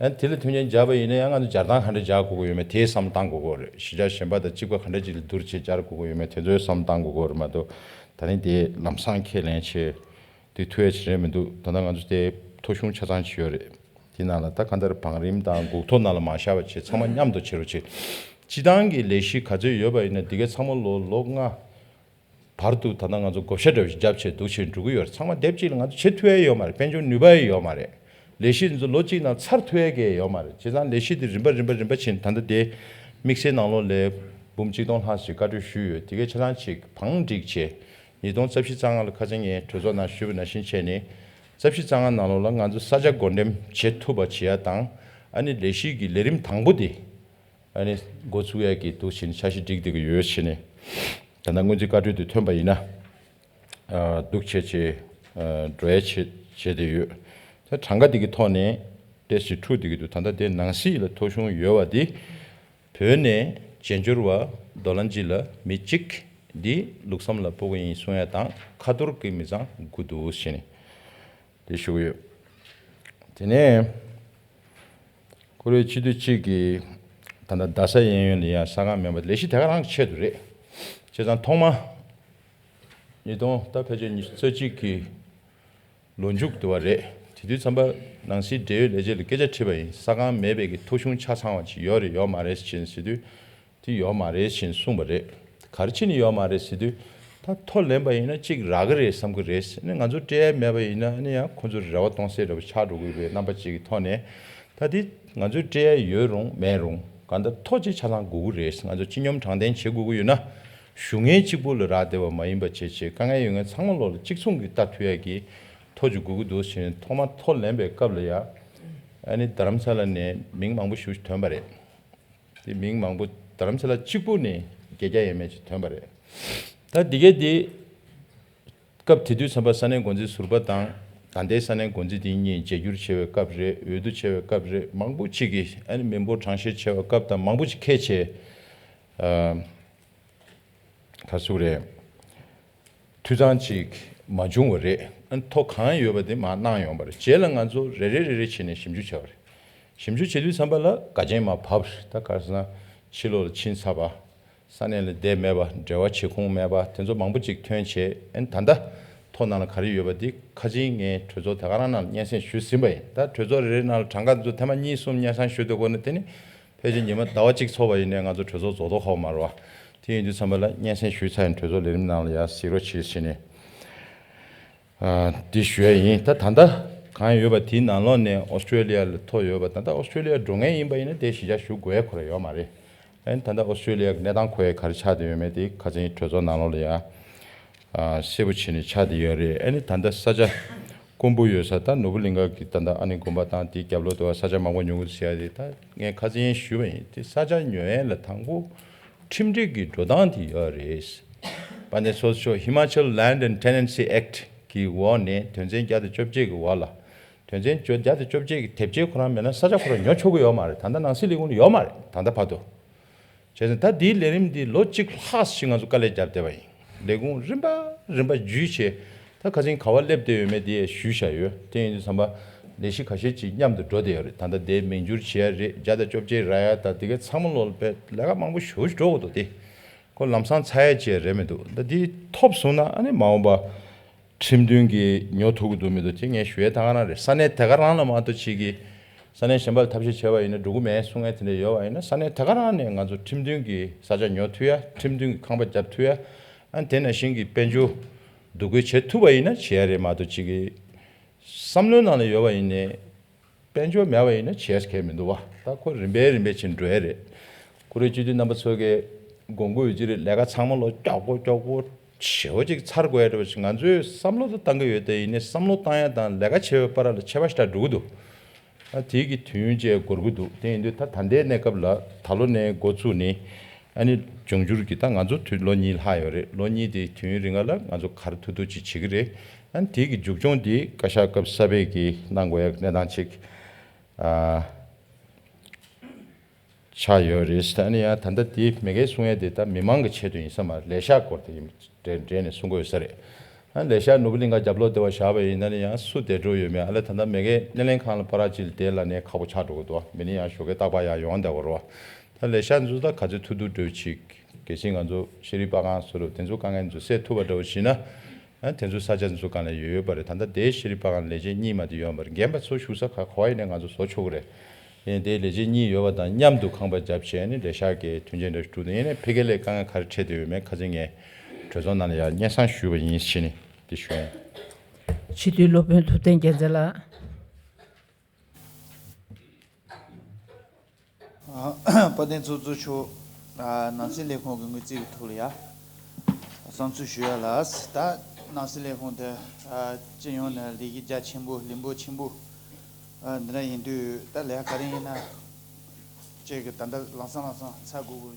ཨ་དེ་ལ་མཐུན་རྐྱེན་སྦྱར་བ་ཡིན་ན་ཡང་ང་ཚོ་སྦྱར་སྟངས་ག་འདྲ་སྦྱར་དགོས་ཀྱི་ཡོད་མེད་དེའི་བསམ་བློ་བཏང་དགོས་ཀྱི་རེད། གཞིས་ཆགས་གཞན་པ་དང་གཅིག་པ་ག་འདྲ་ཅིག་ལ་བསྡུར་བྱས་སྦྱར་དགོས་ཀྱི་ཡོད་མེད་དེ་ཚོའི་བསམ་བློ་བཏང་དགོས་ཀྱི་རེད་མ་གཏོགས། ད་ནི་དེ་ལམ་སང་ཁས་ལེན་བྱས་དེ་ཐུབ་ཡ་ཅིག་རེད་མི་འདུག་ད་ལྟ་ང་ཚོ་དེ་ཐོ་གཞུང་ཆ་ཚང་ཅིག་ཡོད་རེད། དེ་ནང་ལ་ད་གང་ལྟར་བང་རིམ་དང་འགོག་ཐོ་ནང་ལ་མ་བཞག་པ་བྱས་ཚང་མ་མཉམ་དུ་བྱེད་རོགས་བྱེད། སྤྱི་བཏང་གི་ལས་གཞི་ག་ཚོད་ཡོད་པ་ཡིན་ན་འདི་གའི་ཚང་མ་ལོ་ལོ་ལྔ་བར་དུ་ད་ལྟ་ང་ཚོ་བགོ་བཤའ་འདྲ་བོ་ཞིག་བརྒྱབ་བྱས་འདུག་བྱས་འགྲོ་གི་ཡོད་རེད། ཚང་མ་སྡེབ་གཅིག་ལ་ང་ཚོ་བྱེད་ཐུབ་ཡ་ཡོད་མ་རེད། དཔལ་འབྱོར་ནུས་པ་ཡང་ཡོད་མ་རེད། ལས་གཞི་འདི་ཚོ་ལོ་གཅིག་ནང་ཚར་ཐུབ་ཡ་གང་ཡང་ཡོད་མ་རེད། བྱས་ཙང་ལས་གཞི་འདི་རིམ་པ་རིམ་པ་རིམ་པ་བྱས་ནས་ད་ལྟ་དེ་དམིགས་བསལ་ནང་ལོགས་ལ་འབུམ་གཅིག་སྟོང་ལྷག་ཞིག་བཀའ་འཁྲོལ་ཞུས་ཡོད། དེ་གའི་ཆ་ཚང་ཅིག་བང་སྒྲིག་བྱས། ཉིས་སྟོང་རྩ་བཞི་རྩ་ལྔ་ལ་ཁ་སང་ངས་གྲོས་ཚོགས་ནང་ཞུས་པ་ནང་བཞིན་བྱས་ནས་ རྩ་བཞི་རྩ་ལྔ་ནང་ལོགས་ལ་ང་ཚོ་ས་ཆ་བགོ་འགྲེམས་བྱེད་ཐུབ་པ་བྱེད་ཡ་དང་། ཨ་ནི་ལས་གཞི་གི་ལས་རིམ་དང་པོ་དེ་ཨ་ནི་འགོ་ཚུགས་ཡ་གི་འདུག་བྱས་ནས་འཆར་གཞི་སྒྲིག་བསྡད་ཀྱི་ཡོད་བྱས་ནས། ད་ལྟ་སྔོན་རྩིས་བཀའ་འཁྲོལ་དེ་ཐོན་པ་ཡིན་ན། ཨ་འདུག་བྱས་བྱས་ཨ་འགྲོ་ཡ་བྱེད་བྱས་བསྡད་ཡོད། ད་གྲངས་ཀ་འདི་གི་ཐོག་ནས་ཏོག་ཙམ་འཁྲུག་བསྡད་ཀྱི་འདུག་ད་ལྟ་དེ་ནང་སྲིད་ལ་ཐོ་གཞུང་ཡོད་པ་འདི། བོད་ནས་བྱེས་འབྱོར་བ་ཌོ་ལར་གཅིག་ལ་མི་གཅིག་འདི་ལུགས་བསམ་ལ་སྤོ་གི་ཡིན་གསུང་ཡ་དང་། ཁ་ཐོར་གྱི་མི་ཚང་དགོས་འདུག་ཟེར་ནས་དེ་ཞུ་གི་ཡོད། དེ་ནས་ཁོ་རེ་སྤྱི་འཐུས་གཅིག་གིས་ད་ལྟ་རྡ་ས་གཡས་གཡོན་ལ་ཡ་ས་ཁང་མེད་པ་ལས་གཞི་དེ་ག་རང་གི་ཆེད་དུ་རེད། བྱས་ཙང་ཐོག་མ་ཉིས་སྟོང་ད་ཕལ་ཆེར་ཉི་ཤུ་རྩ་གཅིག་གི་ལོ་མཇུག་ཏུ་བ་རེད། དེ་དུས་ཙམ་པ་ནང་སྲིད་འབྲེལ་ཡོད་ལས་བྱེད་ལ་སྐད་ཆ་དྲིས་པ་ཡིན། ས་ཁང་མེད་པའི་གི་ཐོ་གཞུང་ཆ་ཚང་བ་ཅིག་ཡོད་རེད་ཡོད་མ་རེད་ཅེས་ཟེར་དུས། དེ་ཡོད་མ་རེད་ཅེས་གསུངས་པ་རེད། ག་རེ་བྱས་ནས་ཡོད་མ་རེད་ཟེར་དུས། ད་ཐོ་ལེན་པ་ཡིན་ན་གཅིག་རག་གི་རེད་བསམ་གི་རེད། ཨ་ནི་ང་ཚོ་སྤྲད་ཡ་མེད་པ་ཡིན་ན་ཨ་ནི་ཡང་ཁོ་ཚོར་རེ་བ་གཏོང་སའི་རེ་བ་ཆགས་འགྲོ་གི་ཡོད་པའི་རྣམ་པ་ཅིག་གི་ཐོག་ནས། ད་དེ་ང་ཚོས་སྤྲད་ཡ་ཡོད་རུང་མེད་རུང་གང་ལྟར་ཐོ་གཅིག་ཆ་ཚང་དགོས་ཀྱི་རེད། ང་ཚོ་སྤྱི་སྙོམས་དྲང་བདེན་བྱེད་དགོས་ཀྱི་ཡོད་ན། ཞུ་མཁན་གཅིག་པུ་ལ་རག་བསྡད་པ་མ་ཡིན་པ་བྱས་བྱས་དཀའ་ངལ་ཡོད་མཁན་ཚང་མ་ལོག་ལ་གཅིག་མཚུངས་ཀྱི་ལྟ་ཐུབ་ཡ་གི་ཐོ་ཅིག་དགོས་ཀྱི་འདུག་ཟེར་ནས་ཐོག་མ་ཐོ་ལེན་པའི་སྐབས་ལ་ཡ། ཨ་ནི་རྡ་རམ་ས་ལ་ནས་མིང་མང་པོ་ཞིག་ཐོན་པ་རེད། དེ་མིང་མང་པོ་རྡ་རམ་ས་ལ་གཅིག་པུ་ནས་བརྒྱད་བརྒྱ་ཡས་མས་ཅིག་ཐོན་པ་རེད། ད་འདི་གས་དེ་སྐབས་དེ་དུས་ཙམ་པ་ས་གནས་འགོ་འཛིན་ཟུར་པ་དང་། ད་ལྟའི་ས་གནས་འགོ་འཛིན་དེ་གཉིས་མཇལ་འགྱུར་བྱས་པའི་སྐབས་རེད། འོས་བསྡུ་བྱས་པའི་སྐབས་རེད། མང་པོ་ཅིག་གིས་ཨ་ནི་མི་འབོར་གྲངས་བཤེར་བྱས་པའི་སྐབས་དང་མང་པོ་ཅིག་འཁེལ་བྱས། ཨ། ག་ཟེར་རེད། འཐུས་ཚང་ཅིག་མ་བྱུང་བ་རེད། ཨ་ནི་ཐོ་གང་ཡོད་པ་དེ་མར་གནང་ཡོང་བ་རེད། རྗེས་ལ་ང་ཚོ་རེ་རེ་རེ་རེ་བྱས་ནས་ཞིབ་འཇུག་བྱས་པ་རེད། ཞིབ་འཇུག་བྱེད་དུས་ཙམ་པ་ལ་དགའ་ཆེན་མར་བབས་རེད། ད་ག་རེ་ཟེར་ན་ཕྱི་ལོགས་ལ་ཕྱིན་ཚར་བ། ས་གནས་ལ་བསྡད་མེད་པ། འབྲེལ་བ་བྱེད་ཁུངས་མེད་པ་དེ་ཚོ་མང་པོ་ཅིག་ཐོན་བྱས། ཨ་ནི་ད་ལྟ་ཐོ་ནང་ལ་ག་རེ་ཡོད་པ་དེ་ཁ་སང་ངས་གྲོས་ཚོགས་ད་ག་རང་ནང་ལ་སྙན་སེང་ཞུས་ཟིན་པ་ཡིན། ད་གྲོས་ཚོགས་རེ་རེ་ནང་ལ་གྲངས་ཀ་དེ་ཚོ་ཐེངས་མ་གཉིས་གསུམ་སྙན་སེང་ཞུས་སྡོད་དགོས་ན་དེ་ནི། ཕལ་ཆེར་ཉི་མ་ཟླ་བ་གཅིག་འཚོགས་པ་ཡིན་ནའི་ང་ཚོ་གྲོས་ཚོགས་རྫོགས་མདོག་ཁ་པོ་མ་རེད་བ། དེ་ཡིན་དུས་ཙམ་པ་ལ་སྙན་སེང་ཞུས་ཚར་ཡིན། གྲོས་ཚོགས་ལས་རིམ་ནང་ལ་ཡར་གཟིགས་རོགས་བྱེད་ཟེར་ནས། ཨ། འདི་ཞུ་ཡ་ཡིན། ད་ད་ལྟ་གང་ཡོད་པ་དེའི་ནང་ལོགས་ནས་ཨོ་སི་ཀྲེ་ལི་ཡ་ལ་ཐོ་ཡོད་པ། ད་ལྟ་ཨོ་སི་ཀྲེ་ལི་ཡ་འགྲོ་མཁན་ཡིན་པ་ཡིན་ན་དེ་གཞིས་ཆགས་ཞུ་དགོས་ཡ་ཁོ་རང་ཡོད་མ་རེད། ཨ་ནི་ད་ལྟ་ཨོ་སི་ཀྲེ་ལི་ཡ་གི་གནས་སྟངས་ཁོ་ཡ་ག་རེ་ཆགས་བསྡད་ཡོད་མེད་དེ་ཁ་སང་གྲོས་ཚོགས་ནང་ལོགས་ལ་ཡ། ཨ། གསལ་པོ་བྱས་ནས་ཆགས་བསྡད་ཡོད་རེད། ཨ་ནི་ད་ལྟ་ས་ཆ་དཀོན་པོ་ཡོད་ས། ད་ནོར་བུ་གླིང་ག་གི་ད་ལྟ་ཨ་ནི་དགོན་པ་དང་དེའི་རྒྱབ་ལོགས་དུ་བ་ས་ཆ་མང་པོ་ཉོ་གི་འདུག་ཟེར་ཡ་དེ། ད་ངས་ཁ་སང་ཞུས་པ་ཡིན། དེ་ས་ཆ་ཉོ་ཡས་ལ་དང་པོ་ཁྲིམས་སྒྲིག་གི་འགྲོ་སྟངས་དེ་ཡོད་རེད། དཔལ་ལྡན་ཚོགས་གཙོ་མཆོག་Himachal Land and Tenancy Act གི་འོག་ནས་དོན་ཚན་བརྒྱ་དང་བཅོ་བརྒྱད་ཀྱི་འོག་ལ། དོན་ཚན་བརྒྱ་དང་བཅོ་བརྒྱད་ཀྱི་དེབ་སྐྱེལ་ཁོ་རང་མེད་ན་ས་ཆ་ཁོ་རང་ཉོ་ཆོག་གི་ཡོད་མ་རེད། ད་ལྟ་ནང་སྲིད་ལས་ཁུངས་ལ་ཡོད་མ་རེད་ད་ལྟ་བར་དུ། བྱས་ཙང་ད་འདིའི་ལས་རིམ་འདི་ལོ་གཅིག་ལྷག་ཞིག་ང་ཚོ་དཀའ་ལས་བརྒྱབ་བསྡད་པ་ཡིན། ལས་ཁུངས་རིམ་པ་རིམ་པ་བརྒྱུད་བྱས། ད་ཁ་སང་ག་པར་སླེབས་བསྡད་ཡོད་མེད་དེ་ཞུས་བཞག་ཡོད། དེ་ཡིན་དུས་ཙམ་པ་ལས་གཞི་ཁ་ཤས་ཅིག་མཉམ་དུ་འགྲོ་བསྡད་ཡོད་རེད། ད་ལྟ་དེ་མིང་བསྒྱུར་བྱེད་ཡ་རེད། བརྒྱ་དང་བཅོ་བརྒྱད་རག་ཡ་ད་དེ་ག་ཚང་མ་ལོག་ལ་དཔེ་ལས་ཀ་མང་པོ་ཞེ་པོ་ཅིག་འགྲོ་དགོས་འདུག་དེ་ཁོ་ལམ་སང་ཚར་ཡ་ཅིག་རེད་མི་འདུག་ད་འདི་ཐོབ་སོང་ན་ཨ་ནི་མ་འོངས་པ། ཁྲིམས་མཐུན་གྱི་ཉོ་ཐུབ་ཀྱི་འདུག་མི་འདུག་དེ་ངས་ཞུ་ཡས་ད་ག་རང་རེད། ས་གནས་དེ་ག་རང་ལ་མ་གཏོགས་ཅིག་གིས་ས་གནས་གཞན་པ་ལ་ཐབས་ཤེས་བྱས་པ་ཡིན་ན་འགྲོ་གི་མེད་གསུང་མཁན་དེ་འདྲ་ཡོད་པ་ཡིན་ན། ས་གནས་དེ་ག་རང་ནས་ང་ཚོ་ཁྲིམས་མཐུན་གྱི་ས་ཆ་ཉོ་ཐུབ་ཡ། ཁྲིམས་མཐུན་གྱི་ཁང་པ་རྒྱབ་ཐུབ་ཡ། ཨ་ནི་དེ་ནང་བཞིན་གྱི་དཔལ་འབྱོར་འདུ་འགོད་བྱེད་ཐུབ་པ་ཡིན་ན་བྱེད་ཡ་རེད་མ་གཏོགས་ཅིག་གིས་བསམ་བློའི་ནང་ལ་ཡོད་པ་ཡིན་ནའི། དཔལ་འབྱོར་མེད་པ་ཡིན་ན་བྱས་ཁེལ་མི་འདུག་བ། ད་ཁོ་རིམ་པས་རིམ་པས་ཕྱིན་འགྲོ་ཡ་རེད། ཁོ་རེ་སྤྱི་འཐུས་རྣམ་པ་ཚོ་གིས་དགོངས་སྐོར་ཡོད་ཀྱི་རེད། ལས་ཀ་ཚང་མ་ལོ་ཀྱོག་པོ་ཀྱོག་པོ་ཞེ་པོ་ཅིག་ཚར་དགོས་ཡ་འདྲ་བ་ཞིག་ང་ཚོས་བསམ་བློ་ད་བཏང་གི་ཡོད། དེ་ཡིན་ནའི་བསམ་བློ་བཏང་ཡ་དང་ལས་ཀ་བྱེད་པའི་བར་ལ་ཁྱད་པར་ཞེ་དྲག་འགྲོ་གི་འདུག་ཨ་དེ་གི་དུས་ཡུན་བཅས་འགོར་གི་འདུག་དེ་ཡིན་དུས་ད་ད་ལྟའི་གནས་སྐབས་ལ་ད་ལོ་ནས་འགོ་བཙུགས་ནས། ཨ་ནི་འབྱུང་འགྱུར་གྱི་ད་ང་ཚོ་དུས་ལོ་གཉིས་ལྷག་ཡོད་རེད། ལོ་གཉིས་དེའི་དུས་ཡུན་རིང་ལ་ང་ཚོ་ག་རེ་ཐུབ་ཐུབ་ཅིག་བྱེད་ཀྱི་རེད། ཨ་ནི་དེ་གི་མཇུག་སྐྱོང་དེ་བཀའ་ཤག་སྐབས་གསར་པའི་གི་གནང་དགོས་ཡ་གནས་སྟངས་ཅིག་ཨ་ཆགས་ཡོད་རེད། ཨ་ནི་ཡང་ད་ལྟ་དེ་མ་གིར་གསུང་ཡ་དེ་ད་མི་མང་གི་ཆེད་དུ་ཡིན་ས་མ་རེད། ལས་ཤག་སྐོར་དེ་ཡིན། འབྲེལ་འབྲེལ་ནས་གསུང་དགོས་ས་རེད། ཨ་ལས་ཤག་ནོར་བུ་གླིང་ག་རྒྱབ་ལོགས་དེ་བ་བཞག་པ་ཡིན་ན་ནི་ཡང་སུ་བསྡད་འགྲོ་ཡོད་མེད། ཨ་ལས་ད་ལྟ་མ་གིར་སྣེ་ལེན་ཁང་ལ་པར་ཅིག་བསྡད་ལབ་ནས་ཁག་པོ་ཆགས་འགྲོ་གི་འདུག་མི་ནི་ཡང་ཞོགས་ཀས་རྟག་པར་ཡར་ཡོང་བསྡད་པ་རེད་བ། ད་ལས་ཤག་ཚོ་ད་ག་ཚོད་ཐུབ་ཐུབ་འགྲོ་ཅིག་གལ་སྲིད་ང་ཚོ་ཤེས་རིག་པར་ཁང་སུ་རུ་དེ་ཚོ་དཀའ་ངལ་ཚོ་སེལ་ཐུབ་པ་འདྲ་བོ་ཞིག་ན། ཨ་དེ་ཚོ་ས་ཆ་ཚོ་གང་ལ་ཡོད་ཡོད་པ་རེད། ད་ལྟ་དེ་ཤེས་རིག་པར་ཁང་ལས་བྱེད་གཉིས་མ་དེ་ཡོད་པ་རེད། རྒན་པ་ཚོ་བཞུགས་ས་ག་ག་བ་ཡིན་ནའི་ང་ཚོ་བཟོ་ཆོག་གི་རེད། ཡིན་དེ་ལས་བྱེད་གཉིས་ཡོད་པ་དང་མཉམ་དུ་ཁང་པ་བརྒྱབ་བྱས་ནས་ལས་ཤག་གི་མཐུན་རྐྱེན་འདྲ་ཞིག་བསྒྲུབས་ཏེ། ཡིན་ནའི་ཕ་གི་ལས་དཀའ་ངལ་ག་རེ་འཕྲད་བསྡད་ཡོད་མེད་ཁ་སང་ངས་གྲོས་ཚོགས་ནང་ལ་ཡར་སྙན་སེང་ཞུས་པ་ཡིན་ཞེས་ནས་དེ་ཞུ་ཡིན། སྤྱི་འཐུས་སློབ་དཔོན་ཐུབ་བསྟན་རྒྱལ་མཚན་ལགས། ཨ་དཔལ་ལྡན་ཚོགས་གཙོ་མཆོག་ཨ་ནང་སྲིད་ལས་ཁུངས་ཀྱི་དངུལ་རྩིས་ཀྱི་ཐོག་ལ་ཡ་བསམ་ཚུལ་ཞུ་ཡ་ལ། ད་ ནང་སྲིད་ལས་ཁུངས་དེ་ཨ་སྤྱི་ཡོངས་ནས་ལས་ཀའི་རྒྱ་ཆེན་པོ་ལུས་འབོར་ཆེན་པོ་ཨ་འདི་འདྲ་ཡིན་དུས། ད་ལས་ཀ་ག་རེ་ཡིན་ན་ཅིག་གི་ད་ལྟ་ལམ་སང་ལམ་སང་ཚར་དགོས་དགོས་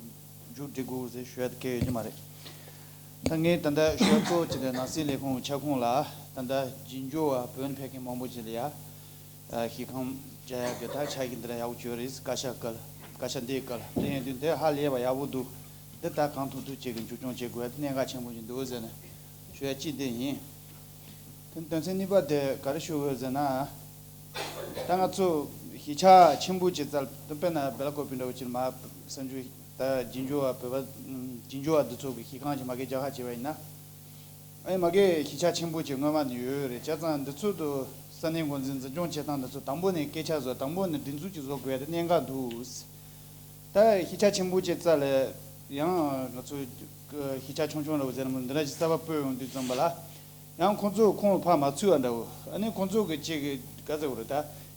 མཇུག་སྒྲིལ་དགོས་ཟེར་ཞུ་ཡ་དེ་གལ་ཡོད་ཀྱི་མ་རེད། ད་ངས་ད་ལྟ་ཞུ་ཡ་གཙོ་བོ་ཅིག་དེ་ནང་སྲིད་ལས་ཁུངས་ཀྱི་ཁྱབ་ཁོངས་ལ་ད་ལྟ་རྒྱུ་འབྱོར་བ་བོད་ནས་ཕེབས་མཁན་མང་པོ་ཅིག་ལ་ཡ། ཨ་ཤི་ཁང་བྱ་ཡག་གི་ད་ཆ་ཤས་འདི་འདྲ་ཡག་པོ་བྱོས་རེད། བཀའ་ཤག་སྐབས་བཀའ་ཤག་འདིའི་སྐབས་ལ། དེ་ཡིན་དུས་འདི་ཧ་ལས་པ་ཡག་པོ་འདུག་འདི་ད་གང་ཐུབ་ཐུབ་ཅིག་གི་འཛུགས་སྐྱོང་བྱེད་དགོས་ཡ་དེ་གནད་འགག་ཆེན་པོ་ཞིག་འདུག་ཟེར་ནས་ཞུ་ཡ་གཅིག་འདི་ཡིན། དེ་དོན་ཚན་གཉིས་པ་དེ་ག་རེ་ཞུ་དགོས་ཟེར་ན། ད་ང་ཚོ་གཞིས་ཆགས་ཆེན་པོ་ཅིག་རྩ་ལ་དཔེར་ན་སྦེལ་ཀོབ་འདྲ་བོ་ཅིག་ལ་མར་གསར་འགྱུར་ད་རྒྱུ་འབྱོར་བ་བོད་པ་རྒྱུ་འབྱོར་བ་འདི་ཚོ་གི་གཞིས་ཁང་ཅིག་མ་གི་རྒྱག་ཁ་བྱས་པ་ཡིན་ན། ཨེ་མ་གི་གཞིས་ཆགས་ཆེན་པོ་ཅིག་སྔོན་མ་ནས་ཡོད་རེད། བྱས་ཙང་འདི་ཚོ་དུ་ས་གནས་འགོ་འཛིན་འཛིན་སྐྱོང་བྱེད་སྟངས་འདི་ཚོ་དང་པོ་ནས་སྐད་ཆ་བཟོ། དང་པོ་ནས་སྒྲིག་འཛུགས་ཅིག་བཟོ་དགོས་ཡ་དེ་གནད་འགག་འདུག་ད་གཞིས་ཆགས་ཆེན་པོ་ཅིག་རྩ་ལ་ཡང་ང་ཚོ་གཞིས་ཆགས་ཆུང་ཆུང་འདྲ་བོ་ཟེར་ན་མོ་འདི་འདྲ་ཅིག་གསར་པ་སྤོས་ཡོང་དུས་ཙམ་པ་ལ། ཡང་ཁོང་ཚོ་ཁོང་ཕར་མ་ཚུད་པ་འདྲ་བོ། ཨ་ནི་ཁོང་ཚོ་གི་ཅིག་གི་ག་ཟེར་བ་རེད། ད་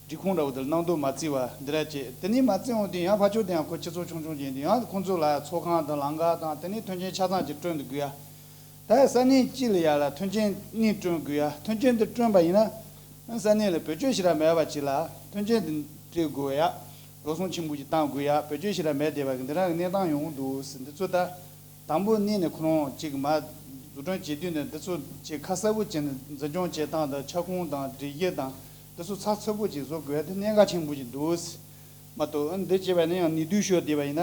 སྒྲིག་ཁོངས་འདྲ་བོ་དེ་ལ་གནང་འདོད་མ་བརྩི་བ་འདི་འདྲ་ཅིག་དེ་ནས་མ་བརྩི་འོང་དུས་ཡང་ཕར་ཕྱོགས་དེ་ཡང་ཁོ་སྤྱི་ཚོགས་ཆུང་ཆུང་ཅན་དེ་ཡང་ཁོང་ཚོ་ལ་ཚོགས་ཁང་དང་ལམ་ཁ་དང་དེ་ནས་མཐུན་རྐྱེན་ཆ་ཚང་ཅིག་བསྐྲུན་དགོས་ཡ། ད་ས་གནས་སྤྱི་ལ་ཡ་ལ་མཐུན་རྐྱེན་གཉིས་བསྐྲུན་དགོས་ཡ། མཐུན་རྐྱེན་དེ་བསྐྲུན་པ་ཡིན་ན། ས་གནས་ལ་བེད་སྤྱོད་ཞེ་དྲག་མེད་པ་ཅིག་ལ་མཐུན་རྐྱེན་དེ་སྤྲད་དགོས་ཡ། འགྲོ་སོང་ཆེན་པོ་ཅིག་བཏང་དགོས་ཡ། བེད་སྤྱོད་ཞེ་དྲག་མེད་བསྡད་པ་གི་འདི་འདྲ་གི་གནས་སྟངས་ཡོང་གི་འདུག་ཟེར། འདི་ཚོ་ད་དང་པོ་གཉིས་ནས་ཁོ་རང་ཅིག་མ་བཟོ་སྐྲུན་བྱེད་དུས་ནས་འདི་ཚོ་ཅིག་ཁ་གསལ་པོ་བྱས་ནས་འཛིན་སྐྱོང་བྱེད་སྟངས་དང་ཁྱབ་ཁོངས་དང་སྒྲིག་གཞི་དང་འདི་ཚོ་ཚགས་ཚུད་པོ་ཅིག་བཟོ་དགོས་ཡ་དེ་གནད་འགག་ཆེན་པོ་ཅིག་འདུག་ཟེར། མ་གཏོགས་ཨ་འདི་བྱས་པ་ནི་ཡང་ནི་དུས་ཤོར་བསྡད་པ་ཡིན་ན་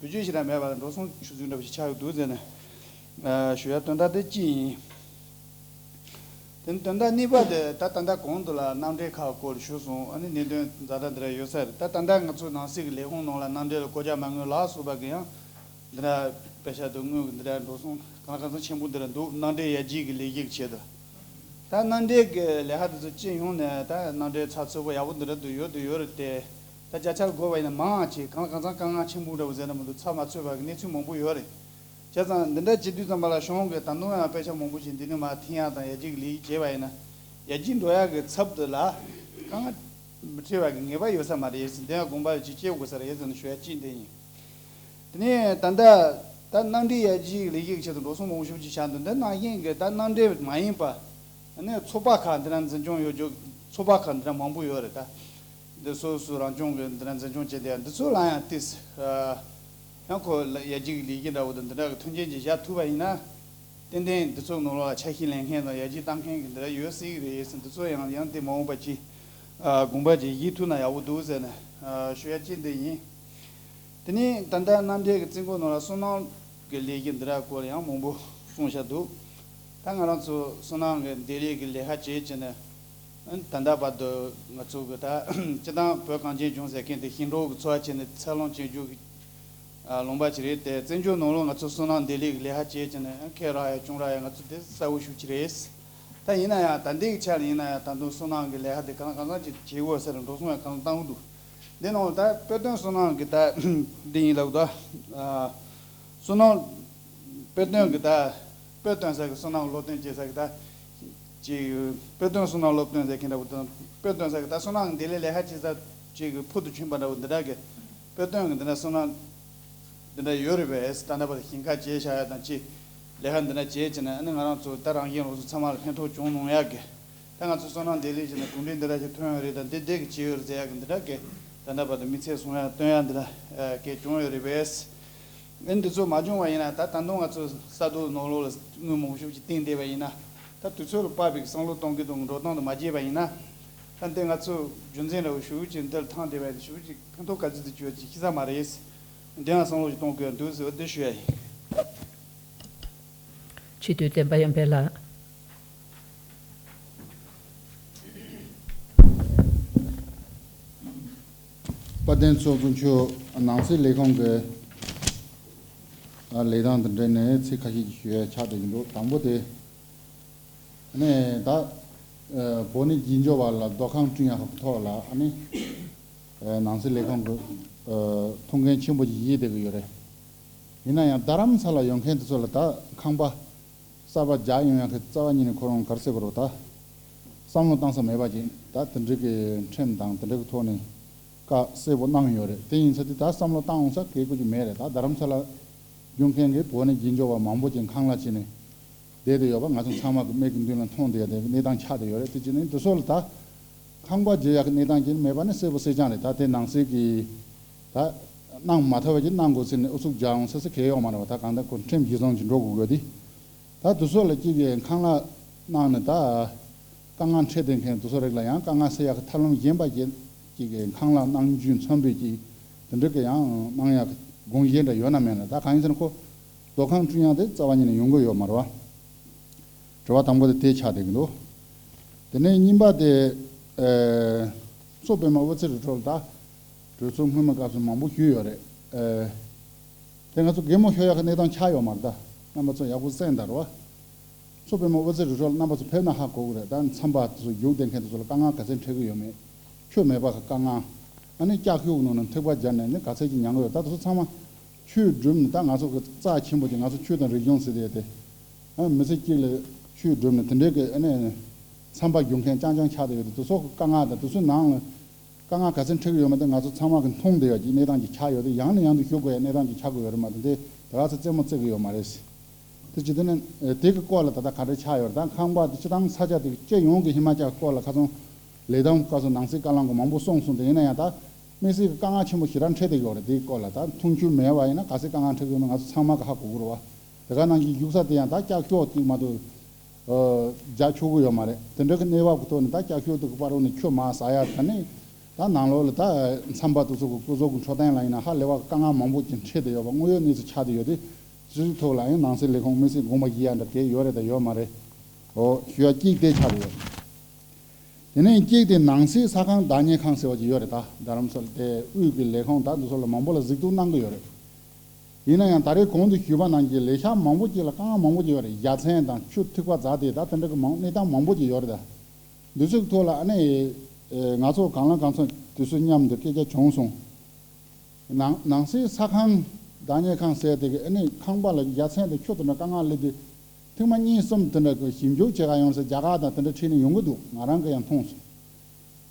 བེད་སྤྱོད་ཞེ་དྲག་མེད་པ་ལ་འགྲོ་སོང་ཆུད་ཟོས་འདྲ་པོ་ཞིག་ཆགས་ཀྱི་འདུག་ཟེར་ནས་ཨ་ཞུ་ཡ་དོན་དག་དེ་གཅིག་ཡིན། དེ་ནི་དོན་དག་གཉིས་པ་དེ་ད་ད་ལྟ་གོང་དུ་ལ་གནམ་གྲུའི་ཁག་སྐོར་ཞུས་སོང་། ཨ་ནི་གནད་དོན་ཛ་དྲག་འདི་འདྲ་ཡོད་ས་རེད། ད་ད་ལྟ་ང་ཚོ་ནང་སྲིད་ཀྱི་ལས་ཁུངས་ནང་ལ་གནམ་གྲུ་ལ་བཀོད་རྒྱ་མ་དངུལ་ལ་སོགས་པ་གི་ཡང་འདི་འདྲ་པེ་ཤ་དང་དངུལ་གྱི་འདི་འདྲ་འགྲོ་སོང་གང་ལ་གང་འཚམ་ཆེན་པོ་འདི་འདྲ་འདུག་གནམ་གྲུའི་ཡར་རྒྱས་ཀྱི་ལས་གཞི་གི་ཆེད་དུ། ད་གནམ་གྲུའི་གི་ལས་ཀ་དེ་ཚོ་སྤྱི་ཡོངས་ནས་ད་གནམ་གྲུ་ཚགས་ཚུད་པོ་ཡག་པོ་འདི་འདྲ་འདུག་ཡོད་དུ་ཡོད་རེད་དེ། ད་བརྒྱ་ཆ་ལ་བགོས་པ་ཡིན་ན་མང་ཆེ་གང་ལ་གང་འཚམ་དཀའ་ངལ་ཆེན་པོ་འདྲ་བོ་ཟེར་ན་མི་འདུག་ཚགས་མ་ཚུད་པ་གི་གནས་ཚུལ་མང་པོ་ཡོད་རེད། བྱས་ཙང་འདི་འདྲ་བྱེད་དུས་ཙམ་པ་ལ་གཞུང་གི་ད་དུང་ཡང་དཔེ་ཆ་མང་པོ་ཞིག་འདི་ནས་མར་འཐེན་ཡག་དང་ཡར་རྒྱས་ཀྱི་ལས་གཞི་བྱས་པ་ཡིན་ན། ཡར་རྒྱས་འགྲོ་ཡག་གི་ཚབ་དེ་ལ་དཀའ་ངལ་མི་འཕྲད་པ་གི་ངེས་པ་ཡོད་ས་མ་རེད་ཟེར། འདི་ཡང་དགོངས་པ་ཅིག་བཅད་དགོས་ས་རེད་ཟེར་ནས་ཞུ་ཡ་གཅིག་འདི་ཡིན། དེ་ནས་ད་ལྟ་ད་གནམ་གྲུའི་ཡར་རྒྱས་ཀྱི་ལས་གཞི་གི་ཆེད་དུ་འགྲོ་སོང་མང་པོ་ཞེ་པོ་ཅིག་བཞག་འདུག་འདི་ནང་བཞིན་གི་ད་གནམ་གྲུ་མ་ཡིན་པ། ཨ་ནི་ཚོགས་པ་ཁག་འདི་འདྲ་འཛིན་སྐྱོང་ཡོད་རྒྱུ་ཚོགས་པ་ཁག་འདི་འདྲ་མང་པོ་ཡོད་རེད་ད། འདི་སོ་སོ་རང་སྐྱོང་གི་འདི་འདྲ་འཛིན་སྐྱོང་བྱས་ཏེ་འདི་ཚོ་ལ་ཡང་ཏིས། ཡང་ཁོ་ལ་ཡར་རྒྱས་ཀྱི་ལས་གཞི་འདྲ་བོ་དང་འདི་འདྲ་གི་མཐུན་རྐྱེན་ཅིག་བཞག་ཐུབ་པ་ཡིན་ན། ཏན་ཏན་འདི་ཚོ་ནང་ལོགས་ལ་ཆ་ཤས་ལེན་མཁན་དང་ཡར་རྒྱས་བཏང་མཁན་གྱི་འདི་འདྲ་ཡོད་སྲིད་ཀྱི་རེད་ཟེར། འདི་ཚོ་ཡང་ཡང་དེ་མ་འོངས་པ་ཅིག་དགོངས་པ་ཅིག་བཞེས་ཐུབ་ན་ཡག་པོ་འདུག་ཟེར་ནས་ཞུ་ཡ་གཅིག་འདི་ཡིན། དེ་ནས་ད་ལྟ་གནམ་གྲུའི་གི་རྩིས་འགོ་ནང་ལ་སོ་ནམ་གི་ལས་གཞི་འདི་འདྲ་སྐོར་ཡང་མང་པོ་གསུངས་བཞག་འདུག་ད་ང་རང་ཚོ་སོ་ནམ་གི་འདེབས་ལས་ཀྱི་ལས་ཀ་བྱེད་ཀྱི་ནས། ད་ལྟ་བར་དུ་ང་ཚོ་གི་ད་སྤྱི་བཏང་བོད་གངས་ཅན་ལྗོངས་ཟེར་མཁན་དེ་ཞིང་འབྲོག་གི་འཚོ་བ་བྱས་ནས་འཚར་ལོངས་བྱེད་རྒྱུ་གི་ལུང་པ་ཅིག་རེད་དེ། བཙན་བྱོལ་ནང་ལོགས་ང་ཚོ་སོ་ནམ་འདེབས་ལས་ཀྱི་ལས་ཀ་བྱེད་ཀྱི་ནས་ཁེ་རག་ཡ་ཅུང་རག་ཡ་ང་ཚོ་དེ་གསལ་བོ་ཞུ་གི་རེད། ད་ཡིན་ན་ཡང་ད་ལྟའི་ཆ་ལ་ཡིན་ན་ཡང་ད་དུང་སོ་ནམ་གྱི་ལས་ཀ་དེ་གང་ལ་གང་འཚམ་ཅིག་བྱེད་དགོས་ཟེར་འགྲོ་སོང་ཡང་གང་བཏང་གི་འདུག་འདི་ནང་ད་དཔེ་སྟོན་སོ་ནམ་གྱི་ད་འདི་ཡིན་ལབ་ད། སོ་ནམ་དཔེ་སྟོན་གྱི་ད་དཔེ་སྟོན་ས་གི་སོ་ནམ་སློབ་སྟོན་བྱེད་ས་གི་ད་ཅིག་དཔེ་སྟོན་སོ་ནམ་སློབ་སྟོན་ཟེར་མཁན་འདྲ་བོ་དང་། དཔེ་སྟོན་ས་གི་ད་སོ་ནམ་གྱི་འདི་ལས་ལས་ཀ་བྱེད་ས་ཅིག་གི་ཕུལ་དུ་ཕྱིན་པ་འདྲ་བོ་འདི་འདྲ་གི་དཔེ་སྟོན་གྱི་འདི་འདྲ་སོ་ནམ་འདི་འདྲ་ཡོད་རེད་པས། ད་ལྟ་བར་ཞིང་ཁ་བྱས་བཞག་ཡ་དང་ཅི། ལས་ཀ་འདི་འདྲ་བྱས་བྱས་ནས་ཨ་ནི་ང་རང་ཚོ་ད་རང་བཞིན་རང་སོ་ཚང་མ་ལ་ཕན་ཐོགས་བྱུང་གནང་ཡག་གི། ད་ང་ཚོ་སོ་ནམ་འདེབས་ལས་བྱས་ནས་གྲུབ་འབྲས་འདི་འདྲ་ཞིག་ཐོན་ཡོད་རེད། ད་འདི་འདྲ་གི་བྱས་ཡོད་རེད་ཟེར་ཡག་གི་འདི་འདྲ་གི་ད་ལྟ་བར་དུ་མི་ཚེ་བཟུང་ཡ་སྟོན་ཡ་འདི་འདྲ་གི་བྱུང་ཡོད་རེད་པས། ཨ་ནི་འདི་ཚོ་མ་བྱུང་བ་ཡིན་ན་ད་ད་དུང་ང་ཚོ་ས་རྡོ་ནང་ལོགས་ལ་དངུལ་མང་པོ་ཞིག་བཏིང་བསྡད་པ་ཡིན་ན། ད་དུས་ཚོད་ལ་དཔག་པའི་བསམ་བློ་གཏོང་གི་དང་འགྲོ་སྟངས་དང་མ་བརྗེས་པ་ཡིན་ན། ད་འདི་ང་ཚོ་རྒྱུ་མཚན་འདྲ་བོ་ཞེ་པོ་ཅིག་འདིར་ཐང་བསྡད་པ་ཡིན་ན་ཞེ་པོ་ཅིག་ཕན་ཐོགས་ག་ཚོད་ཅིག་ཡོད་ཅིག་ཤེས་ས་མ་རེད། འདི་ཡང་བསམ་བློ་ཞིག་གཏོང་དགོས་འདུག་ཟེར་བ་འདི་ཞུ་ཡ་ཡིན། སྤྱི་འཐུས་བསྟན་པ་ཡར་འཕེལ་ལགས། དཔལ་ལྡན་ཚོགས་གཙོ་མཆོག་ནང་སྲིད་ལས་ཁུངས་ཀྱི་ལས་སྟངས་དང་འབྲེལ་ནས་ཚིག་ཁ་ཤས་ཤིག་ཞུ་ཡ་ཆགས་བསྡད་ཀྱི་འདུག་དང་པོ་དེ། ནས་ད་བོད་ནས་རྒྱུ་འབྱོར་བ་ལ་སྡོད་ཁང་བསྐྲུན་ཡག་གི་ཐོག་ལ་ནི་ནང་སྲིད་ལས་ཁུངས་ཀྱི་ཐུགས་འགན་ཆེན་པོ་ཞིག་བཞེས་བསྡད་ཀྱི་ཡོད་རེད། ཡིན་ན་ཡང་རྡ་རམ་ས་ལ་ཡོད་མཁན་དེ་ཚོ་ལ་ད་ཁང་པ་གསར་པ་རྒྱག་ཡོང་ཡག་གི་རྩ་བ་ཉིད་ནས་ཁོ་རང་ག་རེ་ཟེར་དགོས་རེད། ད་བསམ་བློ་བཏང་ས་མེད་པ་ཅིག་ད་དེ་འདྲ་གི་ཁྲིམས་དང་དེ་འདྲ་གི་ཐོག་ནས་བཀའ་གསལ་པོ་གནང་ཡོད་རེད། དེ་ཡིན་ཙང་དེ་ད་བསམ་བློ་བཏང་འོང་ས་གལ་དགོས་ཀྱི་མེད་རེད། ད་རྡ་རམ་ས་ལ་ཡོད་མཁན་གྱི་བོད་ནས་རྒྱུ་འབྱོར་བ་མང་པོ་ཅིག་ཁང་གླ་བྱས་ནས། བསྡད་དེ་ཡོད་པ་ང་ཚོ་ཚང་མ་གི་མིག་གི་མདུན་ལ་མཐོང་བསྡད་ཡོད་དེ་གནས་སྟངས་ཆགས་བསྡད་ཡོད་རེད། དེ་བྱས་ནས་འདི་ཚོ་ལ་ད་ཁང་པ་བརྗེ་ཡག་གི་གནས་སྟངས་ཀྱི་མེད་པ་ནི་གསལ་པོ་གསལ་རྐྱང་རེད། ད་དེ་ནང་སྲིད་ཀྱི་ད་གནང་མ་ཐུབ་པ་ཅིག་གནང་དགོས་ཟེར་ནས་ཨུ་ཚུགས་རྒྱག་ཡོང་ས་ས་གལ་ཡོད་མ་རེད་བ། ད་གང་ལྟར་ཁོ་ཁྲིམས་གཞི་བཟུང་གིས་འགྲོ་དགོས་དགོས་དེ། ད་དུ་སོགས་ལ་གཅིག་གིས་ཁང་གླ་གནང་ནས་ད་དཀའ་ངལ་འཕྲད་བསྡད་མཁན་དུ་སོགས་རིགས་ལ་ཡང་དཀའ་ངལ་སེལ་ཡག་གི་ཐབས་ལམ་གཞན་པ་གཅིག་གཅིག་གིས་ཁང་གླ་གནང་རྒྱུ་མཚོན་པའི་གཅིག་དེ་འདྲ་གི་ཡང་གནང་ཡག་གི་དགོངས་བཞེས་འདྲ་ཡོད་ན་མེད་ན། ད་གང་ཡིན་ཟེར་ན་ཁོ་སྡོད་ཁང་བསྐྲུན་ཡག་དེ་རྩ་བ་ཉིད་ནས་ཡོང་གི་ཡོད་མ་རེད་བ། དྲི་བ་དང་པོ་དེ་དེ་ཆགས་བསྡད་ཀྱི་འདུག་དེ་ནས་གཉིས་པ་དེ་ཨེ་མཚོ་པདྨ་དབུ་རྩེ་རི་ཁྲོད་ལ་ད་གྲོས་ཚོགས་སྔོན་མ་སྐབས་སུ་མང་པོ་ཞུས་ཡོད་རེད། ཨེ། དེ་ང་ཚོ་གད་མོ་ཤོར་ཡག་གི་གནས་སྟངས་ཆགས་ཡོད་མ་རེད། ད་རྣམ་པ་ཚོ་ཡག་པོ་གསན་དང་རེད་བ། མཚོ་པདྨ་དབུ་རྩེ་རི་ཁྲོད་ལ་རྣམ་པ་ཚོ་ཕེབས་ན་ཧ་གོ་གི་རེད། ད་མཚམས་པ་དེ་ཚོ་རྒྱུག་བསྡད་མཁན་དེ་ཚོ་ལ་དཀའ་ངལ་ག་ཚོད་འཕྲད་གི་ཡོད་མེད། ཆུ་མེད་པ་གི་དཀའ་ངལ། ཨ་ནི་ལྕགས་ཤུག་ནང་ནས་ཐིགས་པ་སྦྱར་ནས་ནི་ག་ཚད་ཅིག་མྱང་གི་ཡོད། ད་དེ་ཚོ་ཚང་མ་ཆུས་བསྒྲུབས་ནས། ད་ང་ཚོ་གི་རྩ་ཆེན་པོ་དེ་ང་ཚོ་ཆོས་དང་རིག་གཞུང་ཟེར་དེ་དེ་ཨ་མི་ཚེ་གཅིག་ལ་ཆུས་བསྒྲུབས་ནས་དེ་འདྲའི་གི་ཨ་ནི་མཚམས་པ་རྒྱུག་མཁན་རྐྱང་རྐྱང་ཆགས་བསྡད་ཡོད་དེ། དེ་ཚོ་གི་དཀའ་ངལ་དང་དེ་ཚོའི་ནང་ལ། དཀའ་ངལ་ག་ཚོད་འཕྲད་ཀྱི་ཡོད་མེད་དེ་ང་ཚོ་ཚང་མ་གིས་མཐོང་བསྡད་ཡོད་ཀྱི་གནས་སྟངས་ཅིག་ཆགས་ཡོད་དེ། ཡང་ནས་ཡང་དུ་ཞུ་དགོས་ཡ་གནས་སྟངས་ཅིག་ཆགས་ཀྱི་ཡོད་རེད་མ་གཏོགས་དེ་ད་ག་ཚོད་རྩེད་མོ་རྩེ་གི་ཡོད་མ་རེད། དེ་ཅི་དེ་ནས་དེ་གི་སྐོར་ལ་ད་ལྟ་ག་འདྲ་ཆགས་ཡོད་རེད། ད་ཁང་པ་དེ་སྤྱི་བཏང་ས་ཆ་དེ་སྤྱི་ཡོངས་ཀྱི་ཧི་མ་ཅལ་སྐོར་ལ་ཁ་སང་ལས་བསྡོམས་སྐབས་སུ་ནང་སྲིད་བཀའ་བློན་གྱིས་མང་པོ་གསུངས་སོང་། དེ་ཡིན་ན་ཡང་ད་དམིགས་བསལ་གྱི་དཀའ་ངལ་ཆེན་པོ་ཞེ་དྲག་འཕྲད་བསྡད་ཡོད་རེད། དེའི་སྐོར་ལ་ད་འཐུང་ཆུ་མེད་པ་ཡིན་ན་ག་ཚོད་དཀའ་ངལ་འཕྲད་ཀྱི་ཡོད་མེད་ང་ཚོ་ཚང་མ་གིས་ཧ་གོ་གི་རེད་བ། དེ་ག་ནང་བཞིན་རྒྱུག་ས་དེ་ཡང་ད་ཀྱག་ཀྱོག་ཅིག་མ་གཏོགས། ཨ། རྒྱག་ཆོག་གི་ཡོད་མ་རེད། དེ་འདྲ་གི་གནས་བབ་ཀྱི་ཐོག་ནས་ད་ཀྱག་ཀྱོག་དེ་གི་བར་རུ་ནས་ཆུ་མར་ཟ་ཡ་ད་ནི་ད་ནང་ལོགས་ལ་ད་མཚམས་པ་དེ་ཚོ་གི་སྐུ་གཟུགས་ཀྱི་འཕྲོད་བསྟེན་ལ་ཡིན་ན་ཧ་ལས་པ་དཀའ་ངལ་མང་པོ་ཅིག་འཕྲད་བསྡད་ཡོད་པ་དངོས་ཡོད་གནས་ཚུལ་ཆགས་བསྡད་ཡོད་དེ། སྤྱི་ཚོགས་ཐོག་ལ་ཡང་ནང་སྲིད་ལས་ཁུངས་དམིགས་བསལ་དགོངས་པ་བཞེས་ཡ་འདྲ་གས་ཡོད་རེད་དང་ཡོད་མ་རེད། འོ་ཞུ་ཡ་གཅིག་དེ་ཆགས་བསྡད་ཡོད། དེ་ནས་གཅིག་དེ་ནང་སྲིད་ས་ཁང་བདག་གཉེར་ཁང་ཟེར་བ་ཅིག་ཡོད་རེད། ད་རྡ་རམ་ས་ལ་དེ་དབུས་ཀྱི་ལས་ཁུངས་ད་འདི་ཚོ་ལ་མང་པོ་ལ་གཟིགས་རྟོག་གནང་གི་ཡོད་རེད། ཡིན་ན་ཡང་ད་རེས་གོང་དུ་ཞུས་པ་ནང་བཞིན་ལས་འཆར་མང་པོ་ཅིག་ལ་དཀའ་ངལ་མང་པོ་ཅིག་ཡོད་རེད། ཡ་མཚན་དང་ཆུ་ཐིགས་པ་འཛག་དེ་ད་དེ་འདྲ་གི་མང་གནས་སྟངས་མང་པོ་ཅིག་ཡོད་རེད། ད་འདི་ཚོའི་ཐོག་ལ་ཨ་ནི་ང་ཚོ་གང་ལ་གང་འཚམ་དུས་ཚོད་མཉམ་དུ་སྐད་ཆ་བྱུང་སོང་། ནང་ནང་སྲིད་ས་ཁང་བདག་གཉེར་ཁང་ཟེར་དེ་གི་ཨ་ནི་ཁང་པ་ལ་ཡ་མཚན་དང་ཆུ་དེ་འདྲ་དཀའ་ངལ་སླེབས་དུས་ཐེངས་མ་གཉིས་གསུམ་དེ་འདྲ་གི་ཞིབ་འཇུག་བྱེད་ག་ཡོང་ཟེར་རྒྱ་གར་དང་དེ་འདྲ་ཁྲིད་ནས་ཡོང་གི་འདུག་ང་རང་གི་ཡང་མཐོང་སོང་།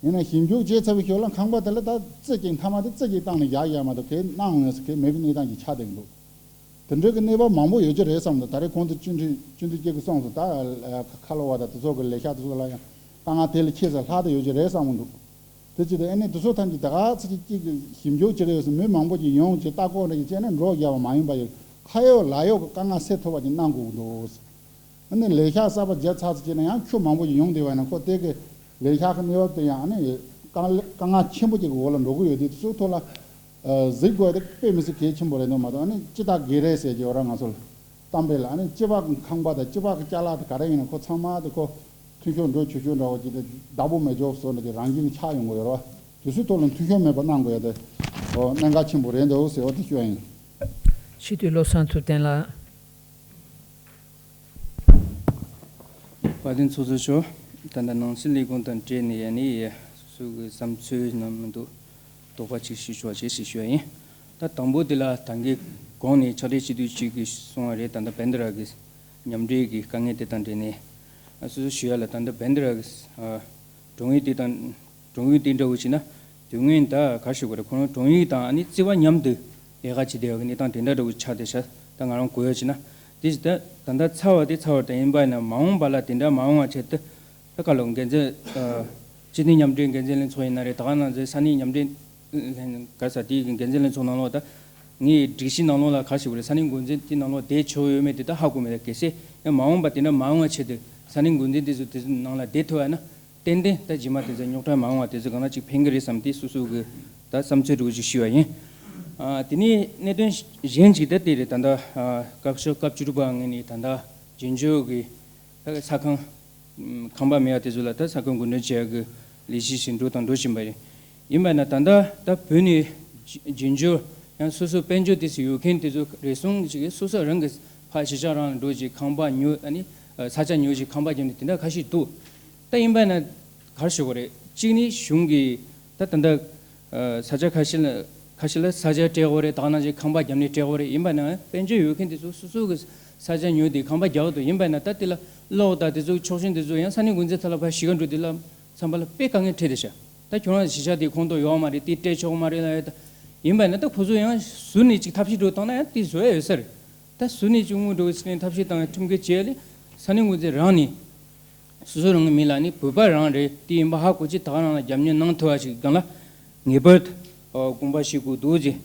ཡིན་ན་ཞིབ་འཇུག་བྱས་ཚར་བའི་ཞོར་ལ་ཁང་པ་དེ་ལ་ད་རྩི་ཅིག་མཐའ་མ་དེ་རྩི་ཅིག་བཏང་ནས་བཞག་ཡ་མ་གཏོགས་གས་གནང་ཡོང་ཟེར་གས་མེད་པའི་གནས་སྟངས་ཅིག་ཆགས་བསྡད་ཀྱི་འདུག་དེ་འདྲའི་གི་གནས་བབ་མང་པོ་ཡོད་ཀྱི་རེད་བསམ་འདུག་ད་རེས་གོང་དུ་བཅུད་འདྲི་བཅུད་འདྲི་སྐྱེ་གི་གསུངས་སོང་། ད་ཁ་ལོ་བ་དང་དེ་ཚོ་གི་ལས་ཤག་དེ་ཚོ་ལ་ཡང་དཀའ་ངལ་དེ་ལས་ཁྱད་ཟེར་ལྷག་ཏུ་ཡོད་ཀྱི་རེད་བསམ་གི་འདུག་དེ་ཅི་སྟེ་ཨ་ནི་དེ་ཚོ་ཐམས་ཅད་ད་ག་ཚོད་ཅིག་ཅིག་ཞིབ་འཇུག་བྱེད་ཀྱི་ཡོད་ཟེར་མི་མང་པོ་ཅིག་ཡོང་ཅིག་ལྟ་སྐོར་འདྲ་ཅིག་བྱས་ནས་འགྲོ་རྒྱག་པ་མ་ཡིན་པ་ཡོད། ཁ་ཡོད་ལག་ཡོད་ཀྱི་དཀའ་ངལ་སེལ་ཐུབ་པ་ཅིག་གནང་དགོས་ཀྱི་འདུག་ཨ་ནི་ལས་ཤག་གསར་པ་བརྒྱབ་ཚར་ཚེ་བྱས་ན་ཡང་ཁྱོད་མང་པོ་ཅིག་ཡོང་བསྡད་པ་ཡིན་ན་ཁོ་དེ་གི་ལས་ཤག་གི་གནས་བབ་དེ་ཡང་ཨ་ནི་དཀའ་ལས་དཀའ་ངལ་ཆེན་པོ་ཅིག་གི་འོག་ལ་འགྲོ་གི་ཡོད་དུས་དེ་ཚོའི་ཐོག་ལ་ཨ་གཟིགས་དགོས་དེ་དཔེ་མི་སྲིད་གལ་ཆེན་པོ་རེད་འདུག་མ་གཏོགས། ཨ་ནི་སྤྱི་བཏང་སྒེར་རེད་ཟེར་གྱི་ཡོད་ར། ང་ཚོ་ལ་གཏམ་དཔེ་ལ་ཨ་ནི་སྤྱི་བ་གི་ཁང་པ་དང་སྤྱི་བ་གི་ཅ་ལག་དེ་ག་རེ་ཡིན་ན་ཁོ་ཚང་མ་དེ་ཁོ་འཐུས་ཤོར་འགྲོ་ཆོག་ཆོག་འདྲ་བོ་ཅིག་དེ་བདག་པོ་མེད་ཆོག་བཟོ་འདྲ་ཅིག་རང་བཞིན་གྱི་ཆགས་ཡོང་གི་ཡོད་ར། དེ་ཚོའི་ཐོག་ལ་འཐུས་ཤོར་མེད་པ་གནང་དགོས་ཡ་དེ་ཨོ་གནད་འགག་ཆེན་པོ་རེད་འདུག་ཟེར་བ་དེ་ཞུ་ཡ་ཡིན། སྤྱི་འཐུས་བློ་བཟང་ཐུབ་བསྟན་ལགས། དཔལ་ལྡན་ཚོགས་གཙོ་མཆོག་ད་ལྟ་ནང་སྲིད་ལས་ཁུངས་དང་འབྲེལ་ནས་ཡ་ནི་སོ་སོ་གི་བསམ་ཚུལ་ནང་མི་འདུག་དོགས་པ་གཅིག་ཞུ་ཆོག་ཅེས་ཞུ་ཞུ་བ་ཡིན། ད་དང་པོ་དེ་ལ་ད་གིན་གོང་ནས་ཕྱག་སྦྲེལ་སྤྱི་འཐུས་གཅིག་གིས་གསུངས་པ་རེད། ད་ལྟ་བན་དེ་ར་གི་མཉམ་འབྲེལ་གྱི་དཀའ་ངལ་དེ་དང་འབྲེལ་ནས་སོ་སོ་ཞུ་ཡ་ལ་ད་ལྟ་བན་དེ་ར་གི་གྲོང་ཡིག་དེ་དང་། གྲོང་ཡིག་དེ་འདྲ་བོ་བྱས་ན་དོན་དངོས་ད་ག་རེ་ཞུ་དགོས་རེད། ཁོ་རང་གྲོང་ཡིག་དང་ཨ་ནི་རྩིས་པ་མཉམ་དུ་ལས་ཀ་བྱེད་བསྡད་ཡོད་ཀྱི་གནས་སྟངས་དེ་འདྲ་འདྲ་བོ་ཆགས་བསྡད་ཤག་ད་ང་རང་གོ་ཡ་བྱས་ན་དེ་ད་ད་ལྟ་ཚར་བ་དེ་ཚར་བ་དང་ཡིན་པ་ཡིན་ན་མ་འོངས་པ་ལ་དེ་འདྲ་མ་འོང་བ་ཆེད་དུ་ད་ག་ལོ་འགན་འཛིན་སྤྱི་འཐུས་མཉམ་འབྲེལ་འགན་འཛིན་ལྷན་ཚོགས་ཡིན་ན་རེད། ད་ག་ནང་ཚན་ས་གནས་མཉམ་འབྲེལ་ག་ས་དེའི་འགན་འཛིན་ལྷན་ཚོགས་ནང་ལོགས་ད་ངའི་སྒྲིག་གཞི་ནང་ལོགས་ལ་ག་རེ་ཞུ་དགོས་རེད། ས་གནས་འགོ་འཛིན་དེ་ནང་ལོགས་བསྡད་ཆོག་ཡོད་མེད་དེ་ད་ཧ་གོ་མེད། ད་གལ་སྲིད་ཡང་མ་འོངས་པ་དེ་འདྲ་མ་འོང་བ་ཆེད་དུ་ས་གནས་འགོ་འཛིན་དེ་ཚོ་དེ་ཚོ་ནང་ལ་བསྡད་ཐུབ་ཡ་ན། ཏན་ཏན་ད་རྗེས་མ་དེ་ཚོ་རྙོག་དྲ་མ་འོང་བ་དེ་ཚོ་གང་ལ་ཅིག་ཕན་གི་རེད་བསམ་དེ་སོ་སོ་གི་ད་བསམ་ཚུལ་འདྲ་བོ་ཅིག་ཞུས་པ་ཡིན། ཨ་དེ་ནས་གནད་དོན་གཞན་ཅིག་ད་དེ་རེད། ད་ལྟ་ཨ་སྐབས་ཤོག་སྐབས་བཅུ་དྲུག་པ་ངོས་ནས་ད་ལྟ་རྒྱུན་སྦྱོར་གི་ད་ས་ཁང་ཁང་པ་མེད་པ་དེ་ཚོ་ལ་ད་ས་ཁང་འགོ་འདྲེན་བྱེད་ཡག་གི་ལས་གཞི་ཞིག་འགྲོ་དང་འགྲོ་བཞིན་པ་རེད། ཡིན་པ་ན་ད་ལྟ་ད་བོད་ནས་རྒྱུན་སྦྱོར་ཡང་སོ་སོ་དཔལ་འབྱོར་དེ་ཚོ་ཡོད་མཁན་དེ་ཚོ་རེ་ཟུང་ཅིག་གིས་སོ་སོ་རང་གི་ཕ་གཞིས་ཆགས་རང་ལ་འགྲོ་ཅིག་ཁང་པ་ཉོ་ཨ་ནི་ས་ཆ་ཉོ་ཅིག་ཁང་པ་བརྒྱབ་ནས་དེ་འདྲ་ཁ་ཤས་འདུག་ད་ཡིན་པ་ན་ག་རེ་ཞུ་དགོས་རེད། གཅིག་ནི་གཞུང་གིས་ད་ད་ལྟ་ས་ཆ་ཁ་ཤས་ལ་ཁ་ཤས་ལ་ས་ཆ་སྤྲད་དགོས་རེད། ད་ག་ནང་བཞིན་ཁང་པ་བརྒྱབ་ནས་སྤྲད་དགོས་རེད། ཡིན་པ་ན་དཔལ་འབྱོར་ཡོད་མཁན་དེ་ཚོ་སོ་སོ་གི་ས་ཆ་ཉོས་ཏེ་ཁང་པ་རྒྱག་འདུག་ཡིན་པ་ན་ད་དེ་ལ་གློག་དང་དེ་ཚོ་ཆོག་མཆན་དེ་ཚོ་ཡང་ས་གནས་འགོ་འཛིན་ཐད་ལ་ཕར་གཞིས་ཀ་འགྲོ་དེ་ལ་ཚང་མ་ལ་དཔེ་དཀའ་ངལ་འཕྲད་བསྡད་ཤག་ད་ཁྱོད་རང་གཞིས་ཆགས་དེ་ཁོངས་གཏོགས་ཡོད་མ་རེད། དེ་སྤྲད་ཆོག་མ་རེད་ལབ་ཡོད། ད་ཡིན་པ་ན་ད་ཁོ་ཚོ་ཡང་ཟུར་ནས་ཅིག་ཐབས་ཤེས་འགྲོ་བཏང་ན་ཡང་དེ་བཟོ་ཡ་ཡོད་ས་རེད། ད་ཟུར་ནས་ཅིག་དངུལ་འགྲོ་གི་ཚེ་ནས་ཐབས་ཤེས་དང་ཁྲིམས་འགལ་བྱས་ལས་ ས་གནས་འགོ་འཛིན་རང་ནས་སོ་སོ་རང་གི་མི་ལ་ནི་བོད་པ་རང་རེད། དེ་ཡིན་པ་ཧ་གོ་ཅིག་ད་ག་རང་ལ་རྒྱབ་གཉེར་གནང་ཐུབ་པ་ཞིག་སྒང་ལ་ངེས་པར་དུ་དགོངས་པ་བཞེས་དགོས་འདུག་ཅེས་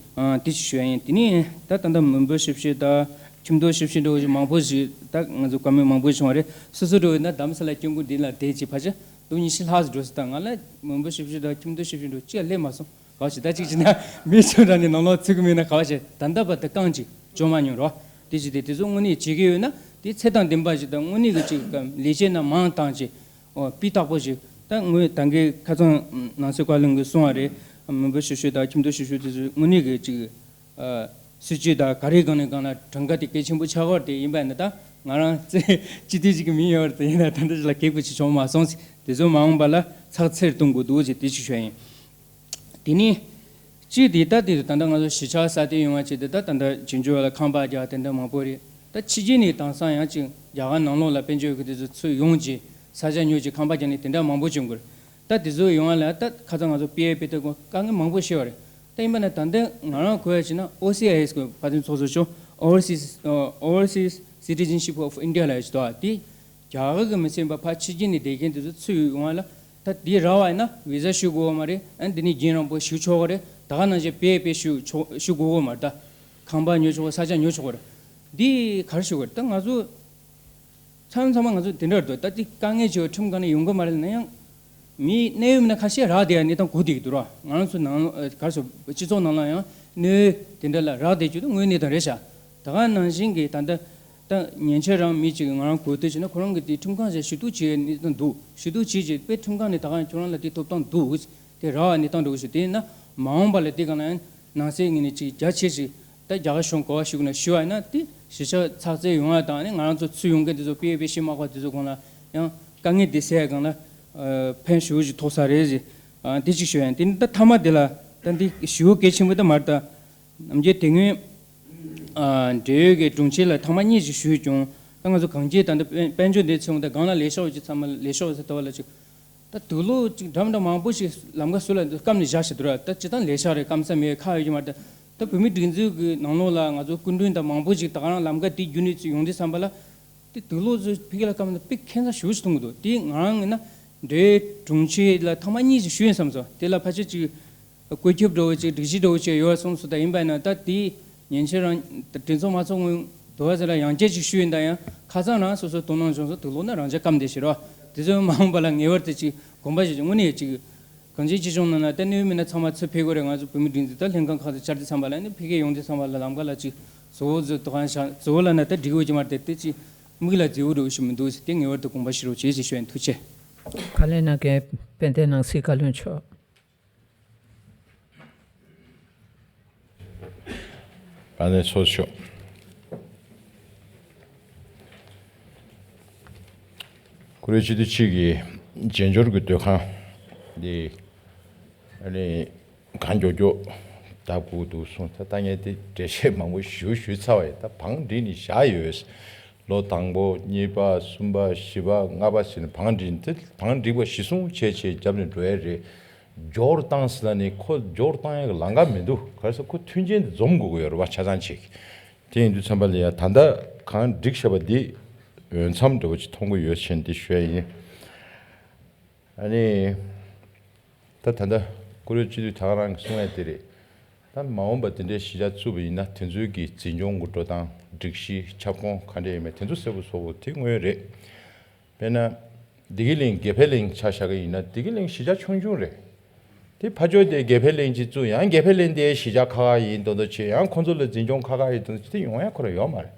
དེ་ཅིག་ཞུ་ཡ་ཡིན། དེ་ནས་ད་ད་ལྟ་མོན་བུ་ཞིབ་བཤེར་དང་ཁྱིམ་སྡོད་ཞིབ་བཤེར་འདྲ་བོ་ཞིག་མང་པོ་ཞིག་ད་ང་ཚོ་བཀའ་མོལ་མང་པོ་བྱུང་བ་རེད། སོ་སོ་འདྲ་བོ་ཡིན་ན་རྡ་རམ་ས་ལ་སྐྱབས་མགོན་དེ་ལ་བསྡད་ཅིག་ཕལ་ཆེར་ལོ་ཉི་ཤུ་ལྷག་ཙམ་འགྲོ་སྲིད། ད་ང་ལ་མོན་བུ་ཞིབ་བཤེར་དང་ཁྱིམ་སྡོད་ཞིབ་བཤེར་འདྲ་བོ་ཅིག་ལ་སླེབས་མ་སོང་། ག་བ་ཞིག་ད་ཅིག་བྱས་ན་མི་ཆུང་རང་ནས་ནང་ལོགས་ཚུད་གི་མེད་ན་ག་བ་ཞིག་ད་ལྟ་བར་དུ་རྐང་གཅིག་འཇོག་མ་མྱོང་རོགས། དེ་ཅིག་དེ་དེ་ཚོ་དངོས་གནས་བྱེད་ཀྱི་ཡོད་ན་དེ་ཚད་དང་ལྡན་པ་ཞིག་དང་དངོས་གནས་ཀྱི་ཅིག་ལས་བྱེད་རྣམས་མང་བཏང་ཅིག་སྤུས་དག་པོ་ཞིག་ད་ངོས་ད་གིན་ཁ་སང་ནང་སྲིད་བཀའ་བློན་གྱིས་གསུངས་པ་རེད། མོན་བུ་ཞིབ་བཤེར་དང་ཁྱིམ་སྡོད་ཞིབ་བཤེར་དེ་ཚོ་དངོས་གནས་ཀྱི་ཅིག་སྲིད་ཇུས་དང་ག་རེ་སྒང་ནས་སྒང་ལ་གྲངས་ཀ་དེ་གལ་ཆེན་པོ་ཆགས་ཀྱི་ཡོད་རེད། དེ་ཡིན་པ་ཡིན་ན་ད་ང་རང་ཚོ་སྤྱི་འཐུས་ཅིག་གི་མིང་ཡོད་རེད། དེ་ཡིན་ན་ད་ལྟ་ཅིག་ལ་གལ་དགོས་ཅིག་བྱུང་མ་སོང་ཟེར། དེ་ཚོ་མ་འོངས་པ་ལ་ཚགས་ཚུད་གཏོང་དགོས་འདུག་ཅེས་དེ་ཅིག་ཞུ་ཡ་ཡིན། དེ་ནས་གཅིག་དེ་ད་དེ་ད་ལྟ་ང་ཚོ་གཞིས་ཆགས་སྲ་བརྟན་ཡོང་བ་བྱས་ཏེ་ད་ད་ལྟ་བྱེད་འཇོག་ལ་ཁང་པ་རྒྱག་དེ་འདྲ་མང་པོ་རེད། ད་ཕྱི་རྒྱལ་ནས་དེང་སང་ཡང་ཅིག་རྒྱ་གར་ནང་ལོགས་ལ་དཔལ་འབྱོར་གྱི་དེ་ཚོ་ཚུར་ཡོང་བྱས་ས་ཆ་ཉོ་བྱས་ཁང་པ་རྒྱག་ནས་དེ་འདྲ་མང་པོ་བྱུང་གི་རེད། ད་དེ་ཚོ་ཡོང་བ་ལ་ད་ཁ་སང་ང་ཚོ་པི་ཨེ་པི་ཏི་དགོས་དཀའ་ངལ་མང་པོ་ཤེས་པ་རེད། ད་ཡིན་པ་ན་ད་ལྟ་ང་རང་གོ་ཡ་བྱས་ན་ཨོ་སི་ཨའི་ཨེས་གི་ཕ་ཚན་ཚོགས་གཙོ་མཆོག་Overseas Overseas Citizenship of India ལ་ཡོད་ཅིག་ད་དེ་རྒྱ་གར་གྱི་མི་ཚད་པ་ཕར་ཕྱི་རྒྱལ་ནས་བསྡད་མཁན་དེ་ཚོ་ཚུར་ཡོང་བ་ལ་ད་དེ་རག་པ་ཡིན་ན་བི་ཟ་ཞུ་དགོས་པ་མ་རེད། ཨ་འདི་ནས་རྒྱུན་རིང་པོ་བཞུགས་ཆོག་གི་རེད། ད་ག་ནང་བཞིན་པེ་པེ་ཞུ་ཆོག་ཞུ་དགོས་པ་མ་རེད། ད་ཁང་པ་ཉོ་ཆོག་གི་ས་ཆ་ཉོ་ཆོག་གི་རེད། འདི་ག་རེ་ཞུ་དགོས་རེད། ད་ང་ཚོ་ཚང་ཚང་མ་ང་ཚོ་དེ་འདྲ་རེད་འདུག་ད་དེ་དཀའ་ངལ་ཆེ་བ་ཁྲིམས་ཁང་ནས་ཡོང་གི་མ་རེད་ན་ཡང་མི་གནད་ཡོད་མི་སྣ་ཁ་ཤས་རག་བསྡད་ཡ་གནས་སྟངས་གོ་བསྡད་ཀྱི་འདུག་ར། ང་རང་ཚོ་ནང་ཨ་ག་རེ་ཟེར་སྤྱི་ཚོགས་ནང་ལ་ཡང་གནད་ཡོད་དེ་འདྲ་ལ་རག་བསྡད་རྒྱུ་དེ་དངོས་གནས་དང་རེད་ཤག་ད་ག་ནང་བཞིན་གྱི་ད་ལྟ་ད་ཉེ་ཆར་རང་མི་གཅིག་གིས་ང་རང་གོ་ཐོས་བྱས་ན་ཁོ་རང་གིས་དེ་ཁྲིམས་ཁང་ཞིག་ཞུ་གཏུག་བྱས་ཡ་གནས་སྟངས་འདུག་ཞུ་གཏུག་བྱས་རྗེས་དཔེ་ཁྲིམས་ཁང་ནས་ད་ག་ཁྱོད་རང་ལ་དེ་ཐོབ་ཐང་འདུག་དེ་རག་པ་གནས་སྟངས་འདྲ་བོ་ཞིག་དེ་ཡིན་ན་མ་འོངས་པ་ལ་དེ་ག་ན་ཡང་ནང་གསེས་ངོས་ནས་ཅིག་རྒྱ་ཆེ་ཞིག་ད་རྒྱ་གར་གཞུང་ག་བ་ཞུགས་ན་ཞུ་བ་ཡིན་ན་དེ་གཞིས་ཆགས་ཚགས་ཚུད་ཡོང་བ་དང་ནི་ང་རང་ཚོ་ཚུར་ཡོང་མཁན་དེ་ཚོ་པེ་པེ་ཤི་མ་གོ་དེ་ཚོ་གོང་ལ་ཡང་དཀའ་ངལ་དེ་སེལ་ཡ་གང་ལ་ཕན་ཞེ་པོ་ཞིག་ཐོགས་ས་རེད་ཟེར། དེ་ཅིག་ཞུ་ཡ་ཡིན། དེ་ནི་ད་མཐའ་མ་དེ་ལ་ད་འདི་ཞེ་པོ་གལ་ཆེན་པོ་ད་མ་རེད། ད་ནམ་རྒྱུན་དེ་སྔོན་འབྲེལ་ཡོད་ཀྱི་དྲུང་ཆེ་ལ་ཐེངས་མ་གཉིས་ཅིག་ཞུས་བྱུང་། ད་ང་ཚོ་གངས་སྐྱིད་ད་ལྟ་དཔལ་འབྱོར་སྡེ་ཚན་དང་སྒང་ལ་ལས་ཤོག་ཅིག་ཚང་མ་ལས་ཤོག་ཟེར་ལྟ་བ་ལ་ཅིག་ད་དུག་ལོག་ཅིག་འདྲ་མི་འདྲ་མང་པོ་ཞིག་ལམ་ཁ་ཟུར་ལ་བསྐམས་ནས་བཞག་བཞག་འདུག་ར། ད་སྤྱིར་བཏང་ལས་ཤག་རེད། སྐམ་ས་མེད་ཁག་ཡོད་ཀྱི་མ་རེད། ད་བོད་མིའི་སྒྲིག་འཛུགས་ཀྱི་ནང་ལོགས་ལ་ང་ཚོ་སྐུ་མགྲོན་དང་མང་པོ་ཞིག་ད་ག་རང་ལམ་ཁ་དེ་བརྒྱུད་ནས་ཚུར་ཡོང་དུས་ཙམ་པ་ལ་དེ་དུག་ལོག་ཚོ་ཕ་གི་ལ་བསྐམས་ན་དཔེ་ཁྱད་མཚར་ཞེ་པོ་ཞིག་མཐོང་གི་འདུག་དེ་ང་རང་ཡིན་ན་འབྲེལ་ཡོད་དྲུང་ཆེ་ལ་ཐེངས་མ་གཉིས་ཅིག་ཞུས་ཡིན་བསམ་སོང་། དེ་ལ་ཕལ་ཆེར་ཅིག་བཀོད་ཁྱབ་འདྲ་བོ་ཅིག་སྒྲིག་གཞི་འདྲ་བོ་ཅིག་ཡོད་གསུངས་སོང་། ད་ཡིན་པ་ཡིན་ན་ད་དེ་ཉིན་ཤས་རང་གྲོས་ཚོགས་མ་ཚོགས་སྔོན་དུ་བ་ཟེར་ལ་ཡང་བསྐྱར་ཅིག་ཞུས་ཡིན། ད་ཡང་ཁ་སང་རང་སོ་སོའི་དོ་སྣང་བྱུང་སོང་། དུག་ལོག་ན་རང་ཅག་སྐམ་བསྡད་ཤག་རོ། དེ་ཚོ་མ་འོངས་པ་ལ་ངེས་པར་དུ་ཅིག་དགོངས་པ་བཞེས་ཀྱི་དངོས་གནས་ཅིག་གངས་ཅན་སྤྱི་ལྗོངས་ནང་ན་ད་གནད་ཡོད་མི་སྣ་ཚང་མ་ཚུར་ཕེབས་དགོས་རེད། ང་ཚོ་བོད་མི་སྒྲིག་འཛུགས་ད་ལྷན་ཁང་ཁག་ཏུ་བཅར་དུས་ཙམ་པ་ལ་ནི་ཕ་གིར་ཡོང་དུས་ཙམ་པ་ལ་ལམ་ཁ་ལ་ཅིག་བཟོ་བོ་བཟོ་དོ་གང་བཞག་བཟོ་བོ་ལབ་ན་ད་འགྲིག་གི་ཡོད་ཀྱི་མ་རེད། དེ་ཅིག་མིག་ལ་མཛེས་པོ་འདྲ་བོ་ཞིག་མི་འདུག་ཟེར་ཏེ་ངེས་པར་དུ་དགོངས་པ་བཞེས་རོགས་བྱེད་ཅེས་ཞུ་ཡིན། ཐུགས་རྗེ་ཆེ། བཀའ་ལན་གནང་མཁན་དཔལ་ལྡན་ནང་སྲིད་བཀའ་བློན་མཆོག་བཀའ་ལན་ཚོགས་ཆོག་བཀུར་འོས་སྤྱི་འཐུས་གཅིག་གིས་རྗེས་འབྱོར་གྱི་སྡོད་ཁང་འདི་ཨ་ནི་གང་མགྱོགས་མགྱོགས་བཏབ་དགོས་འདུག་གསུངས། ད་ལྟ་ངས་དེ་འགྲེལ་བཤད་མང་པོ་ཞུ་ཞུས་ཚར་བ་ཡིན། ད་བང་བསྒྲིགས་ནས་བཞག་ཡོད། ལོ་དང་པོ་གཉིས་པ་གསུམ་པ་བཞི་པ་ལྔ་པ་ཟེར་ནས་བང་བསྒྲིགས་ནས་དེ་བང་བསྒྲིགས་པ་གཞི་བཟུང་བྱས་བྱས་རྒྱབ་ནས་འགྲོ་ཡ་རེད། འབྱོར་བཏང་ཟེར་ན་ནི་ཁོ་འབྱོར་བཏང་ཡག་ལམ་ཁ་མི་འདུག་ག་རེ་ཟེར་ཁོ་མཐུན་རྐྱེན་དེ་འཛོམས་དགོས་ཀྱི་ཡོད་རེད་བ། ཆ་ཚང་ཅིག་དེ་ཡིན་དུས་ཙམ་པ་ལ་ཡ་ད་ལྟ་གང་བསྒྲིགས་བཞག་པ་འདི་འོས་འཚམ་འདྲ་བོ་ཅིག་མཐོང་གི་ཡོད་ཕྱིན་འདི་ཞུ་ཡ་ཡིན། ཨ་ནི་ད་ད་ལྟ་བཀུར་འོས་སྤྱི་འཐུས་ད་ག་རང་གིས་གསུང་ཡ་དེ་རེད། ད་མ་འོངས་པ་དེ་འདྲའི་གཞིས་ཆགས་བཙུགས་པ་ཡིན་ན་དེ་ཚོའི་གི་འཛིན་སྐྱོང་གི་འགྲོ་སྟངས་སྒྲིག་གཞི་ཁྱབ་ཁོངས་ག་འདྲ་ཡོད་མེད་དེ་ཚོ་གསལ་པོ་བཟོ་དགོས་དེ་དངོས་རེད། དཔེར་ན། བདེ་སྐྱིད་གླིང་དགེ་འཕེལ་གླིང་ཆ་བཞག་གི་ཡིན་ན་བདེ་སྐྱིད་གླིང་གཞིས་ཆགས་ཆུང་ཆུང་རེད། དེ་ཕར་ཕྱོགས་དེ་དགེ་འཕེལ་གླིང་གཅིག་བཙུགས། ཡང་དགེ་འཕེལ་གླིང་དེ་གཞིས་ཆགས་ཁག་ཁག་ཡིན་མདོག་མདོག་བྱས། ཡང་ཁོང་ཚོ་ལ་འཛིན་སྐྱོང་ཁག་ཁག་ཡིན་མདོག་མདོག་བྱས། དེ་ཡོང་ཡ་ཁོ་རང་ཡོད་མ་རེད།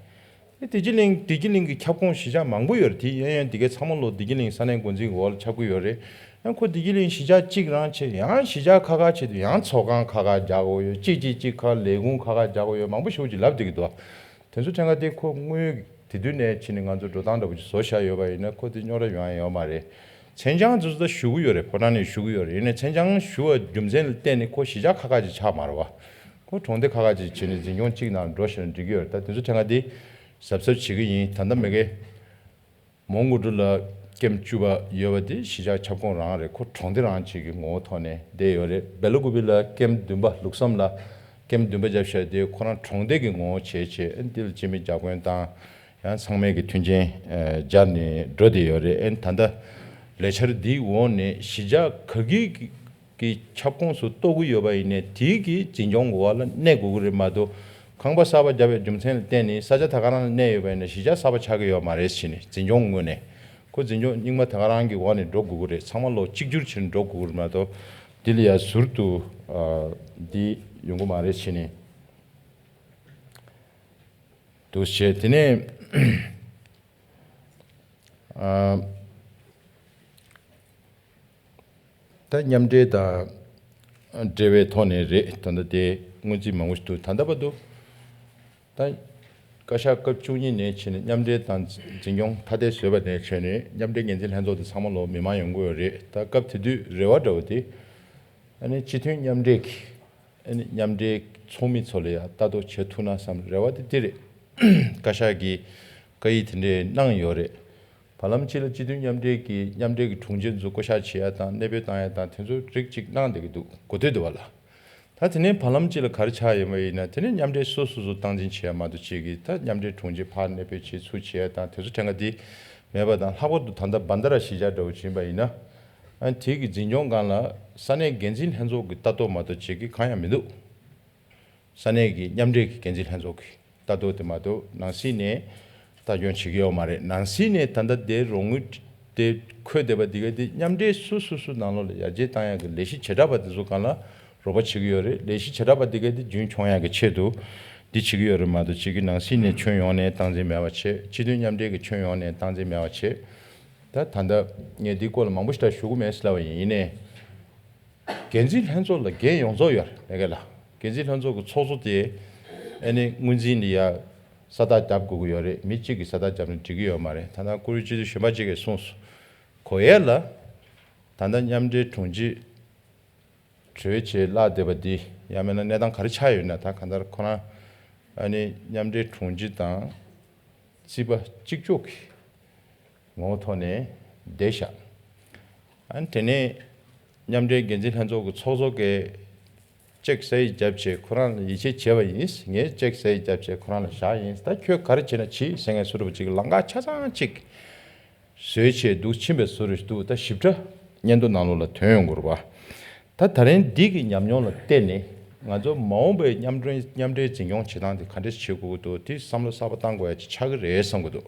དེ་བདེ་སྐྱིད་གླིང་བདེ་སྐྱིད་གླིང་གི་ཁྱབ་ཁོངས་གཞིས་ཆགས་མང་པོ་ཡོད་རེད། དེ་གཡས་གཡོན་དེ་གའི་ཚང་མ་ལོ་བདེ་སྐྱིད་གླིང་ས་གནས་འགོ་འཛིན་གྱི་འོག་ལ་ཁྱབ་ཀྱི་ཡོད་རེད། ཡང་ཁོ་བདེ་སྐྱིད་གླིང་གཞིས་ཆགས་གཅིག་རང་བྱས། ཡང་གཞིས་ཆགས་ཁག་ཁག་བྱས་དུས་ཡང་ཚོགས་ཁང་ཁག་ཁག་རྒྱག་དགོས་ཡོད། གཅིག་གཅིག་གཅིག་ཁག་ལས་ཁུངས་ཁག་ཁག་རྒྱག་དགོས་ཡོད། མང་པོ་ཞེ་པོ་ཅིག་ལབ་བསྡད་ཀྱི་འདུག་དེ་ཚོ་ཐད་ཀར་དེ་ཁོ་དངུལ་དེ་དུས་ནས་ཕྱིན་ནས་ང་ཚོ་འགྲོ་སྟངས་འདྲ་པོ་ཅིག་བཟོ་བཞག་ཡོད་པ་ཡིན་ན་ཁོ་དེ་རྙོག་དྲ་ཡོང་ཡ་ཡོད་མ་རེད། མཚན་བྱང་དེ་ཚོ་ད་ཞུ་གི་ཡོད་རེད། ཕོ་བྲང་ནས་ཞུ་གི་ཡོད་རེད། ཡིན་ནའི་མཚན་བྱང་ཞུ་བ་རྒྱུ་མཚན་ལ་བརྟེན་ནས་ཁོ་གཞིས་ཆགས་ཁག་ཁག་ཅིག་ཆགས་མ་རེད་བ། ཁོ་གྲོང་སྡེ་ཁག་ཁག་ཅིག་བྱས་ནས་འཛིན་སྐྱོང་གཅིག་ནང་འགྲོ་བཞིན་འགྲིག་གི་ཡོད་རེད། ད་དེ་ཚོ་ཐད་ཀར་དེ་གཟབ་གཟབ་བྱེད་ཀྱི་ཡིན། ད་ལྟ་མ་གི་མོན་གྷོ་གྲུ་ལ་ཀེམ་བཅུ་པ་ཡོད་པ་དེ་གཞིས་ཆགས་ཁྱབ་ཁོངས་རང་རེད། ཁོ་གྲོང་སྡེ་རང་གཅིག་གི་ངོ་བོ་ཐོག་ནས་བསྡད་ཡོད་རེད། སྦེ་ལ་ཀུ་པེ་ལ་ཀེམ་བདུན་པ་ལུགས་བསམ་ལ་ཀེམ་བདུན་པ་བརྒྱབ་བཞག་དེ་ཁོ་རང་གྲོང་སྡེ་གི་ངོ་བོ་བྱས་བྱས་འདི་ལ་སྤྱི་མི་བརྒྱ་དཔོན་དང་ ཡང་ཚང་མས་ཀྱི་མཐུན་རྐྱེན་ཨ་སྦྱར་ནས་འགྲོ་བསྡད་ཡོད་རེད། ཨན་ད་ལྟ་ལས་འཆར་འདིའི་འོག་ནས་གཞིས་ཆགས་ག་གི་གི་གི་ཁྱབ་ཁོངས་སུ་གཏོགས་ཀྱི་ཡོད་པ་ཡིན་ནའི་དེའི་གི་འཛིན་སྐྱོང་གི་འོག་ལ་གནས་དགོས་ཀྱི་རེད་མ་གཏོགས། ཁང་པ་གསར་པ་བརྒྱབ་པའི་རྒྱུ་མཚན་ལ་བརྟེན་ནས་ས་ཆ་ད་ག་རང་ལ་གནས་ཡོད་པ་ཡིན་ན་གཞིས་ཆགས་གསར་པ་ཆགས་ཀྱི་ཡོད་མ་རེད་ཟེར་ནས། འཛིན་སྐྱོང་ངོས་ནས་ཁོ་འཛིན་སྐྱོང་རྙིང་མ་ད་ག་རང་གི་འོག་ནས་འགྲོ་དགོས་ཀྱི་རེད། ཚང་མ་ལོ་གཅིག་གྱུར་བྱས་ནས་འགྲོ་དགོས་ཀྱི་རེད་མ་གཏོགས། འདི་ལ་ཡ་ཟུར་དུ་ཨ་འདི་ཡོང་གི་མ་རེད་ཟེར་ནས་འདུག་བྱས། དེ་ནས་ཨ་ད་མཉམ་འབྲེལ་དང་འབྲེལ་བའི་ཐོག་ནས་རེད། ད་ལྟ་དེ་སྔོན་རྩིས་མང་པོ་ཞིག་འདུག་ད་ལྟ་བར་དུ་ད་བཀའ་ཤག་སྐབས་བཅུ་གཉིས་ནས་བྱས་ནས་མཉམ་འབྲེལ་དང་འཛིན་སྐྱོང་ཐ་དད་བཟོས་པ་ནས་བྱས་ནས་མཉམ་འབྲེལ་འགན་འཛིན་ལྷན་ཚོགས་དེ་ཚང་མ་ལོ་མི་མང་ཡོང་གི་ཡོད་རེད། ད་སྐབས་དེ་དུས་རེ་བ་འདྲ་བོ་དེ་ཨ་ནི་སྤྱི་མཐུན་མཉམ་འབྲེལ་གྱི་ཨ་ནི་མཉམ་འབྲེལ་ཚོགས་མི་ཚོ་ལ་ཡང་ལྟ་རྟོག་བྱེད་ཐུབ་ན་བསམ་རེ་བ་དེ་དེ་རེད། བཀའ་ཤག་གིས་བཀའ་ཡིག་དེ་འདྲས་གནང་ཡོད་རེད། བར་ལམ་གཅིག་ལ་སྤྱི་མཐུན་མཉམ་འབྲེལ་གྱི་མཉམ་འབྲེལ་གྱི་དྲུང་ཆེ་ཚོ་བསྐོ་གཞག་བྱེད་ཡ་དང་གནས་སྤོས་བཏང་ཡ་དང་དེ་ཚོ་རིགས་གཅིག་གནང་བསྡད་ཀྱི་འདུག་གོ་ཐོས་འདུག་བ་ལ། ད་དེ་ནས་བར་ལམ་གཅིག་ལ་ག་རེ་ཆགས་ཡོད་པ་ཡིན་ན། དེ་ནས་མཉམ་འབྲེལ་སོ་སོ་སོ་སྟངས་འཛིན་བྱེད་ཡ་མ་གཏོགས་གཅིག་གིས་ད་མཉམ་འབྲེལ་དྲུང་ཆེ་ཕར་གནས་སྤོས་བྱེད་ཚུར་བྱེད་ཡ་དང་དེ་ཚོ་གྲངས་ཀ་དེ་མེད་པ་དང་། ལྷག་པར་དུ་ད་ལྟ་བན་དྷ་ར་གཞིས་ཆགས་འདྲ་བོ་ཕྱིན་པ་ཡིན་ན། ཨ་དེ་གི་འཛིན་སྐྱོང་སྒང་ལ་ས་གནས་འགན་འཛིན་ལྷན་ཚོགས་ཀྱི་ལྟ་རྟོག་མ་གཏོགས་བྱེད་ཀྱི་གང་ཡང་མི་འདུག་ས་གནས་ཀྱི་མཉམ་འབྲེལ་གྱི་འགན་འཛིན་ལྷན་ཚོགས་ཀྱི་ལྟ་རྟོག་དེ་མ་གཏོགས་ནང་སྲིད་ནས་ལྟ་སྐྱོང་བྱེད་ཀྱི་ཡོད་མ་རེད། ནང་སྲིད་ནས་ད་ལྟ་དེ་རོགས་དངུལ་དེ་འཁོད་བསྡད་པ་འདི་ག་དེ་མཉམ་འབྲེལ་སོ་སོ་སོ་ནང་ལོགས་ལ་ཡར་རྒྱས་བཏང་ཡག་གི་ལས་གཞི་བྱེ་བྲག་པ་དེ་ཚོ་སྒང་ལ་རོགས་པ་བྱེད་ཀྱི་ཡོད་རེད། ལས་གཞི་བྱེ་བྲག་པ་འདི་ག་དེ་རྒྱུན་འཁྱོངས་ཡག་གི་ཆེད་དུ་འདི་བྱེད་ཀྱི་ཡོད་རེད་མ་གཏོགས་གཅིག་གི་ནང་སྲིད་ནས་ཁྱོན་ཡོངས་ནས་སྟངས་འཛིན་མེད་པ་བྱས། སྤྱི་མཐུན་མཉམ་འབྲེལ་གྱི་ཁྱོན་ཡོངས་ནས་སྟངས་འཛིན་མེད་པ་བྱས། ད་ད་ལྟ་ངས་འདིའི་སྐོར་ལ་མང་པོ་ཞིག་ད་ཞུ་གི་མེད་ཟེར་ལབ་པ་ཡིན། ཡིན་ནའི། འགན་འཛིན་ལྷན་ཚོགས་ལ་འགན་ཡོངས་རྫོགས་ཡོད་རེད་ལས་ཀ་ལ། འགན་འཛིན་ལྷན་ཚོགས་ཀྱི་ཚོགས་གཙོ་དེ་ཨ་ནི་དངུལ་འཛིན་ལ་ཡ་ས་རྟགས་རྒྱབ་དགོས་ཀྱི་ཡོད་རེད། མི་གཅིག་གིས་ས་རྟགས་རྒྱབ་ན་འགྲིག་གི་ཡོད་མ་རེད། ད་ལྟ་བཀུར་འོས་སྤྱི་འཐུས་གཞོན་པ་གཅིག་གིས་གསུངས་སོང་། གོ་ཡས་ལ་ད་ལྟ་མཉམ་འབྲེལ་དྲུང་ཆེ་གྲོས་ཆོད་བརླག་བསྡད་པ་འདི་ཡང་མིན་ན་གནས་སྟངས་ག་རེ་ཆགས་ཡོད་ན། ད་གང་ལྟར་ཁོ་རང་ཨ་ནི་མཉམ་འབྲེལ་དྲུང་ཆེ་དང་རྩིས་པ་གཅིག་ལྕོགས་ཀྱི་ངོ་བོ་ཐོག་ནས་བསྡད་བཞག་ཨ་ནི་དེ་ནས་མཉམ་འབྲེལ་འགན་འཛིན་ལྷན་ཚོགས་ཀྱི་ཚོགས་གཙོ་གིས་ཅེག་ཟེར་ཡིག་བརྒྱབ་བྱས་ཁོ་རང་ལ་ཡིད་ཆེས་བྱས་པ་ཡིན། ངས་ཅེག་ཟེར་ཡིག་བརྒྱབ་བྱས་ཁོ་རང་ལ་བཞག་ཡིན། ད་ཁྱོད་ག་རེ་བྱེད་ན་བྱེད་ཟེར་མཁན་བཟོ་འདྲ་པོ་ཅིག་ལམ་ཁ་ཆ་ཚང་གཅིག་བཟོས་བྱས་འདུག་ཕྱིན་པའི་བཟོ་འདྲ་ཞིག་འདུག་ད་ཞིབ་ཕྲ་སྙན་ཐོ་ནང་ལོགས་ལ་ཐོན་ཡོང་གི་རེད་པ། ད་ད་རིང་འདི་གི་ཉམས་མྱོང་ལ་བརྟེན་ནས་ང་ཚོ་མ་འོངས་པའི་མཉམ་འབྲེལ་མཉམ་འབྲེལ་འཛིན་སྐྱོང་བྱེད་སྟངས་དེ་ག་འདྲས་བྱེད་དགོས་ཀྱི་འདུག་དེ་བསམ་བློ་གསར་པ་བཏང་དགོས་ཡ་ཅིག་ཆགས་ཀྱི་རེད་བསམ་གྱི་འདུག་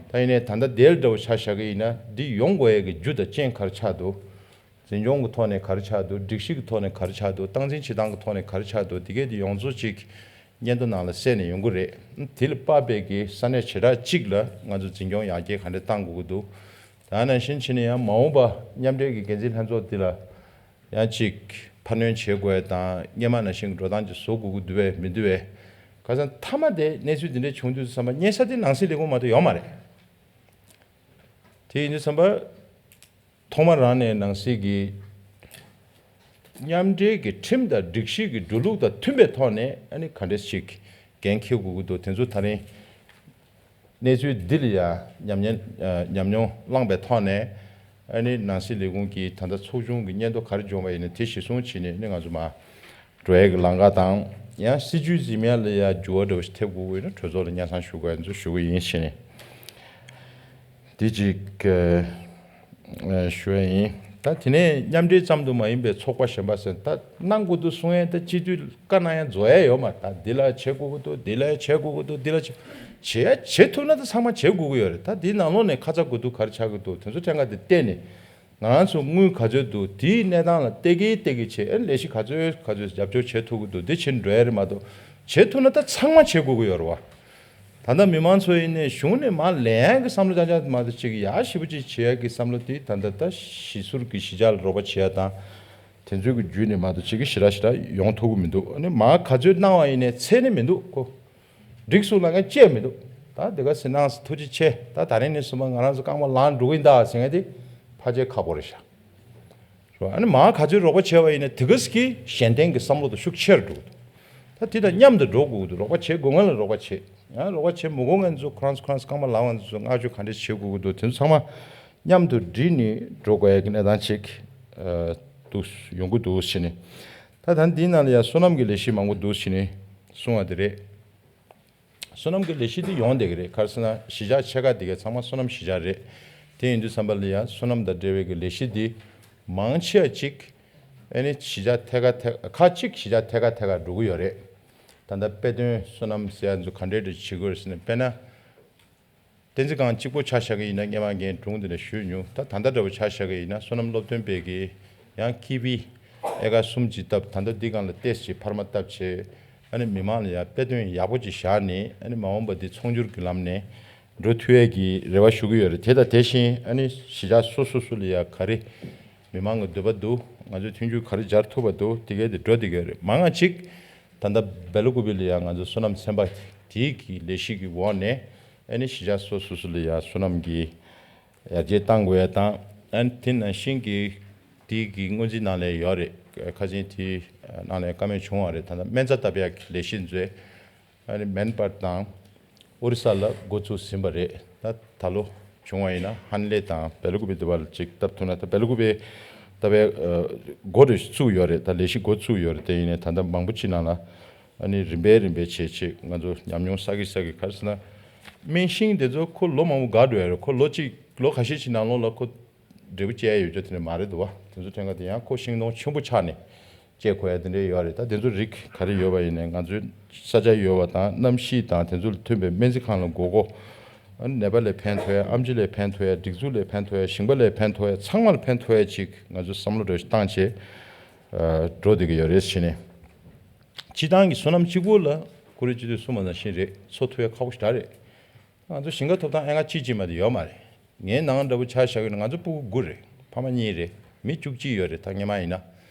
ད་ཡིན་ནའི་ད་ལྟ་དེ་འདྲ་པོ་ཆ་བཞག་གི་ཡིན་ན་འདི་ཡོང་དགོས་ཡ་གི་རྒྱུ་དང་རྐྱེན་ག་རེ་ཆགས་འདུག་འཛིན་སྐྱོང་གི་ཐོག་ནས་ག་རེ་ཆགས་འདུག་སྒྲིག་གཞི་གི་ཐོག་ནས་ག་རེ་ཆགས་འདུག་སྟངས་འཛིན་བྱེད་སྟངས་ཀྱི་ཐོག་ནས་ག་རེ་ཆགས་འདུག་དེ་གས་དེ་ཡོངས་རྫོགས་ཅིག་སྙན་ཐོ་ནང་ལ་གསལ་ནས་ཡོང་གི་རེད། དེ་ལ་དཔག་པའི་གི་ས་གནས་བྱེ་བྲག་གཅིག་ལ་ང་ཚོ་འཛིན་སྐྱོང་ཡར་རྒྱས་ག་འདྲ་གཏང་དགོས་ཀྱི་འདུག་ད་ནང་བཞིན་བྱས་ནས་ཡང་མ་འོངས་པ་མཉམ་འབྲེལ་གྱི་འགན་འཛིན་ལྷན་ཚོགས་འདི་ལ་ཡང་ཅིག་འཕར་སྣོན་བྱེད་དགོས་ཡ་དང་སྔོན་མ་ནང་བཞིན་གྱི་འགྲོ་སྟངས་ཅིག་བཟོ་དགོས་ཀྱི་འདུག་པས་མི་འདུག་པས། ཁ་སང་མཐའ་མ་དེ་གནས་ཚུལ་འདི་འདྲ་བྱུང་དུས་ཙམ་པ་སྙན་ས་དེ་ནང་སྲིད་ལས་ཁུངས་མ་གཏོགས་ཡོད་མ་རེད། དེ་ཡིན་དུས་ཙམ་པ། ཐོག་མ་རང་ནས་ནང་སྲིད་ཀྱི་མཉམ་འབྲེལ་གྱི་ཁྲིམས་དང་སྒྲིག་གཞི་གི་འགྲོ་ལུགས་དང་མཐུན་པའི་ཐོག་ནས་ཨ་ནི་ག་འདྲས་ཞིག་འགན་འཁྱེར་དགོས་ཀྱི་འདུག་དེ་ཚོ་ད་རིང་གནས་ཚུལ་འདི་ལ་ཡང་ཉམས་ཉེན་ཉམས་མྱོང་བླངས་པའི་ཐོག་ནས་ཨ་ནི་ནང་སྲིད་ལས་ཁུངས་ཀྱིས་ད་ལྟ་ཚོགས་ཆུང་གི་སྙན་ཐོ་ག་རེ་བྱུང་བ་ཡིན་ན་དེ་གཞིར་བཟུང་བྱས་ནས་ཨ་ནི་ང་ཚོ་མར་འགྲོ་ཡས་ཀྱི་ལམ་ཁ་དང་། ཡང་སྲིད་བྱུས་འཛིན་ཡས་ལ་ཡང་འགྱུར་བ་འདྲ་བོ་ཞིག་ཐེབས་དགོས་ཀྱི་ཡོད་ན་གྲོས་ཚོགས་ལ་སྙན་སེང་ཞུ་དགོས་ཡ་ཚོ་ཞུ་གི་ཡིན་ཞེས་ནས། འདི་གཅིག་ཨ་ཞུ་ཡ་ཡིན། ད་དེ་ནས་མཉམ་འབྲེལ་ཙམ་དུ་མ་ཡིན་པའི་ཚོགས་པ་གཞན་པ་ཟེར་ད་གནང་དགོས་འདུག་གསུང་ཡས་ད་སྤྱི་འཐུས་བཀའ་གནང་ཡ་རྫོགས་ཡ་ཡོད་མ་རེད། ད་འདི་ལ་བྱེད་དགོས་ཀྱི་འདུག་འདི་ལ་བྱེད་དགོས་ཀྱི་འདུག་འདི་ལ་བྱེད་བྱེད་ཡ་བྱེད་ཐུབ་ན་ད་ཚང་མ་བྱེད་དགོས་ཀྱི་ཡོད་རེད། ད་འདིའི་ནང་ལོགས་ནས་ཁ་ཚ་དགོས་འདུག་ག་རེ་ཆགས་ཀྱི་འདུག་དེ་ཚོ་ཕྲན་ཁ་དེ་བལྟས་ནས། ང་རང་ཚོ་དངུལ་ག་ཚོད་འདུག་དེའི་གནས་སྟངས་ལ་བལྟ་གིན་བལྟ་གིན་བྱས། ཨ་ལས་གཞི་ག་ཚོད་ག་ཚོད་རྒྱབ་སྐྱོར་བྱེད་ཐུབ་ཀྱི་འདུག་འདི་བྱེད་འགྲོ་ཡ་རེད་མ་གཏོགས། བྱེད་ཐུབ་ན་ད་ཚང་མ་བྱེད་དགོས་ཀྱི་ཡོད་རེད་བ། ད་ལྟ་མི་མང་ཚོ་ཡིན་ནའི་གཞུང་ནས་མར་ལེན་ཡ་གི་བསམ་བློ་རྐྱང་རྐྱང་མ་གཏོགས་ཅིག་ཡག་ཞེ་པོ་ཅིག་བྱེད་ཡ་གི་བསམ་བློ་དེ་ད་ལྟ་ད་གཞི་ཟུར་གྱི་གཞིས་ཆགས་ལ་རོགས་པ་བྱེད་ཡ་དང་། དེ་ཚོའི་གི་བརྒྱུད་ནས་མ་གཏོགས་ཅིག་གི་ཞེ་དྲག་ཞེ་དྲག་ཡོང་ཐུབ་ཀྱི་མི་འདུག་ཨ་ནི་མར་ག་ཚོད་གནང་བ་ཡིན་ནའི་ཚད་ནི་མི་འདུག་ཁོ། སྒྲིག་སུ་ལ་ངས་བཅད་མི་འདུག་ད་དེ་ག་ཟེར་ནང་ཐུགས་རྗེ་ཆེ། ད་ད་རིང་ནས་བཟུང་མ་ང་རང་ཚོ་རྐང་པ་ལངས་འགྲོ་གི་ཡིན་ད་ཟེར་མཁན་དེ་ཕལ་ཆེར་ཁག་པོ་རེད་ཤག་རེད་བ། ཨ་ནི་མར་ག་ཚོད་རོགས་པ་བྱས་པ་ཡིན་ན་དེ་ག་ཟེར་གི་གཞན་བརྟེན་གྱི་བསམ་བློ་དང་ཤུགས་ཆེར་འགྲོ་གི་འདུག་ད་དེ་དང་མཉམ་དུ་འགྲོ་དགོས་ཀྱི་འདུག་རོགས་པ་བྱེད་དགོས་མཁན་ལ་རོགས་པ་བྱེད། ཡང་རོགས་པ་བྱེད་མི་དགོས་མཁན་ཚོ་ཁོ་རང་ཚོ་ཁོ་རང་ཚོ་རྐང་པ་ལངས་མཁན་ཚོ་བསྔགས་བརྗོད་ག་འདྲས་བྱེད་དགོས་ཀྱི་འདུག་དེ་ཚོ་ཚང་མ་མཉམ་དུ་སྒྲིལ་ནས་འགྲོ་དགོས་ཡ་གི་གནས་སྟངས་ཅིག་ཨ་འདུག་ཡོང་གི་འདུག་ཟེར་ནས། ད་ད་འདིའི་ནང་ལ་ཡང་བསོད་ནམས་ཀྱི་ལས་གཞི་མང་པོ་འདུག་ཟེར་ནས་གསུངས་པ་དེ་རེད། སོ་ནམ་གྱི་ལས་གཞི་འདི་ཡོང་བསྡད་ཀྱི་རེད། ག་རེ་ཟེར་ན་གཞིས་ཆགས་ཆེ་ཁག་འདི་གའི་ཚང་མ་སོ་ནམ་གཞིས་ཆགས་རེད། དེ་ཡིན་དུས་ཙམ་པ་ལ་ཡང་སོ་ནམ་དང་འབྲེལ་བའི་གི་ལས་གཞི་འདི་མང་ཆེ་བ་ཅིག་ཨ་ནི་གཞིས་ཆགས་ཐད་ཀ་ཐད་ཁག་ཅིག་གཞིས་ཆགས་ཐད་ཀ་ཐད་ཀ་འགྲོ་གི་ཡོད་རེད། ད་ལྟ་དཔེ་སྟོན་སོ་ནམ་ཟེར་ཡ་ཚོ་ག་འདྲས་འདྲ་བྱེད་དགོས་རེད་ཟེར་ན། དཔེར་ན། བསྟན་འཛིན་སྒང་གཅིག་པོ་ཆ་བཞག་གི་ཡིན་ན། སྔོན་མ་ངས་སྒྲུང་འདི་འདྲ་ཞུས་མྱོང་། ད་ད་ལྟ་འདྲ་བོ་ཆ་བཞག་གི་ཡིན་ན། སོ་ནམ་སློབ་སྟོན་པས་ཀྱི་ཡང་ཀི་ཝི་ཨེ་ཀར་གསུམ་ཅིག་བཏབ། ད་ལྟ་འདི་སྒང་ལ་ཏོག་ཙམ་འཕར་མ་བཏབ་བྱས། ཨ་ནི་མི་མང་ལ་ཡང་དཔེ་སྟོན་ཡག་པོ་ཅིག་བཞག་ནས། ཨ་ནི་མ་འོངས་པ་འདི་ཚོང་སྒྱུར་གྱི་ལམ་ནས་འགྲོ་ཐུབ་ཡས་ཀྱི་རེ་བ་ཞུ་གི་ཡོད་རེད། དེ་དང་དེ་བཞིན་ཨ་ནི་གཞིས་ཆགས་སོ་སོ་སོ་ལ་ཡང་ག་རེ་མི་མང་གི་འདོད་པ་འདུག་ང་ཚོས་མཐུན་འགྱུར་ག་རེ་སྦྱར་ཐུབ་པ་འདུག་དེ་གའི་དེ་འགྲོ་བསྡད་ཀྱི་ཡོད་རེད། མང་ང་ཅིག་ད་ལྟ་སྦེ་ལ་ཀུ་པེ་ལ་ཡང་ང་ཚོ་སོ་ནམ་ཚན་པ་དེའི་གི་ལས་གཞི་གི་འོག་ནས་ཨ་ནི་གཞིས་ཆགས་སོ་སོ་སོ་ལ་ཡང་སོ་ནམ་གྱི་ཡར་རྒྱས་གཏང་དགོས་ཡ་དང་། ཨ་ནི་དེ་ནང་བཞིན་གྱི་དེའི་གི་སྔོན་རྩིས་ནང་ལ་ཡོད་རེད། ཁ་སང་དེའི་ནང་ལ་བཀའ་མོལ་བྱུང་བ་རེད། ད་ལྟ་སྨན་རྩྭ་བཏབ་ཡ་གི་ལས་གཞི་མཛོད། ཨ་ནི་མན་པར་དང་ཨོ་རི་ས་ལ་འགོ་བཙུགས་ཟིན་པ་རེད། ད་ད་ལོ་བྱུང་བ་ཡིན་ན་ཧན་ལེ་དང་སྦེ་ལ་ཀུ་པེ་དེ་བར་ལ་ཅིག་བཏབ་ཐུབ་ན། ད་སྦེ་ལ་ཀུ་པེ་ད་བའི་འགོ་རེ་བཙུགས་ཡོད་རེད། ད་ལས་གཞི་འགོ་བཙུགས་ཡོད་རེད། དེ་ཡིན་ནའི་ད་ལྟ་མང་པོ་ཅིག་ནང་ལ་ཨ་ནི་རིམ་པས་རིམ་པས་བྱས་བྱས་ང་ཚོ་ཉམས་མྱོང་བསགས་ཀྱི་བསགས་ཀྱི། ག་རེ་ཟེར་ན་སྨན་ཤིང་དེ་ཚོ་ཁོ་ལོ་མང་པོ་འགོར་འགྲོ་ཡ་རེད། ཁོ་ལོ་གཅིག་ལོ་ཁ་ཤས་ཅིག་ནང་ལོགས་ལ་ཁོ་འབྲས་བུ་སྐྱེ་ཡ་ཡོད་རྒྱུ་དེ་འདྲ་མ་རེད་འདུག་བ། དེ་ཚོ་ཐད་ཀ་དེ་ཡང་ཁོ་ཤིང་སྡོང་ཆེན་པོ་ཆགས་ནས་སྐྱེ་དགོས་ཡ་དེ་འདྲ་ཡོད་རེད། ད་དེ་ཚོ་རིགས་ག་རེ་ཡོད་པ་ཡིན་ནའི་ང་ཚོའི་ས་ཆ་ཡོད་པ་དང་གནམ་གཤིས་དང་དེ་ཚོ་ལ་མཐུན་པའི་སྨན་རྩིས་ཁང་ལ་འགོ་དགོས། ཨ་ནི་ནད་པ་ལ་ཕན་ཐོགས་ཡ། ཨེམ་ཆི་ལ་ཕན་ཐོགས་ཡ། སྒྲིག་འཛུགས་ལ་ཕན་ཐོགས་ཡ། ཞིང་པ་ལ་ཕན་ཐོགས་ཡ། ཚང་མ་ལ་ཕན་ཐོགས་ཡ་ཅིག་ང་ཚོ་བསམ་བློ་འདྲ་ཞིག་བཏང་བྱས་འགྲོ་བསྡད་ཀྱི་ཡོད་རེད་བྱས་ནས། སྤྱིར་བཏང་གི་སོ་ནམ་གཅིག་པོ་ལ་ཀུ་རེ་སྤྱི་འཐུས་གསུངས་པ་ནང་བཞིན་རེད། འཚོ་ཐུབ་ཡ་ཁག་པོ་ཞེ་དྲག་རེད། ང་ཚོ་ཞིང་ཁ་ཐོབ་ཐང་ཨེ་ཀར་གཅིག་གཅིག་མ་གཏོགས་ཡོད་མ་རེད། ངའི་ནང་འདྲ་པོ་ཆ་བཞག་ཡོད་ན་ང་ཚོ་སྤུ་གུ་དགུ་རེད། ཕ་མ་གཉིས་རེད། མི་བཅུ་གཅིག་ཡོད་རེད། ད་སྔོན་མ་ཡིན་ན་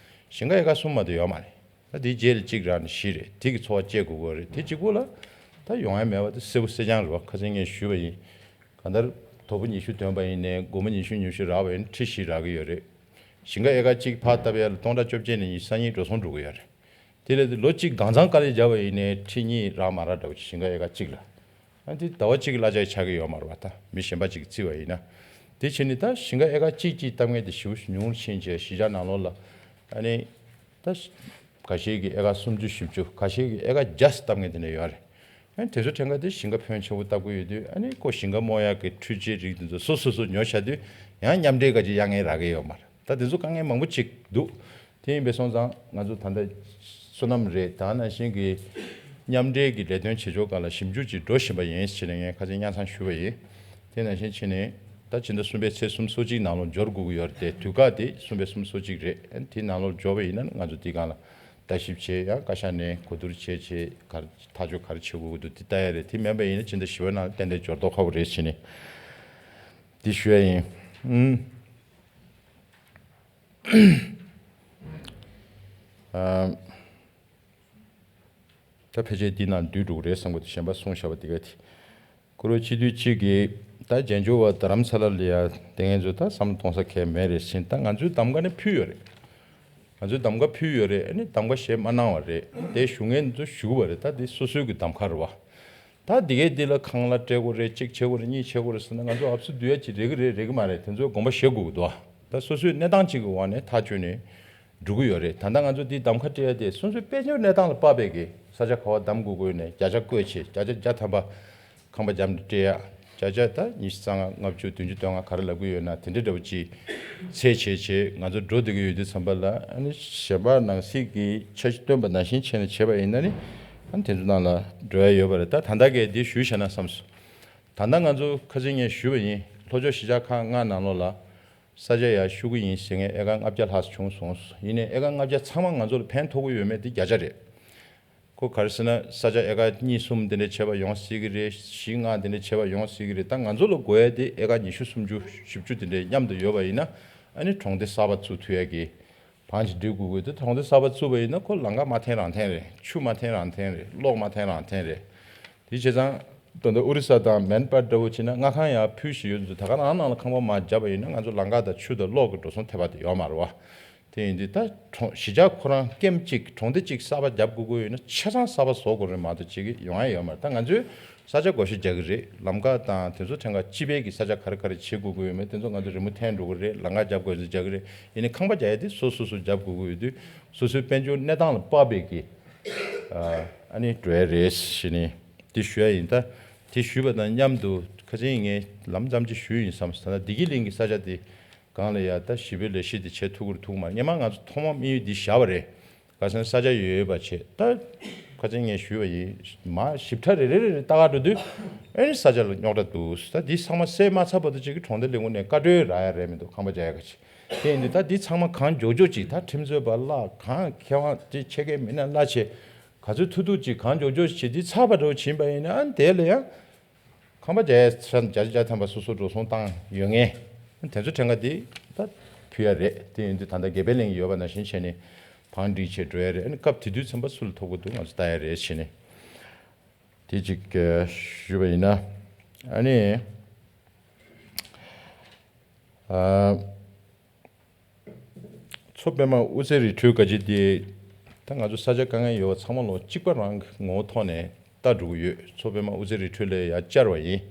ཞིང་ཁ་ཨེ་ཀར་གསུམ་མ་གཏོགས་ཡོད་མ་རེད། ད་དེའི་རྗེས་ལ་གཅིག་རག་ནས་བཞི་རེད། དེ་གི་འཚོ་བ་སྐྱེལ་དགོས་ཀྱི་རེད། དེ་གཅིག་པོ་ལ་ད་ཡོང་ཡ་མེད་པ་དེ་གསལ་པོ་གསལ་རྐྱང་རེད་བ། ཁ་སང་ངས་ཞུས་པ་ཡིན། གང་ལྟར་དོ་པོ་ཉི་ཤུ་ཐོན་པ་ཡིན་ནའི་སྒོར་མོ་ཉི་ཤུ་ཉི་ཤུ་རག་པ་ཡིན་ན་ཁྲི་བཞི་རག་གི་ཡོད་རེད། ཞིང་ཁ་ཨེ་ཀར་གཅིག་ཕར་བཏབ་ཡ་ལ་སྟོང་ཕྲག་བཅོ་བརྒྱད་ནས་ཉི་ཤུ་རྩ་གཉིས་འགྲོ་སོང་འགྲོ་གི་ཡོད་རེད། དེ་ལས་ལོ་གཅིག་གང་ཚང་དཀའ་ལས་བརྒྱབ་པ་ཡིན་ནའི་ཁྲི་གཉིས་རག་མ་རག་འདྲ་བོ་ཞིང་ཁ་ཨེ་ཀར་གཅིག་ལ། ཨ་འདི་ཟླ་བ་གཅིག་གི་གླ་ཆ་ཆགས་ཀྱི་ཡོད་མ་རེད་བ། ད་མི་གཞན་པ་ཅིག་བརྩིས་པ་ཡིན་ན། དེ་བྱས་ནས་ད་ཞིང་ཁ་ཨེ་ཀར་གཅིག་གཅིག་བཏབ་མཁན་དེ་ཞེ་པོ་ཉུང་རུ་ཕྱིན་བྱས་གཞིས་ཆགས་ནང་ལོགས་ལ་ཨ་ནི་ད་ཁ་ཤས་ཀྱིས་ཨེ་ཀར་སུམ་ཅུ་བཞི་བཅུ། ཁ་ཤས་ཀྱིས་ཨེ་ཀར་བརྒྱ་བཏབ་མཁན་དེ་འདྲ་ཡོད་རེད། ཨ་ནི་དེ་ཚོ་ཐད་ཀ་དེ་ཞིང་ཁ་ཕོན་ཆེན་པོ་བཏབ་ཀྱི་ཡོད་དུས། ཨ་ནི་ཁོ་ཞིང་ཁ་རྨོ་ཡག་གི་འཕྲུལ་ཆས་རིགས་དེ་ཚོ་སོ་སོ་སོ་ཉོ་བྱ་དུས་ཡང་མཉམ་འབྲེལ་ག་ཅིག་གཡར་མཁན་རག་གི་ཡོད་མ་རེད། ད་དེ་ཚོ་དཀའ་ངལ་མང་པོ་ཅིག་འདུག་དེ་ཡིན་པས་སོང་ཙང་ང་ཚོ་ད་ལྟ་སོ་ནམ་རེད། ད་ནང་བཞིན་གྱི་མཉམ་འབྲེལ་གྱི་ལས་དོན་བྱེད་ཕྱོགས་སྒང་ལ་ཞིབ་འཇུག་ཅིག་འགྲོ་བཞིན་པ་ཡིན་ཟེར་ནས་ངས་ཁ་སང་སྙན་སེང་ཞུས་པ་ཡིན། དེ་ནང་བཞིན་བྱས་ནས་ད་ཕྱི་ཟླ་གསུམ་པའི་ཚེས་སུམ་ཅུ་སོ་གཅིག་ནང་ལོགས་འབྱོར་དགོས་ཀྱི་ཡོད་རེད་དེ། དུས་བཀག་དེ་གསུམ་པའི་སུམ་ཅུ་སོ་གཅིག་རེད། ཨ་ནི་དེ་ནང་ལོགས་འབྱོར་བ་ཡིན་ན་ང་ཚོ་དེ་སྒང་ལ་ལྟ་ཞིབ་བྱས། ཡང་བཀའ་ཤག་ནས་གོ་བསྡུར་བྱས་བྱས་ག་རེ་ཐག་གཅོད་ག་རེ་བྱེད་དགོས་ཀྱི་འདུག་དེ་ལྟ་ཡ་རེད། དེ་མིན་པ་ཡིན་ན་ཕྱི་ཟླ་བཞི་པའི་ནང་ལ་ཏན་ཏན་འབྱོར་མདོག་ཁ་པོ་རེད་ཟེར་ནས་འདི་ཞུ་ཡ་ཡིན། ཨུམ། ཨ། ད་ཕལ་ཆེར་འདི་ནང་བསྡུས་འགྲོ་གི་རེད་བསམ་གི་འདུག་གཞན་པ་གསུངས་བཞག་པ་འདི་ག་དེ། ཀུ་རུ་སྤྱི་འཐུས་གཅིག་གིས་ད་རྒྱན་ཆུ་བ་རྡ་རམ་ས་ལ་ལ་ཡ་དེ་ངེད་ཚོ་ད་བསམ་བློ་གཏོང་ས་གང་ཡང་མེད་རེད་ཟེར། ད་ང་ཚོའི་གདམ་ག་ནི་ཕུལ་ཡོད་རེད། ང་ཚོའི་གདམ་ག་ཕུལ་ཡོད་རེད། ཨ་ནི་གདམ་ག་བཞེས་མ་གནང་བ་རེད། དེ་ཞུ་མཁན་ཚོ་ཞུ་གི་བ་རེད། ད་དེ་སོ་སོའི་གི་གདམ་ག་རེད་བ། ད་འདི་གའི་འདི་ལ་ཁང་གླ་སྤྲད་དགོས་རེད། གཅིག་བྱེད་དགོས་རེད། གཉིས་བྱེད་དགོས་རེད་ཟེར་ན་ང་ཚོ་ཨབ་སུ་བསྡུ་ཡ་ཅིག་རེག་གི་རེད་རེག་གི་མ་རེད། དེ་ཚོའི་དགོངས་པ་བཞེས་དགོས་ཀྱི་འདུག་ད་སོ་སོའི་གནས་སྟངས་ཅིག་གི་འོག་ནས་ཐག་གཅོད་ནས་འགྲོ་གི་ཡོད་རེད། ད་ལྟ་ང་ཚོ་འདི་གདམ་ཁ་སྤྲད་ཡ་དེ་སོ་སོའི་དཔལ་འབྱོར་གནས་སྟངས་ལ་དཔག་པའི་གི་ས་ཆ་ག་བ་གདམ་དགོས་ཀྱི་ཡོད་ནས་བརྒྱ་ཆ་བཀོད་བྱས་བརྒྱ་ཆ་བརྒྱ་ཐམ་པ་ཁང་པ་བརྒྱབ་ནས་སྤྲད་ཡ། བརྒྱ་ཆ་ད་ཉི་ཤུ་རྩ་ལྔ་ལྔ་བཅུ་བདུན་ཅུ་དོན་ལྔ་ག་རེ་ལབ་ཀྱི་ཡོད་ན་དེ་འདྲ་འདྲ་བོ་ཅིག་ཚད་བྱས་བྱས་ང་ཚོ་འགྲོ་བསྡད་ཀྱི་ཡོད་དུས་ཙམ་པ་ལ། ཨ་ནི་གཞན་པ་ནང་སྲིད་ཀྱི་འཆར་གཞི་བཏོན་པ་ནང་བཞིན་བྱས་ནས་བྱས་པ་ཡིན་ན་ནི་ཨ་ནི་དེ་ཚོ་ནང་ལ་འགྲོ་ཡ་ཡོད་པ་རེད། ད་ད་ལྟ་གས་འདི་ཞུས་བཞག་ན་བསམས་སོང་། ད་ལྟ་ང་ཚོ་ཁ་སང་ངས་ཞུས་པ་ཡིན། ལྷོ་ཕྱོགས་གཞིས་ཆགས་ཁག་ལྔ་ནང་ལོགས་ལ་ས་ཆ་ཡར་ཤུག་གི་ཡིན་ཟེར་མཁན་ཨེ་ཀར་ལྔ་བརྒྱ་ལྷག་བྱུང་སོང་། ཡིན་ནའི་ཨེ་ཀར་ལྔ་བརྒྱ་ཚང་མ་ང་ཚོ་ལ་ཕན་ཐོགས་ཀྱི་ཡོད་མེད་དེ་བརྒྱ་ཆ་རེད། ཁོ་ག་རེ་ཟེར་ན་ས་ཆ་ཨེ་ཀར་གཉིས་གསུམ་དེ་འདྲ་བྱས་པ་ཡོང་སྲིད་ཀྱི་རེད། བཞི་ལྔ་དེ་འདྲ་བྱས་པ་ཡོང་སྲིད་ཀྱི་རེད། ད་ང་ཚོ་ལ་དགོས་ཡ་དེ་ཨེ་ཀར་ཉི་ཤུ་སུམ་ཅུ་བཞི་བཅུ་དེ་འདྲའི་མཉམ་དུ་ཡོད་པ་ཡིན་ན་ཨ་ནི་གྲོང་སྡེ་གསར་པ་བཙུགས་ཐུབ་ཡ་གི་བང་ཅིག་སྒྲིག་དགོས་ཀྱི་འདུག་གྲོང་སྡེ་གསར་པ་བཙུགས་པ་ཡིན་ན་ཁོ་ལམ་ཁ་མ་འཐེན་རང་འཐེན་རེད། ཆུ་མ་འཐེན་རང་འཐེན་རེད། གློག་མ་འཐེན་རང་འཐེན་རེད། དེ་བྱས་ཙང་ད་ལྟ་ཨོ་རི་ས་དང་མན་པ་འདྲ་བོ་བྱས་ན་མངའ་ཁང་ཡར་ཕུལ་བཞིན་ཡོད་དུས་ད་ག་རང་ནང་ལ་ཁང་པ་མར་བརྒྱབ་པ་ཡིན་ན་ང་ཚོ་ལམ་ཁ་དང་ཆུ་དང་གློག་གི་འགྲོ་སོང་ཐེབས་པ་དེ་ཡོད་མ་རེད་བ། དེ་ཡིན་དུས་ད་གྲོང་གཞིས་ཆགས་ཁོ་རང་ཀེམ་གཅིག་གྲོང་སྡེ་གཅིག་གསར་པ་བརྒྱབ་དགོས་ཀྱི་ཡོད་ན་ཆ་ཚང་གསར་པ་བཟོ་དགོས་རེད་མ་གཏོགས་གཅིག་གི་ཡོང་ཡ་ཡོད་མ་རེད། ད་ང་ཚོས་ས་ཆ་བགོ་བཤའ་རྒྱག་གི་རེད། ལམ་ཁ་དང་དེ་ཚོ་ཐད་ཀར་སྤྱི་པའི་གི་ས་ཆ་ག་རེ་ག་རེ་བྱེད་དགོས་ཀྱི་ཡོད་མེད་དེ་ཚོ་ང་ཚོ་རི་མོ་འཐེན་འགྲོ་གི་རེད། ལམ་ཁ་རྒྱབ་དགོས་ཚེ་རྒྱག་གི་རེད། ཡིན་ནའི་ཁང་པ་རྒྱག་ཡ་དེ་སོ་སོ་སོ་རྒྱབ་དགོས་ཀྱི་ཡོད་དུས་སོ་སོའི་དཔལ་འབྱོར་གནས་སྟངས་ལ་དཔག་པའི་གི་ཨ་ནི་འགྲོ་ཡ་རེད་ཞེས་ནི། དེ་ཞུ་ཡ་ཡིན། ད་དེ་ཞུས་པ་དང་མཉམ་དུ་ཁ་སང་ངས་ལམ་ཙམ་ཅིག་ཞུས་ཡིན་བསམ། ད་ལྟ་བདེ་སྐྱིད་གླིང་གི་ས་ཆ་དེ་སྒང་ལ་ཡ་ད་ཞི་བའི་ལས་གཞི་དེ་བྱེད་ཐུབ་ཀྱི་རེད་ཐུབ་ཀྱི་མ་རེད། སྔོན་མ་ང་ཚོ་ཐོག་མ་དམིགས་ཡུལ་འདི་བཞག་པ་རེད། ཁ་སང་ས་ཆ་ཡོད་ཡོད་པ་བྱས། ད་ཁ་སང་ངས་ཞུས་པ་ཡིན། མ་ཞིབ་ཕྲ་རེ་རེ་རེ་རེ་ལྟ་ག་འགྲོ་དུས་ཨེ་ནི་ས་ཆ་ལ་རྙོག་དྲ་འདུག་ད་འདི་ཚང་མ་སེལ་མ་ཚར་བར་དུ་ཅིག་གི་གྲོང་སྡེ་ལས་ཁུངས་ནས་བཀའ་འཁྲོལ་རག་ཡ་རེད་མི་འདུག་ཁང་པ་རྒྱག་ཡ་ག་ཅིག་དེ་ཡིན་དུས་ད་འདི་ཚང་མ་གང་མགྱོགས་མགྱོགས་ཅིག་ད་ཁྲིམས་རྩོད་པ་གླ་གང་མཁས་དབང་ཅིག་ཆེད་མཁས་མི་སྣ་གླ་བྱས་ག་ཚོད་ཐུབ་ཐུབ་ཅིག་གང་མགྱོགས་མགྱོགས་བྱས་འདི་ཚར་བ་འགྲོ་བྱིན་པ་ཡིན་ན་ཨ་ནི་དེ་ལ་ཡང་ཁང་པ་རྒྱག་ཡ་ས་བརྒྱ་ཆ་བརྒྱ་ཐམ་པ་སོ་སོ་འགྲོ་སོང་བཏང་ཡོད་ངེས། ཨ་ནི་དེ་ཚོ་གྲངས་ཀ་འདི་ད་ཕུལ་ཡ་རེད། དེ་ཡིན་དུས་ད་ལྟ་དགེ་འཕེལ་གླིང་ཡོད་པ་ནང་བཞིན་བྱས་ནས་བང་སྒྲིག་བྱས་འགྲོ་ཡ་རེད། ཨ་ནི་སྐབས་དེ་དུས་ཚན་པ་སུ་ལ་ཐོབ་ཀྱི་འདུག་ང་ཚོ་ལྟ་ཡ་རེད་བྱས་ནས་དེ་ཅིག་ཞུས་པ་ཡིན་ན། ཨ་ནི། ཨ། མཚོ་པདྨ་དབུ་རྩེ་རི་ཁྲོད་ག་ཅི་དེ། ད་ང་ཚོ་ས་ཆ་དཀའ་ངལ་ཡོད་པ་ཚང་མ་ལོ་གཅིག་པ་རང་གི་ངོ་བོ་ཐོག་ནས་ལྟ་འགྲོ་གི་ཡོད། མཚོ་པདྨ་དབུ་རྩེ་རི་ཁྲོད་ལ་ཡར་བཅར་བ་ཡིན།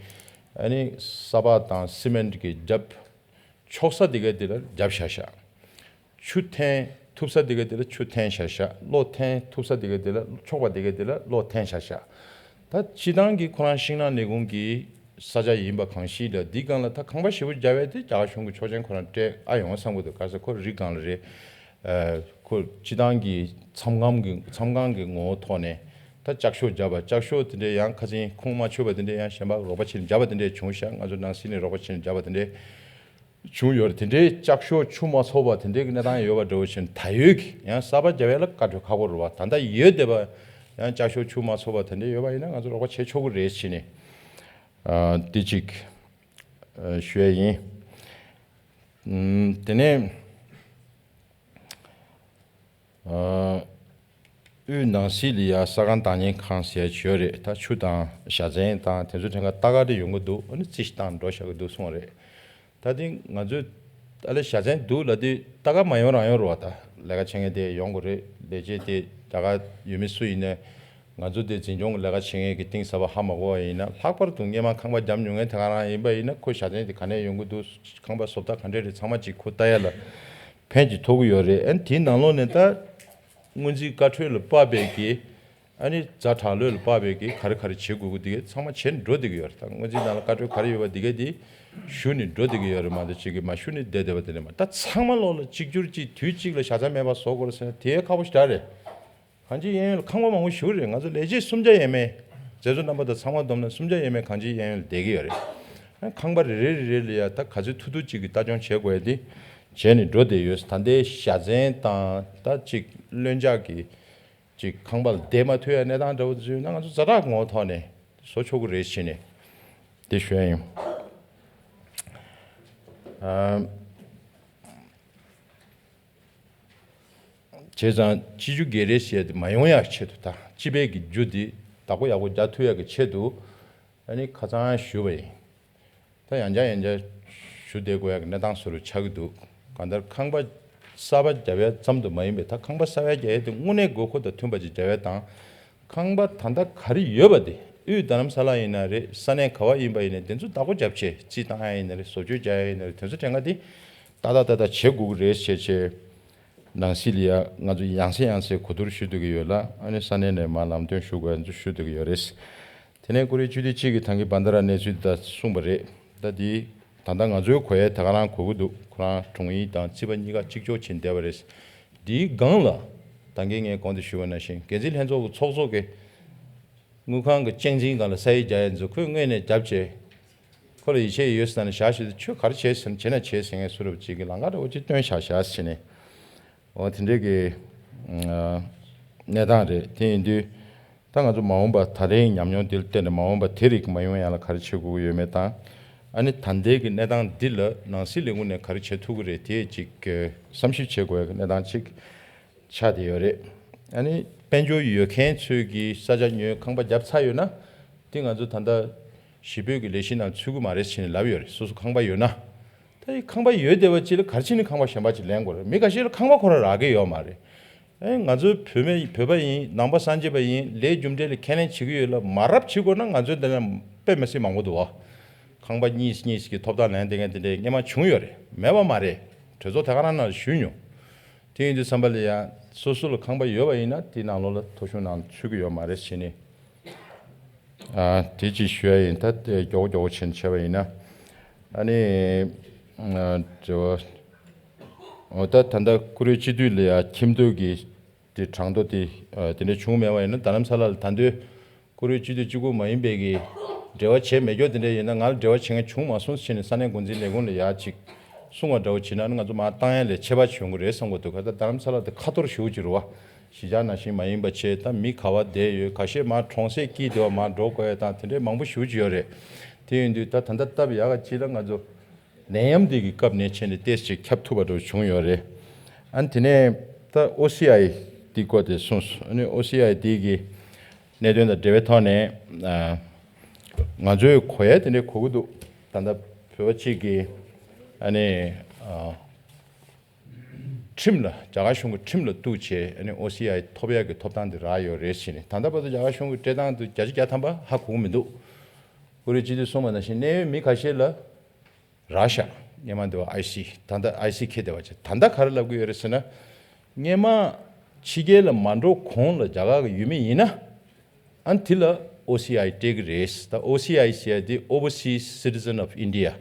ཨ་ནི་ས་ཕག་དང་སི་མེན་གྱི་རྒྱབ་ཆོག་ས་དེ་ག་དེ་ལ་རྒྱབ་བཞག་བཞག་ཆུ་འཐེན་ཐུབ་ས་དེ་ག་དེ་ལ་ཆུ་འཐེན་བཞག་བཞག་གློག་འཐེན་ཐུབ་ས་དེ་ག་དེ་ལ་ཆོག་པ་དེ་ག་དེ་ལ་གློག་འཐེན་བཞག་བཞག་ད་སྤྱི་བཏང་གི་ཁོ་རང་ཤིང་ནགས་ལས་ཁུངས་ཀྱི་ས་ཆ་ཡིན་པ་གང་ཞིག་ལ་འདི་སྒང་ལ་ད་ཁང་པ་ཞེ་པོ་རྒྱབ་ཡས་དེ་རྒྱ་གར་གཞུང་གི་ཆོག་མཆན་ཁོ་རང་སྤྲད་ཨ་ཡོང་བསམ་གི་འདུག་ག་ས་ཁོ་རི་སྒང་ལ་རེད། ཨ་ཁོ་སྤྱི་བཏང་གི་མཚམས་ཁང་གི་མཚམས་ཁང་གི་ངོ་བོ་ཐོག་ནས་ད་ལྕགས་ཤོག་བརྒྱབ་པ་ལྕགས་ཤོག་དེ་འདྲས་ཡང་ཁ་སང་ཁུངས་མ་འཁྱོལ་བ་དེ་འདྲས་ཡང་གཞན་པ་རོགས་པ་བྱས་ནས་བརྒྱབ་པ་དེ་འདྲས་བྱུང་ཤག་ང་ཚོ་ནང་སྲིད་ནས་རོགས་པ་བྱས་ནས་བརྒྱབ་པ་དེ་འདྲས། བྱུང་ཡོད་རེད། དེ་འདྲའི་ལྕགས་ཤོག་ཆུ་མ་ཚོགས་པ་དེ་འདྲའི་གནས་སྟངས་ཡོད་པ་འདྲ་བོ་ཞིག་ད་ཡོད་ཀྱི་ཡང་གསར་པ་རྒྱབ་ཡ་ལ་བཀའ་འཁྲོལ་ཁག་པོ་རེད་བ། ད་ལྟ་ཡོད་བསྡད་པ་ཡང་ལྕགས་ཤོག་ཆུ་མ་ཚོགས་པ་དེ་འདྲ་ཡོད་པ་ཡིན་ན་ང་ཚོ་རོགས་པ་བྱེད་ཆོག་གི་རེད་ཟེར་ནས་ཨ་འདི་གཅིག་ཨ་ཞུ་ཡ་ཡིན། ཨམ་དེ་ནས་ཨ། དབུས་ནང་སྲིད་ལ་ཡ་ས་ཁང་བདག་གཉེར་ཁང་ཟེར་ཡ་ཅིག་ཡོད་རེད། ད་ཆུ་དང་བཞའ་ཚན་དང་དེ་ཚོ་ཕྲན་ཁ་ལྟ་ག་དེ་ཡོང་གི་འདུག་ཨ་ནི་རྩིས་བཏང་འགྲོ་བཞག་གི་འདུག་གསུངས་རེད། ད་དེ་ང་ཚོས་ཨ་ལེ་བཞའ་ཚན་འདུག་ལབ་དུས་ལྟ་ག་མ་ཡོང་རང་ཡོང་རེད་བ། ད་ལས་ཀ་བྱེད་མཁན་དེ་ཡོང་དགོས་རེད། ལས་བྱེད་དེ་རྒྱ་གར་ཡུལ་མི་སུ་ཡིན་ནའི་ང་ཚོ་དེ་འཛིན་སྐྱོང་གི་ལས་ཀ་བྱེད་མཁན་གྱི་གཏིང་ཟབ་པ་ཧ་མ་གོ་བ་ཡིན་ན། ལྷག་པར་དུ་སྔོན་མ་ཁང་པ་བརྒྱབ་མྱོང་མཁན་དེ་ག་རང་ཡིན་པ་ཡིན་ན་ཁོ་བཞའ་ཚན་དེ་ག་ནས་ཡོང་གི་འདུག་ཁང་པ་བཟོ་ལྟ་ག་འདྲས་རེད་ཚང་མ་ཅིག་ཁོ་ལྟ་ཡ་ལ། ཕན་ཅིག་ཐོགས་ཀྱི་ཡོད་རེད། ཨ་ནི་དེའི་ནང་ལོགས་ནས་ད་སྔོན་རྩིས་བཀའ་འཁྲོལ་ལ་དཔག་པའི་གི་ཨ་ནི་ཛ་དྲག་ལོས་ལ་དཔག་པའི་གི་ག་རེ་ག་རེ་བྱེད་དགོས་ཀྱི་འདི་གའི་ཚང་མ་བྱས་ནས་འགྲོ་བསྡད་ཀྱི་ཡོད་རེད། ད་སྔོན་རྩིས་ནང་ལ་བཀའ་འཁྲོལ་ག་རེ་ཡོད་པ་འདི་གའི་འདི་ཞུ་ནས་འགྲོ་བསྡད་ཀྱི་ཡོད་རེད་མ་གཏོགས་ཅིག་གི་མ་ཞུ་ནས་བསྡད་བསྡད་པ་དེ་འདྲ་མ། ད་ཚང་མ་ལོགས་ལ་གཅིག་གྱུར་གཅིག་དུས་གཅིག་ལ་བཞའ་ཚན་མེད་པ་བཟོ་དགོས་རེད་ཟེར་ན་དེ་ཁག་པོ་ཞེ་དྲག་རེད། གང་ཅིའི་གཡས་གཡོན་ལ་ཁང་པ་མང་པོ་ཞིག་རེད། ང་ཚོ་ལས་བྱེད་སུམ་བརྒྱ་ཡས་མས། མཛད་གཙོ་རྣམ་པ་དང་ཚང་མ་བསྡོམས་ན་སུམ་བརྒྱ་ཡས་མས་གང་ཅིའི་གཡས་གཡོན་ལ་བསྡད་ཀྱི་ཡོད་རེད། ཁང་པ་རེ་རེ་རེ་རེ་ལ་ཡ་ད་ག་ཚོད་ཐུབ་ཐུབ་ཅིག་གི་ལྟ་སྐྱོང་བྱེད་དགོས་ཡ་དེ་བྱས་ནས་འགྲོ་བསྡད་ཡོད། ད་ལྟའི་བཞའ་ཚན་དང་ད་ཅིག་བློན་ཆགས་ཀྱི་ཅིག་ཁང་པ་ལ་བསྡད་མ་ཐུབ་ཡ་གནས་སྟངས་འདྲ་བོ་བཟོས་ན་ང་ཚོ་ཛ་དྲག་ངོ་བོ་ཐོག་ནས་བཟོ་ཆོག་གི་རེད་བྱས་ནས་དེ་ཞུ་ཡ་ཡིན། ཨ། བྱས་ཙང་སྤྱི་རྒྱུ་སྒེར་རེ་བཤད་དེ་མ་ཡོང་ཡག་ཆེད་དུ་ད་སྤྱི་པའི་གི་རྒྱུ་འདི་བདག་པོ་ཡག་པོ་རྒྱག་ཐུབ་ཡག་གི་ཆེད་དུ་ཨ་ནི་ཁ་སང་ཞུས་པ་ཡིན། ད་ཡང་བསྐྱར་ཡང་བསྐྱར་ཞུ་བསྡད་དགོས་ཡག་གི་གནས་སྟངས་བཟོ་རུ་ཆགས་ཀྱི་འདུག་གང་ལྟར་ཁང་པ་གསར་པ་རྒྱབ་ཡ་ཙམ་དུ་མ་ཡིན་པའི་ད་ཁང་པ་གསར་པ་རྒྱག་ཡ་དེ་དངོས་གནས་དགོས་མཁོ་དང་མཐུན་པ་ཅིག་རྒྱབ་ཡ་དང་། ཁང་པ་ད་ལྟ་ག་རེ་ཡོད་པ་དེ་དབུས་རྡ་རམ་ས་ལ་ཡིན་ན་རེད། ས་གནས་ག་བ་ཡིན་པ་ཡིན་ན་དེ་ཚོ་བདག་པོ་རྒྱབ་བྱས་རྩིས་བཏང་ཡ་ཡིན་ན་རེད། བཟོ་བཅོས་རྒྱག་ཡ་ཡིན་ན་རེད། དེ་ཚོ་གྲངས་ཀ་དེ་ཏག་ཏག་ཏག་ཏག་བྱེད་དགོས་ཀྱི་རེད་བྱས་བྱས། ནང་སྲིད་ལ་ཡ་ང་ཚོ་ཡང་སེ་ཡང་སེ་གོ་བསྡུར་ཞུ་སྡོད་ཀྱི་ཡོད་ལ། ཨ་ནི་ས་གནས་ནས་མར་ལམ་སྟོན་ཞུ་དགོས་ཡ་ཚོ་ཞུ་སྡོད་ཀྱི་ཡོད་རེད། དེ་ནས་ཀུ་རེ་བཅུ་དེ་གཅིག་གི་ཐང་གི་བན་དྷ་ར་གནས་ཚུལ་ད་གསུངས་པ་རེད། ད་དེ་ད་ལྟ་ང་ཚོའི་གོ་ཡ་ད་ག་རང་གོ་གི་འདུག་ཁོ་རང་དྲུང་ཡིག་དང་རྩིས་པ་གཉིས་ཀ་གཅིག་ལྕོགས་བྱས་བསྡད་པ་རེད། དེའི་སྒང་ལ་ད་གིན་ངས་གོང་དུ་ཞུས་པ་ནང་བཞིན་འགན་འཛིན་ལྷན་ཚོགས་ཀྱི་ཚོགས་གཙོ་གིས་དངུལ་ཁང་གི་སྤྱན་འཛིན་སྒང་ལ་ས་ཡིག་རྒྱག་ཡ་ཚོ་ཁོས་སྔོན་ནས་རྒྱབ་བྱས། ཁོ་ལ་ཡིད་ཆེས་ཡོད་ཟེར་ན་བཞག་ཞེས་ཁྱོད་ག་རེ་བྱས་ཟེར་ན་བྱས་ན་བྱས་ཟེར་མཁན་སུ་རེད་ཅིག་གི་ལམ་ཁ་འདྲ་བོ་ཅིག་སྟོན་བཞག་བཞག་ཟེར་ནས། འོ་དེ་འདྲའི་གི་གནས་སྟངས་རེད། དེ་ཡིན་དུས་ད་ང་ཚོ་མ་འོངས་པ་ད་རེས་ཉམས་མྱོང་འདི་ལ་བརྟེན་ནས་མ་འོངས་པ་དེ་རིགས་མ་ཡོང་ཡ་ལ་ག་རེ་བྱེད་དགོས་ཀྱི་ཡོད་མེད་དང་། ཨ་ནི་ད་ལྟའི་གི་གནས་སྟངས་འདི་ལ་ནང་སྲིད་ལས་ཁུངས་ནས་ག་རེ་བྱེད་ཐུབ་ཀྱི་རེད་དེ་ཅིག་བསམ་ཞིབ་བྱེད་དགོས་ཡ་གི་གནས་སྟངས་ཅིག་ཆགས་བསྡད་ཡོད་རེད། ཨ་ནི་དཔལ་འབྱོར་ཡོད་མཁན་ཚོས་ཀྱི་ས་ཆ་ཉོས་ཁང་པ་བརྒྱབ་ཚར་ཡོད་ན་དེ་ང་ཚོ་ད་ལྟ་གཞིས་སྤོས་ཀྱི་ལས་གཞི་ནང་ཚུད་ཀྱི་མ་རེད་ཟེར་ནས་ལབ་ཡོད་རེད། སོ་སོ་ཁང་པ་ཡོད་ན། ད་ཡི་ཁང་པ་ཡོད་བསྡད་པ་ཅིག་ལ་ག་རེ་བྱས་ནས་ཁང་པ་གཞན་པ་ཅིག་ལེན་དགོས་རེད། མི་ཁ་ཤས་ལ་ཁང་པ་ཁོ་རང་རག་གི་ཡོད་མ་རེད། ཨེ་ང་ཚོའི་བོད་མི་བོད་པ་ཡིན། ནང་པ་སངས་རྒྱས་པ་ཡིན། ལས་རྒྱུ་འབྲས་ལ་ཁས་ལེན་བྱེད་ཀྱི་ཡོད་ལ་མ་རབས་བྱེད་དགོས་ན་ང་ཚོའི་འདི་ན་དཔེ་མི་སྲིད་མང་པོ་འདུག་བ། ཁང་པ་གཉིས་གཉིས་ཀྱི་ཐོབ་ཐང་ལེན་བསྡད་མཁན་དེ་འདྲའི་སྔོན་མ་བྱུང་ཡོད་རེད། མེད་པ་མ་རེད། གྲོས་ཚོགས་དེ་ག་རང་ནང་ཞུས་མྱོང་། དེ་ཡིན་དུས་བསམ་པ་ལ་ཡང་སོ་སོ་ལ་ཁང་པ་ཡོད་པ་ཡིན་ན་དེའི་ནང་ལོགས་ལ་ཐོ་གཞུང་ནང་ཚུད་ཀྱི་ཡོད་མ་རེད་ཟེར་ནས། ཨ་དེ་ཅིག་ཞུ་ཡ་ཡིན། ད་དེ་མགྱོགས་མགྱོགས་བྱས་ནས་བྱས་པ་ཡིན་ན། ཨ་ནི་ཨ་དྲི་བ། འོ་ད་ད་ལྟ་ཀུ་རེ་སྤྱི་འཐུས་ལ་ཡ་ཁྱིམ་སྡོད་ཀྱི་དེ་གྲངས་ཐོ་དེ་ཨ་དེ་འདྲ་བྱུང་མེད་པ་ཡིན་ན། རྡ་རམ་ས་ལ་ལ་ད་དུང་ཀུ་རེ་སྤྱི་འཐུས་གཅིག་པུ་མ་ཡིན་པའི་གི་འབྲེལ་བ་བྱས་མེད་སྐྱོ་དེ་འདྲ་ཡིན་ན། ང་ལ་འབྲེལ་བ་བྱེད་མཁན་བྱུང་མ་སོང་ཟེར་ནས་ས་གནས་འགོ་འཛིན་ལས་ཁུངས་ལ་ཡ་ཅིག་གསུང་བ་འདྲ་བོ་བྱེད་ན་ང་ཚོ་མར་བཏང་ཡ་ལས་ཁྱད་པར་ཅིག་ཡོང་གི་རེད་བསམ་གི་འདུག་ག་ད་རྡ་རམ་ས་ལ་དེ་ཁ་ཐོར་ཞེ་པོ་ཅིག་རེད་བ། གཞིས་ཆགས་ནང་བཞིན་མ་ཡིན་པ་བྱས། ད་མི་ག་པར་བསྡད་ཡོད། ཁ་ཤས་མར་གྲོང་གསེབ་དཀྱིལ་དེ་བ་མར་འགྲོ་དགོས་ཡ་དང་དེ་འདྲའི་མང་པོ་ཞེ་པོ་ཅིག་ཡོད་རེད། དེ་ཡིན་དུས་ད་ད་ལྟ་སྟབས་ཡག་ག་ཅིག་ལ་ང་ཚོ་ནད་ཡམས་འདི་གི་སྐབས་ནས་བྱས་ནས་ཏོག་ཙམ་ཁྱབ་ཐུབ་པ་འདྲ་བྱུང་ཡོད་རེད། ཨ་ནི་དེ་ནས་ད་ཨོ་སི་ཨའི་འདི་སྐོར་དེ་གསུངས་སོང་། ཨ་ནི་ཨོ་སི་ཨའི་འདི་གི་གནད་དོན་དང་འབྲེལ་བའི་ཐོག་ནས་ཨ་ང་ཚོས་གོ་ཡ་དེ་འདྲའི་གོ་གི་འདུག་ད་ལྟ་བོད་པ་གཅིག་གིས་ཨ་ནི་ཨ་ཁྲིམས་ལ་རྒྱ་གར་གཞུང་གི་ཁྲིམས་ལ་གཏུགས་བྱས་ཨ་ནི་ཨོ་སི་ཨའི་ཐོབ་ཡ་གི་ཐོབ་ཐང་དེ་རག་ཡོད་རེད་ཟེར་ནས། ད་ལྟ་བར་དུ་རྒྱ་གར་གཞུང་གི་སྤྲད་སྟངས་དེ་བརྒྱ་ཆ་བརྒྱ་ཐམ་པ་ཧ་གོ་གི་མི་འདུག་ཀུ་རེ་སྤྱི་འཐུས་གསུངས་པ་ནང་བཞིན་གནད་ཡོད་མི་ཁ་ཤས་ལ་རག་ཤག་སྔོན་མ་འདི་བ་ཨའི་སི། ད་ལྟ་ཨའི་སི་འཁྱེར་བསྡད་པ་བྱས། ད་ལྟ་ག་རེ་ལབ་ཀྱི་ཡོད་རེད་ཟེར་ན། སྔོན་མ་ཕྱི་རྒྱལ་ལ་མ་འགྲོ་གོང་ལ་རྒྱ་གར་གྱི་ཡུལ་མི་ཡིན་ན། ཨ་ནི་དེ་ལ་ཨོ་སི་ཨའི་སྤྲད་ཀྱི་རེད། ད་ཨོ་སི་ཨའི་ཟེར་ཡ་དེ་Overseas Citizen of India།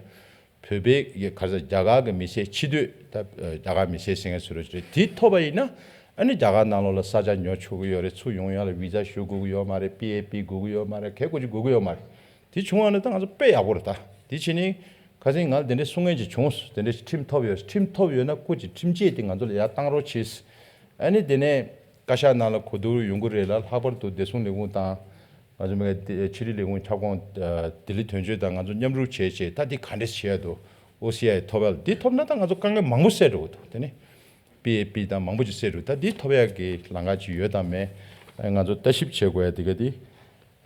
བོད་པའི་ག་རེ་ཟེར། རྒྱ་གར་གྱི་མི་སེར་ཕྱི་སྡོད། ད་རྒྱ་གར་མི་སེར་ཟེར་མཁན་སུ་རེད་རེད། དེ་ཐོབ་པ་ཡིན་ན་ཨ་ནི་རྒྱ་གར་ནང་ལོགས་ལ་ས་ཆ་ཉོ་ཆོག་གི་ཡོད་རེད། ཚུར་ཡོང་ཡ་ལ་བི་ཟ་ཞུ་དགོས་ཀྱི་ཡོད་མ་རེད། པི་ཨེཕ་པི་དགོས་ཀྱི་ཡོད་མ་རེད། གལ་ཁོ་ཅིག་དགོས་ཀྱི་ཡོད་མ་རེད། དེ་བྱུང་བ་ན་ད་ང་ཚོ་དཔེ་ཡག་པོ་རེད། ད་དེ་བྱས་ནས་ཁ་སང་ང་ལ་དེ་འདྲའི་གསུང་མཁན་ཅིག་བྱུང་སོང་། དེ་འདྲའི་ཁྲིམས་ཐོབ་ཡོད། ཁྲིམས་ཐོབ་ཡོད་ན་སྐུ་མཁྱེན་ཁྲིམས་ཆད་དེ་ང་ཚོ་ལ་ཡར་བཏང་རོགས་བྱེད། ཨ་ནི་དེ་ནས་བཀའ་ཤག་ནང་ལ་གོ་བསྡུར་ཡོང་གི་རེད་ལ། ལྷག་པར་དུ་བདེ་སྲུང་ལས་ཁུངས་དང་ང་ཚོ་མི་ཕྱི་དྲིལ་ལས་ཁུངས་ཁྱབ་ཁོངས་ལྡི་ལི་དོན་གཅོད་དང་ང་ཚོ་མཉམ་རུབ་བྱས་བྱས། ད་དེ་ག་འདྲས་བྱེད་ཡ་འདུག་ཨོ་སི་ཨའི་ཐོབ་ཡ་ལ་དེ་ཐོབ་ན་ད་ང་ཚོ་དཀའ་ངལ་མང་པོ་སེལ་འགྲོ་གི་འདུག་དེ་ནས་པི་ཨེཕ་པི་དང་མང་པོ་ཅིག་སེལ་འགྲོ། ད་དེ་ཐོབ་ཡ་གི་ལམ་ཁ་ཅིག་ཡོད་དམ་མེད། ང་ཚོ་ལྟ་ཞིབ་བྱེད་དགོས་ཡ་དེ་ག་དེ།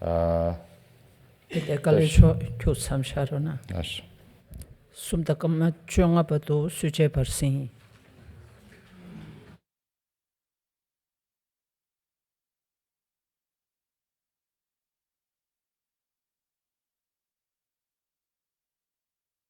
ཨ། དེ་ལྟའི་བཀའ་ལས་ཆོག་ཁྱུག་མཚམས་བཞག་རོགས་གནང་། ཨ་ཤ། གསུམ་དང་སྐར་མ་བཅོ་ལྔ་བར་དུ་སུས་བྱས་པར་ཟིན།